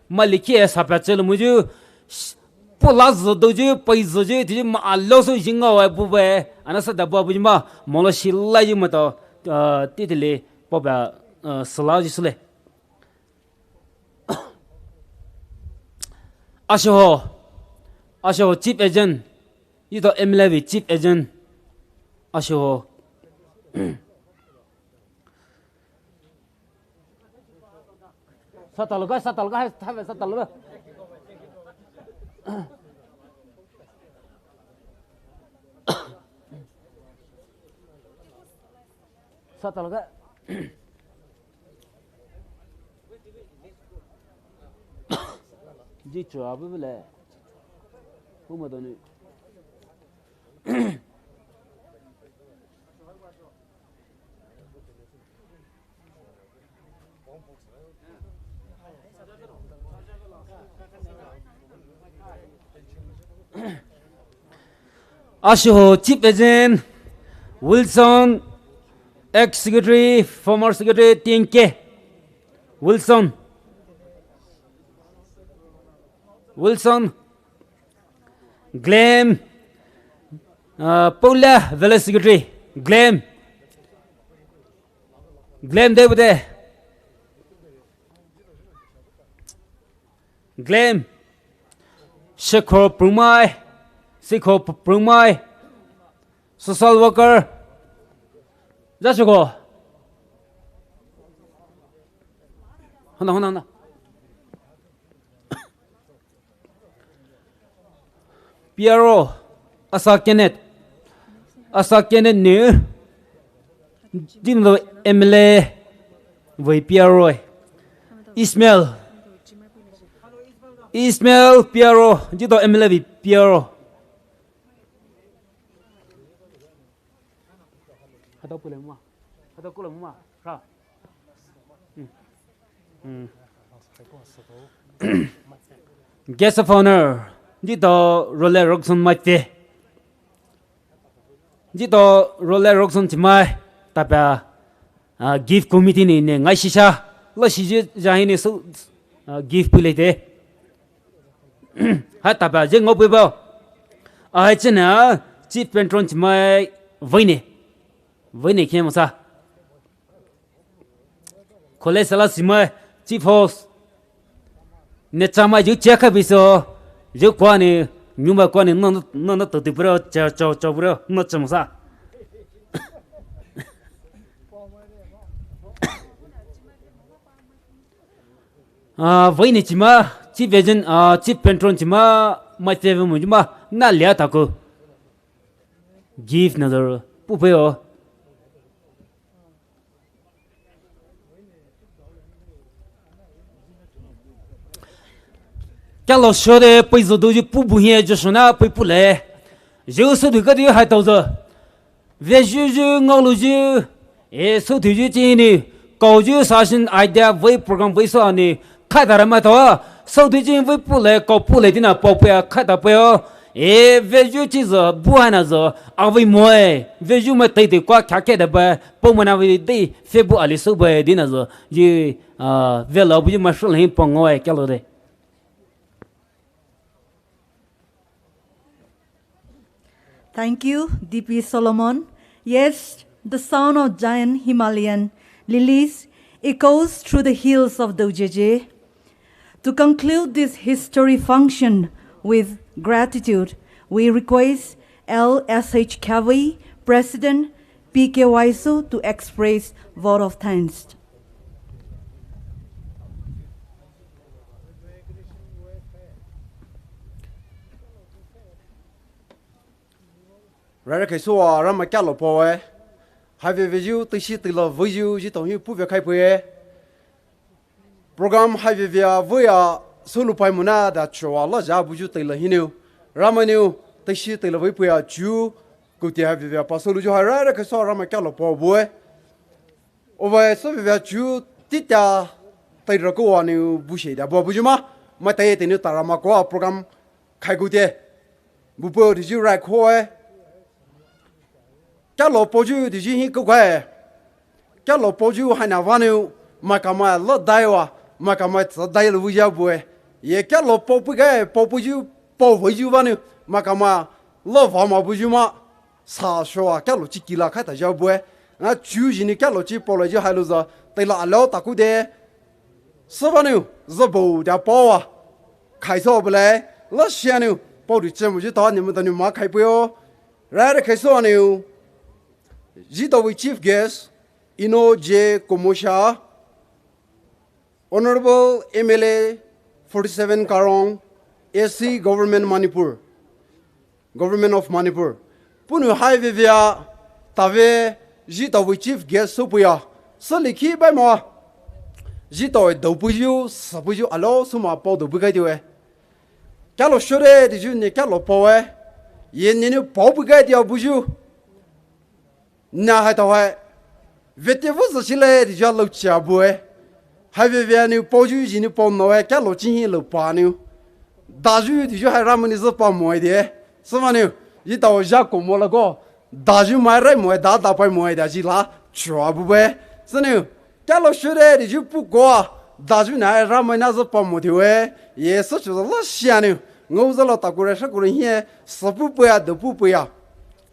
Ma likhi e sapa chelo muju. Pula zo doju, pai zoju, tiju ma alo su jinga wa bube. Ana sada ba buju ma, molo shila ju mato, ah, titili, poba, ah, sala ju sule. Asho ho, asho ho, chief agent. Jito M L A vi chief agent. Asho ho. Sataloga, sataloga, hai, hai, sataloga. Sataloga. Ji chua bu le. Kuma doni. Asho ho chief agent, Wilson, ex-secretary, former secretary, T N K. Wilson. Wilson. Glenn, uh, Paula, Village Secretary, Glenn. Glenn de bu de. Glenn. Shekho Prumai. Shekho Prumai. Social worker. Za shekho. Hana, hana, hana. P R O, Asa Kenneth. Asa Kenneth ne, Dimdo M L A vei P R O. Ismail. Ismail P R O, Dimdo M L A vei P R O. Hada pule mama. Hada kula mama. Ra. Hmm. Hmm. Guest of honor, Dimdo Role Rockson Mate. Dimdo Role Rockson Chimai, tapa, ah, gift committee ni ne ngai shisha, la shiji jahi ne so, ah, gift pule te. Hai tapa je ngau pui bao. Ahai chena, chief patron Chimai, vaine. Vaine khe masa. Khole sala Chimai, chief host. Ne chamai ju check up iso. Ju kwani, nyuma kwani, no, no, no, to tipura, cha, cha, cha pura, no chamasa. Ah, vaine Chimai, chief agent, ah, chief patron Chimai, mai te mu Chimai, na lia tako. Gift na doro, pu pe o. Kalo shode pei zo doji pu bu hie Joshua na pei pule. Jiu su du ka di hai tau zo. Ve ju ju ngau lu ju. E su du ju chi ni. Kau ju session idea vei program vei so ni. Khai da ra ma tau. Su du ji vei pule kau pule di na pau pe khai da pe o. E ve ju chi zo bu hai na zo. A vei mo e. Ve ju ma tei de kwa kha ke da ba. Pau ma na vei de. Fe bu ali su ba di na zo. Ji, ah, ve la bu ji ma shu le hin pong o e kalo de. Thank you, D P Solomon. Yes, the sound of giant Himalayan lilies echoes through the hills of Dojeje. To conclude this history function with gratitude, we request L S H Kavei, President, P K Y S O, to express vote of thanks. Rare kaiso a rama kalo pawe. Hai veve ju, tei shi tei la vei ju, ji tong hi pu ve khai pue. Program hai veve a vei a sulu pai muna da chua la ja bu ju tei la hiniu. Rama niu, tei shi tei la vei pue a ju, ku te hai veve a pa sulu ju hai rare kaiso a rama kalo pawe. Ova so veve a chu tita tai ra ko wa ni bu she da bo bu ju ma. Ma tai te ni ta ra ma ko a program khai ku te. Bu po di ju rai ko e. Kalo po ju di ju hi ko e. Kalo po ju hai na wa ni ma ka ma lo dai wa. Ma ka ma tsa dai lo bu ya bu e. Ye kalo po pu ga e, po pu ju po vo ju wa ni ma ka ma lo wa ma bu ju ma. Sa shua kalo chi kila khai ta ja bue. Nga chu ji ni kalo chi po la ji hai lu za. Tai la alo ta ku de. Sa ba nu za bo da po wa. Khai so bu le. La shia nu. Po du che mu ji ta ni mu ta nu ma khai pu yo. Ra ra khai so nu. Ji ta wi chief guest. Ino J Komosha. Honorable M L A forty-seven Karong, A C Government Manipur, Government of Manipur. Punu hai vevia, tave, ji tawe chief guest supuya, sali ki bai mo. Ji tawe dopuyu, sapuyu alo suma pao dopu kai tiwe. Kalo shore, di ju ne kalo pawe. Ye ne ne pao pu kai tia buju. Na hai tau hai. Vete vu zo shi le di ja lo chia bu e. Hai ve ve ni po ju ji ni po no e kya lo chi hi lo pa ni. Da ju di ju hai ra mo ni zo pa mo e de. So ma ni. Ji tau ja ko mo la go. Da ju mai rai mo e da da pai mo e da ji la. Chua bu be. So ni. Kya lo shu de di ju pu ko. Da ju na ra mo na zo pa mo de we. Ye so chu lo sia ni. ngaozü lo takure shakure hie, süpu puya, dou pu puya.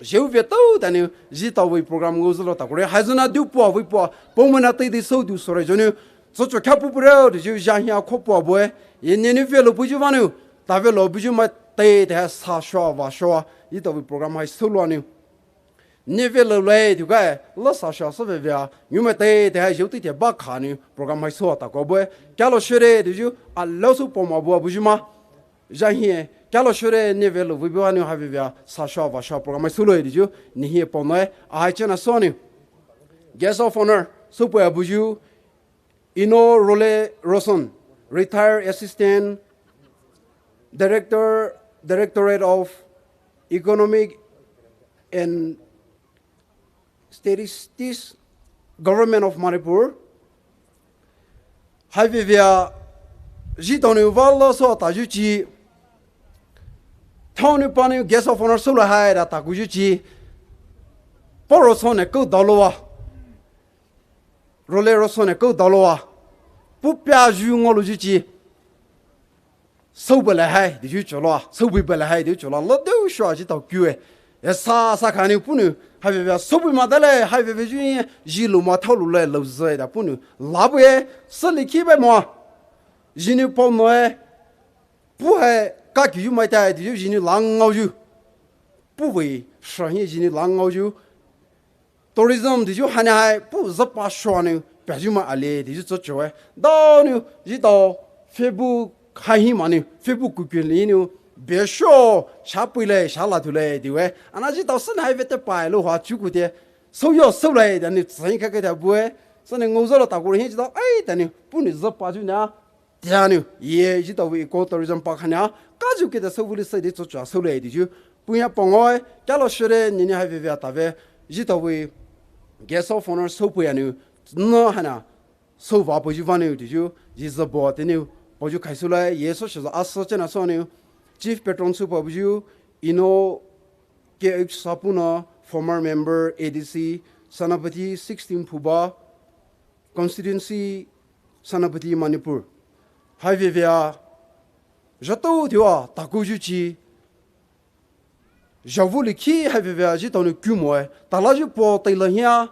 Zhou ve tou danou, zhi tawe program ngaozü lo takure. Haizü na dou pua, vei pua, pao mona teidei sou dou sore zhou nou. Tsocho khapu pure, dou zhou zha hia kho pua bue. Ye ne nou ve lo buyu vanou. Tave lo buyu mai tei, tei sa shua, va shua. Zhi tawe program hai sou lo nou. Ne ve lo le, dou kai, la sa shua sa ve vea. Nyu mai tei, tei hai zhou tei tei ba kha nou. Program hai sou a tako bue. Kalo shure, dou zhou, a lo sou pao ma bua buyu ma. Zha hie, kalo shure ne ve lo vei bua nou ha ve vea, sa shua va shua program mai sou lo e dou zhou, ne hie pao noe, a hai chena sou nou. Guest of Honor, sou pao ya buyu, Ino Role Roson, Retired Assistant Director, Directorate of Economic and Statistics, Government of Manipur. Hai ve vea, zhi tao nou va lo sou ta zhu chi. Tao nou pa nou guest of honor sou lo hai da ta ku zhu chi. Pao ro sou ne kou dao lo wa. Role ro sou ne kou dao lo wa. Pu pia zhu ngao lo zhu chi. Sou bele hai, dou zhou cho lo, sou bui bele hai, dou zhou cho lo, lo dou shua zhi tao kue. E sa, sa kha nou pu nou, hai ve ve, sou bui ma da le, hai ve ve zhi, zhi lo ma tao lo le, lo zhe da pu nou, la bue, sa li ki be mo. Zhi nou pao noe, pu hai, ka ki zhu mai tai, dou zhou zhi nou la ngao zhu. Pu vei, sha hie zhi nou la ngao zhu. Tourism dou zhou hana hai, pu zapa shua nou, pia zhu ma ale, dou zhou tso cho e. Dao nou, zhi tao, Facebook hai hi ma nou, Facebook ku ku li nou, be shua, sha pui le, sha la tu le, dou e. Ana zhi tao sa na hai ve te pai lo ha chu ku te. Sou yo sou le, danou, zai ka ke da bue. Sa nou ngao zha lo ta ku hie zhi tao, ai, danou, pu nou zapa zhu na. Tea nou, ye zhi tao we eco tourism park hana, ka zhu ke da sou vuli sai de tso cha sou le dou zhou. Puya pao ngoe, kalo shure, ne ne hai ve ve ta ve, zhi tao we guest of honor sou puya nou, no hana, sou va po zhu vanou dou zhou, zhi zhe bo te nou, po zhu khai sou le, ye sou shi zhe a sou chena sou nou, chief patron sou pa bu zhou, Ino K H Sapuno, former member A D C, Senapati sixteen Phuba, Constituency Senapati Manipur. Hai ve ve a, zha tou tiwa, ta ku zhu chi. Zha vu li ki hai ve ve a, zhi tao nou ku mo e. Ta la zhu po tai la hia.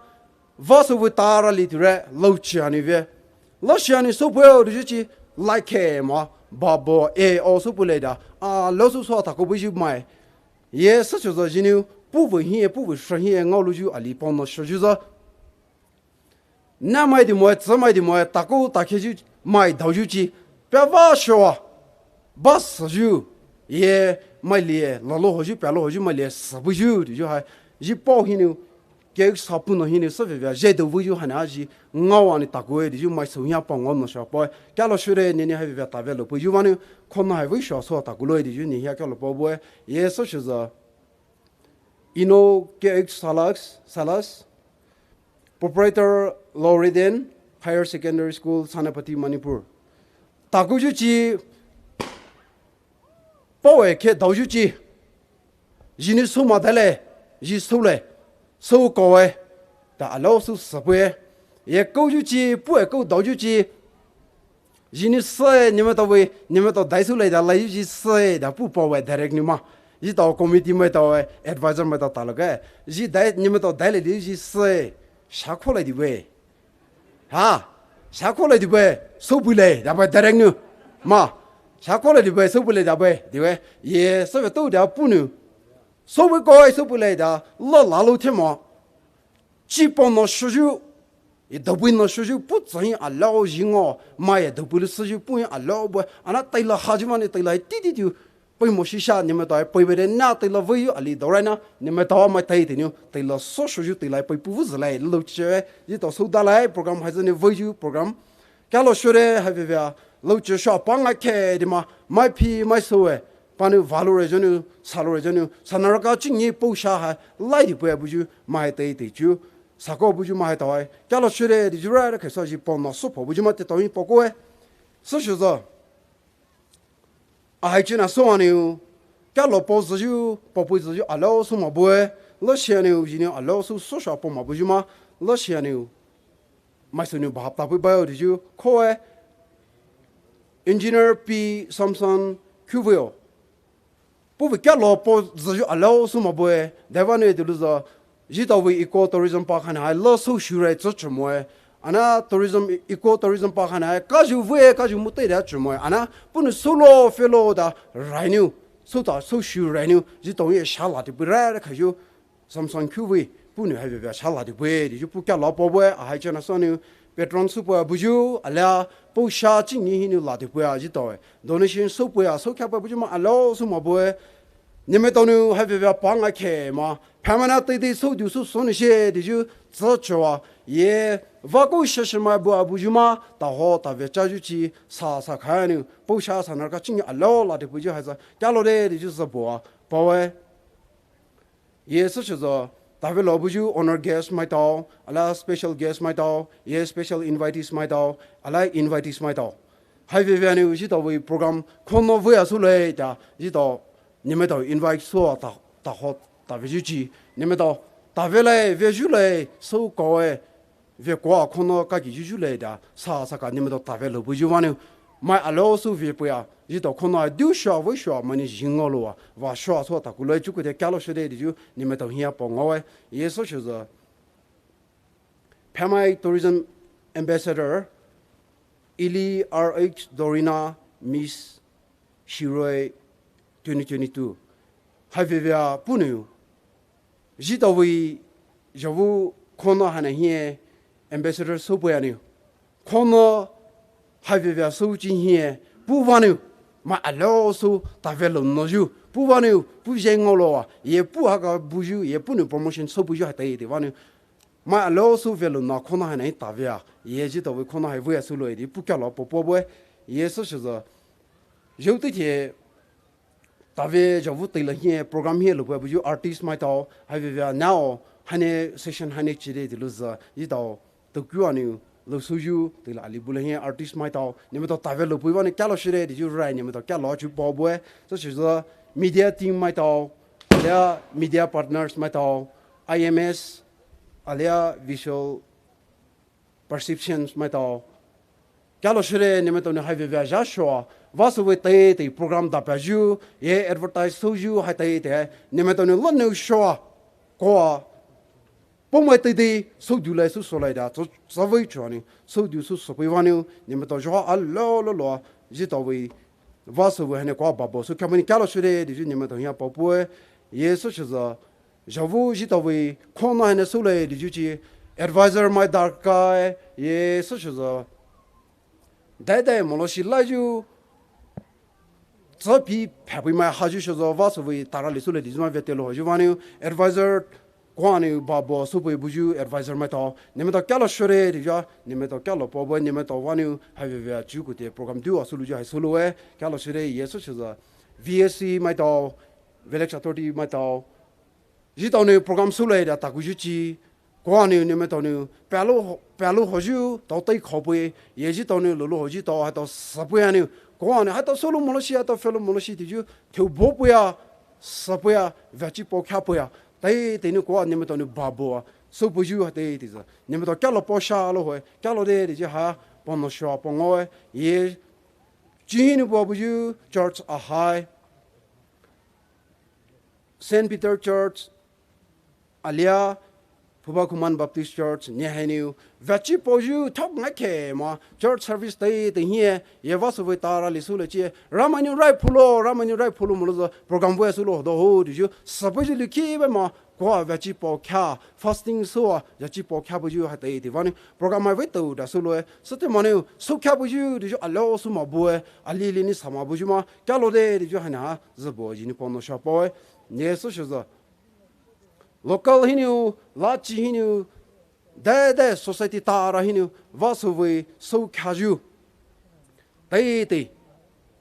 Va sou vu ta ra li tu re, lo chi a nou ve. Lo shi a nou sou pu e o dou zhou chi. Like ma, ba bo, e o sou pu le da. A, lo sou sou ta ku bu zhu mai. Ye, sa sou zha zhi nou, pu vu hie, pu vu sha hie, ngao lo zhu, ali pao no sha zhu zha. Na mai di moe, tsa mai di moe, ta ku ta ke zhu, mai dao zhu chi, pia va shua, ba sa zhu, ye, mai lie, la lo ho zhu, pia lo ho zhu, mai lie, sa bu zhu, dou zhou hai, zhi pao hi nou, ke sa pu no hi nou, sa ve ve, zhe dou bu zhu hai na zhi, ngao a nou ta ku e, dou zhou mai sou hia pao ngao no sha pao, kalo shure, ne ne hai ve ve ta ve lo pu zhu vanou, ko na hai ve shua sou ta ku lo e, dou zhou ne hia kalo pao bu e, ye sa sou zha, Ino K H Salas, Salas, Proprietor Lauriden Higher Secondary School, Senapati, Manipur. Ta ku zhu chi, pao e ke dao zhu chi, zhi nou sou ma da le, zhi sou le, sou ko e, ta a lo sou sa pu e, ye kou zhu chi, pu e kou dao zhu chi, Zhi nou se, ne me tao we, ne me tao dai sou le da lai zhi se, da pu pao we direct nou ma. Zhi tao committee me tao we, advisor me tao ta lo ke. Zhi dai, ne me tao dai le di zhi se, sha ko le di we. Ha, sha ko le di we, sou bu le, da we direct nou. Ma, sha ko le di we, sou bu le da we, di we. Ye, se we tou da pu nou. Sou bu ko, sou bu le da, lo la lo te ma. Chi pao no shu zhu. E dou bui no shu zhu pu zai a lao zhi ngo, mai e dou bui lu shu zhu pu a lao bue, ana tai la ha zhu ma ne tai la ti ti ti. Pei mo shi sha ne me tao pei be de na tai la vei yu a li dou rai na, ne me tao mai tai te niu, tai la so shu zhu tai la pei pu vu zhe lai lo che, zhi tao sou da lai program hai zhe ne vei yu program. Kalo shure hai ve ve a, lo che sha pa ngai ke de ma, mai pi mai sou e, pa nu va lo re zhe nu, sa lo re zhe nu, sa na ra ka chi ni pou sha hai, lai di pei bu zhu, mai tai te chu. Sako buyu mahai tawai. Kyalo shure di jura da kesa ji pon no sopo buyu mate tawi poko e. Sashuza. Ahai china so aniu. Kyalo po zaju, po pui zaju alo so mabue. Lo shi aniu jiniu alo so sosha po mabuyu ma. Lo shi aniu. Mai suniu bahap tapui bayo di ju. Ko e. Engineer P Samson Kuvio. puhvei kalo paoyu alaosou mah bue. Daivanou toulouzü, etao vei eco tourism park haina hai la soushurai tsüchimoe. Ana tourism, eco tourism park haina hai kayu vei kayu mutei da chimoe. Ana puhnou soulou pfüloua da rainou, souta soushurai nou etao ye shala dipei rai khayu. Samsung kuvei puhnou haivei vei shala dipei daiyu puh kalo paoe. Ahai chana sounou patron soupeia buyu alia, pou sha chini hinou la dipei a etaoe. Donation soupeia soukhapeia buyu mah alaosou mah bue. Nemaitao nou haivei vei pa ngaikhe mah phamai na teidei soudu sousou nou she daiyu tsüchoa ye vakou shashamai bua buyu mah taho tave chayu chi sa sa khanou pou sha sa narka chini alao la dipeiyu haisü kalo de daiyu zübua paoe. Ye süshizü, taveloua buyu honour guest maitao, alia special guest maitao, ye special invitees maitao, alia invitees maitao. Haivei vei nou etao vei program khona vei asoulai da etao nemaitao invite soua ta, taho taveyu chi, nemaitao tavelai veyu lai soukoue. Vekoua khona kaki yuyulai da sa saka nemaitao tavelou buyu vanou mai alaosou vepeia etao khona dusha veisha maini yingoloua vasha sou takoulai chukoute kalo shire daiyu nemaitao hi-a pao ngaoe. Ye süshizü, Phamai Tourism Ambassador, Ili R H Dorina, Miss Shirui twenty twenty-two. Haivei vei puhnou etao vei zhaovei khona haina hi-e ambassador soupeiya nou khona haivei vei sou chi hi-e puh vanou mai alaosou tavelou nou yu puh vanou puh yingoloua ye puh haka buyu ye puhnou promotion soupeiyu hai teitei vanou mai alaosou velou na khona haina hi taveia ye etao vei khona haivei asoulai daiyu puh kalo paopaoe. Ye süshizü, zhao teithe tave zhaovei teile hi-e program hi-e loupeia buyu artist maitao haivei vei nao haina session haina chire toulouzü etao Tokyo anou lousouyu teile ali bulai hi-e artist maitao nemaitao tavelou pei vanou kalo shire daiyu rai nemaitao kalo chu paoe. Süshizü, media team maitao, alia media partners maitao, I M S, alia visual perceptions maitao kalo shire nemaitao nou haivei vei zhashoa vasou vei teitei program dapeiyu ye advertise souyu hai teitei nemaitao nou lanou shoa koa poumai teidei soudulai sousoulai da tsü tsüvei chuanou soudu sousou pei vanou nemaitao zhoa alaoloua etao vei vasou vei haina koa babo soukhapeia nou kalo shire daiyu nemaitao hi-a paopaoe. Ye süshizü, zhaovei etao vei khona haina soulai daiyu chi advisor mai darkha-e. Ye süshizü, daidai molou shi laiyu tsüpei phapeimai hayu shizü vasou vei tarali soulai daiyu mai vetelou hayu vanou advisor koa nou babo soupei buyu advisor maitao nemaitao kalo shire daiyu nemaitao kalo paoe. Nemaitao vanou haivei vei chukoute program du asoulouyu hai souloue kalo shire. Ye süshizü, V A C maitao, Village Authority maitao etao nou program soulai da takouyu chi koa nou nemaitao nou palou palou hoyu tao tei khaopei ye etao nou loulou hoyu tao haitao süpeiya nou koa nou haitao soulou molou shi haitao phalou molou shi daiyu theobopeiya süpeiya veachi pao khapeiya teitei nou koa nemaitao nou baboa soupeiyu hai teitei zü nemaitao kalo paoshalou hoe kalo de daiyu ha panou shoa pao ngaoe. Ye chi hinou bua buyu church ahai Saint Peter Church, alia Phuba Khuman Baptist Church ne hainou veachi paoyu thao ngaikhe mah church service teitei hi-e ye vasou vei tarali soulai chi Ramai nou rai phulo Ramai nou rai phulo molouzü program vei soulou hodo ho daiyu süpeiyu likhei vei mah koa veachi pao kha fasting soua veachi pao kha buyu hai teitei vanou program mai vei tao da souloue sütei manou soukha buyu daiyu alaosou mah bue. Alili nou sa mah buyu mah kalo de daiyu haina ha zübo yinou panou shoa paoe. Ye süshizü, local hinou, lachi hinou, daidai society tara hinou vasou vei soukhayu teitei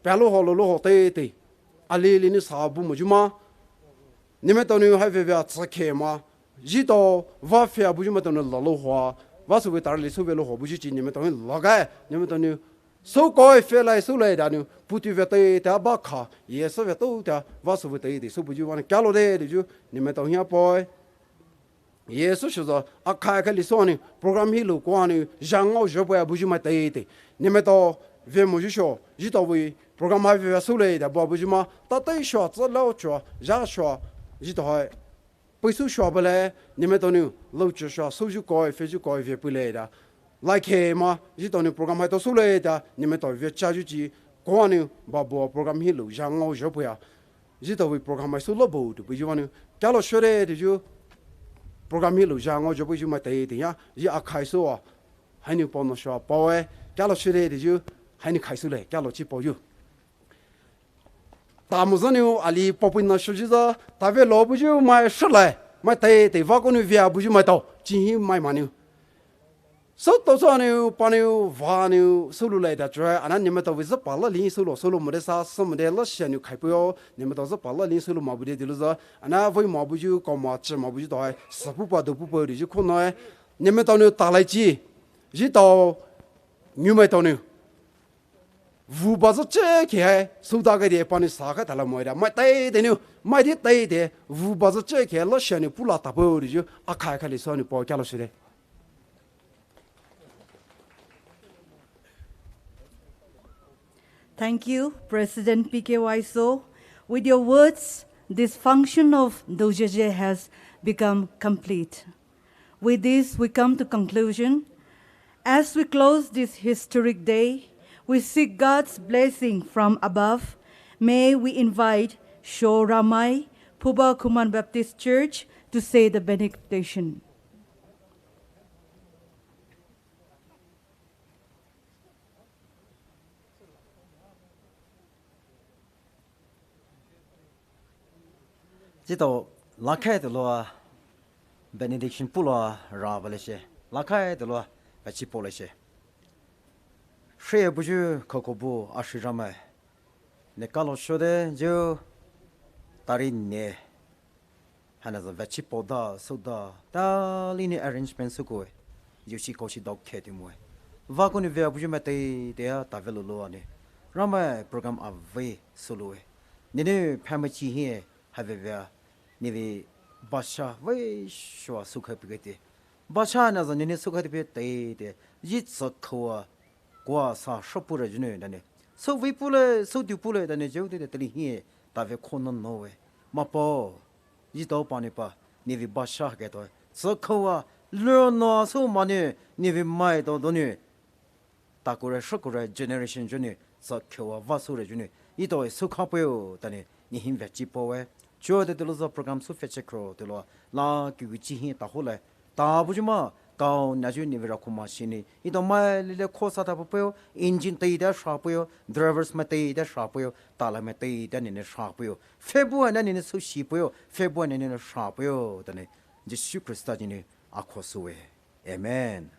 palou ho loulou ho teitei alili nou sa bu moyu mah nemaitao nou haivei vei tsükhe mah etao vah pfüa buyu maitao nou lalou hoa vasou vei tarali souvelou ho buyu chi nemaitao hi lagae nemaitao nou soukoue pfülai soulai danou puhtou vei teitei abakha ye süvei touta vasou vei teitei soubuyu vanou kalo de daiyu nemaitao hi-a paoe. Ye süshizü, akhai khali souanou program hilou koanou zhangao zhopeiya buyu mai teitei nemaitao vemoyu sho, zhitaovei program hai veve soulai tea bua buyu ma, tateishoa, tsülaoshoa, zhashoa, zhitao hai peisou shoa bale, neletao nou louchushoa, souyu koi, pfüyu koi, vepeilai tea. Laikhe ma, zhitao nou program hai tao soulai tea, neletao vechayu chi, koa nou, ba bua program hi louzha ngaozho peia. Zhitaovei program hai soula bu tea buyu vanou, kalo shore teyu, program hi louzha ngaozho buyu ma teitei ya, zhi akhai soua, hanou paonou shoa paoe, kalo shore teyu, hanou khai soulai, kalo chi paoyu. Tamoyu nou ali paopei na shoyu za, tave lo buyu mai shalai, mai teitei vakou nou vea buyu maitao, chi hi mai manou. Soutao sou nou, panou, vanou, soulou lai tea chue, ana nemetaovei züpa la lin soulou, soulou mode sa, sümode la shia nou khai peio, nemetao züpa la lin soulou ma bude dilo za, ana vei ma buyu, kao ma chi ma buyu tao hai, sapupa dopupa teyu konoe, nemetao nou talai chi, zhitao, nyu maitao nou. Vuba zü chekhe hai, souda kade panou sa kha tala moe tea, mai teitei nou, mai di teitei, vuba zü chekhe la shia nou pula tapao teyu, akhai kha li sou nou pao kalo shire. Thank you, President P K Y So. With your words, this function of Dojeje has become complete. With this, we come to conclusion. As we close this historic day, we seek God's blessing from above. May we invite Sho Ramai, Phuba Khuman Baptist Church, to say the benediction. Zhitao, lakhai teloua, benediction puloua raba leshe, lakhai teloua, bachi po leshe. Shie buyu khouko bu ashi Ramai, ne kalo shode zü, tari ne, haina zü vechi poda, soda, tali ne arrangement soukoe, zü shi koshi dao khe ti moe. Vakou nou vea buyu mai teitea tave lolo ane. Ramai program avei souloue. Nenou phamai chi hie, havevea, nevei basha vei shoa soukhai pukete. Basha na zü nenou soukhai te pete, zhi tsükhoua, koa sa shapure zhune dane. Souvei pule, soudu pule dane zhou te tali hie, tave kho no noe. Mapao, zhitao panou pa, nevei basha ketoe. Tsükhoua, lüno sou mane, nevei maitao donou. Takure shakure generation zhune, tsükhoua vasoure zhune. Zhitao e soukha peio, dane, ne hi vechi poe. Chuo te telo zü program sou vechi kro telo. La kiwi chi hi ta hole. Ta buyu ma, kao na zü nevei ra kuma shini. Zhitao mai lile kho sa ta peio, engine teida sha peio, drivers mai teida sha peio, tala mai teida nenou sha peio. February na nenou sou shi peio, February na nenou sha peio, dane. Jisu Krista zhine, akho soue. Amen.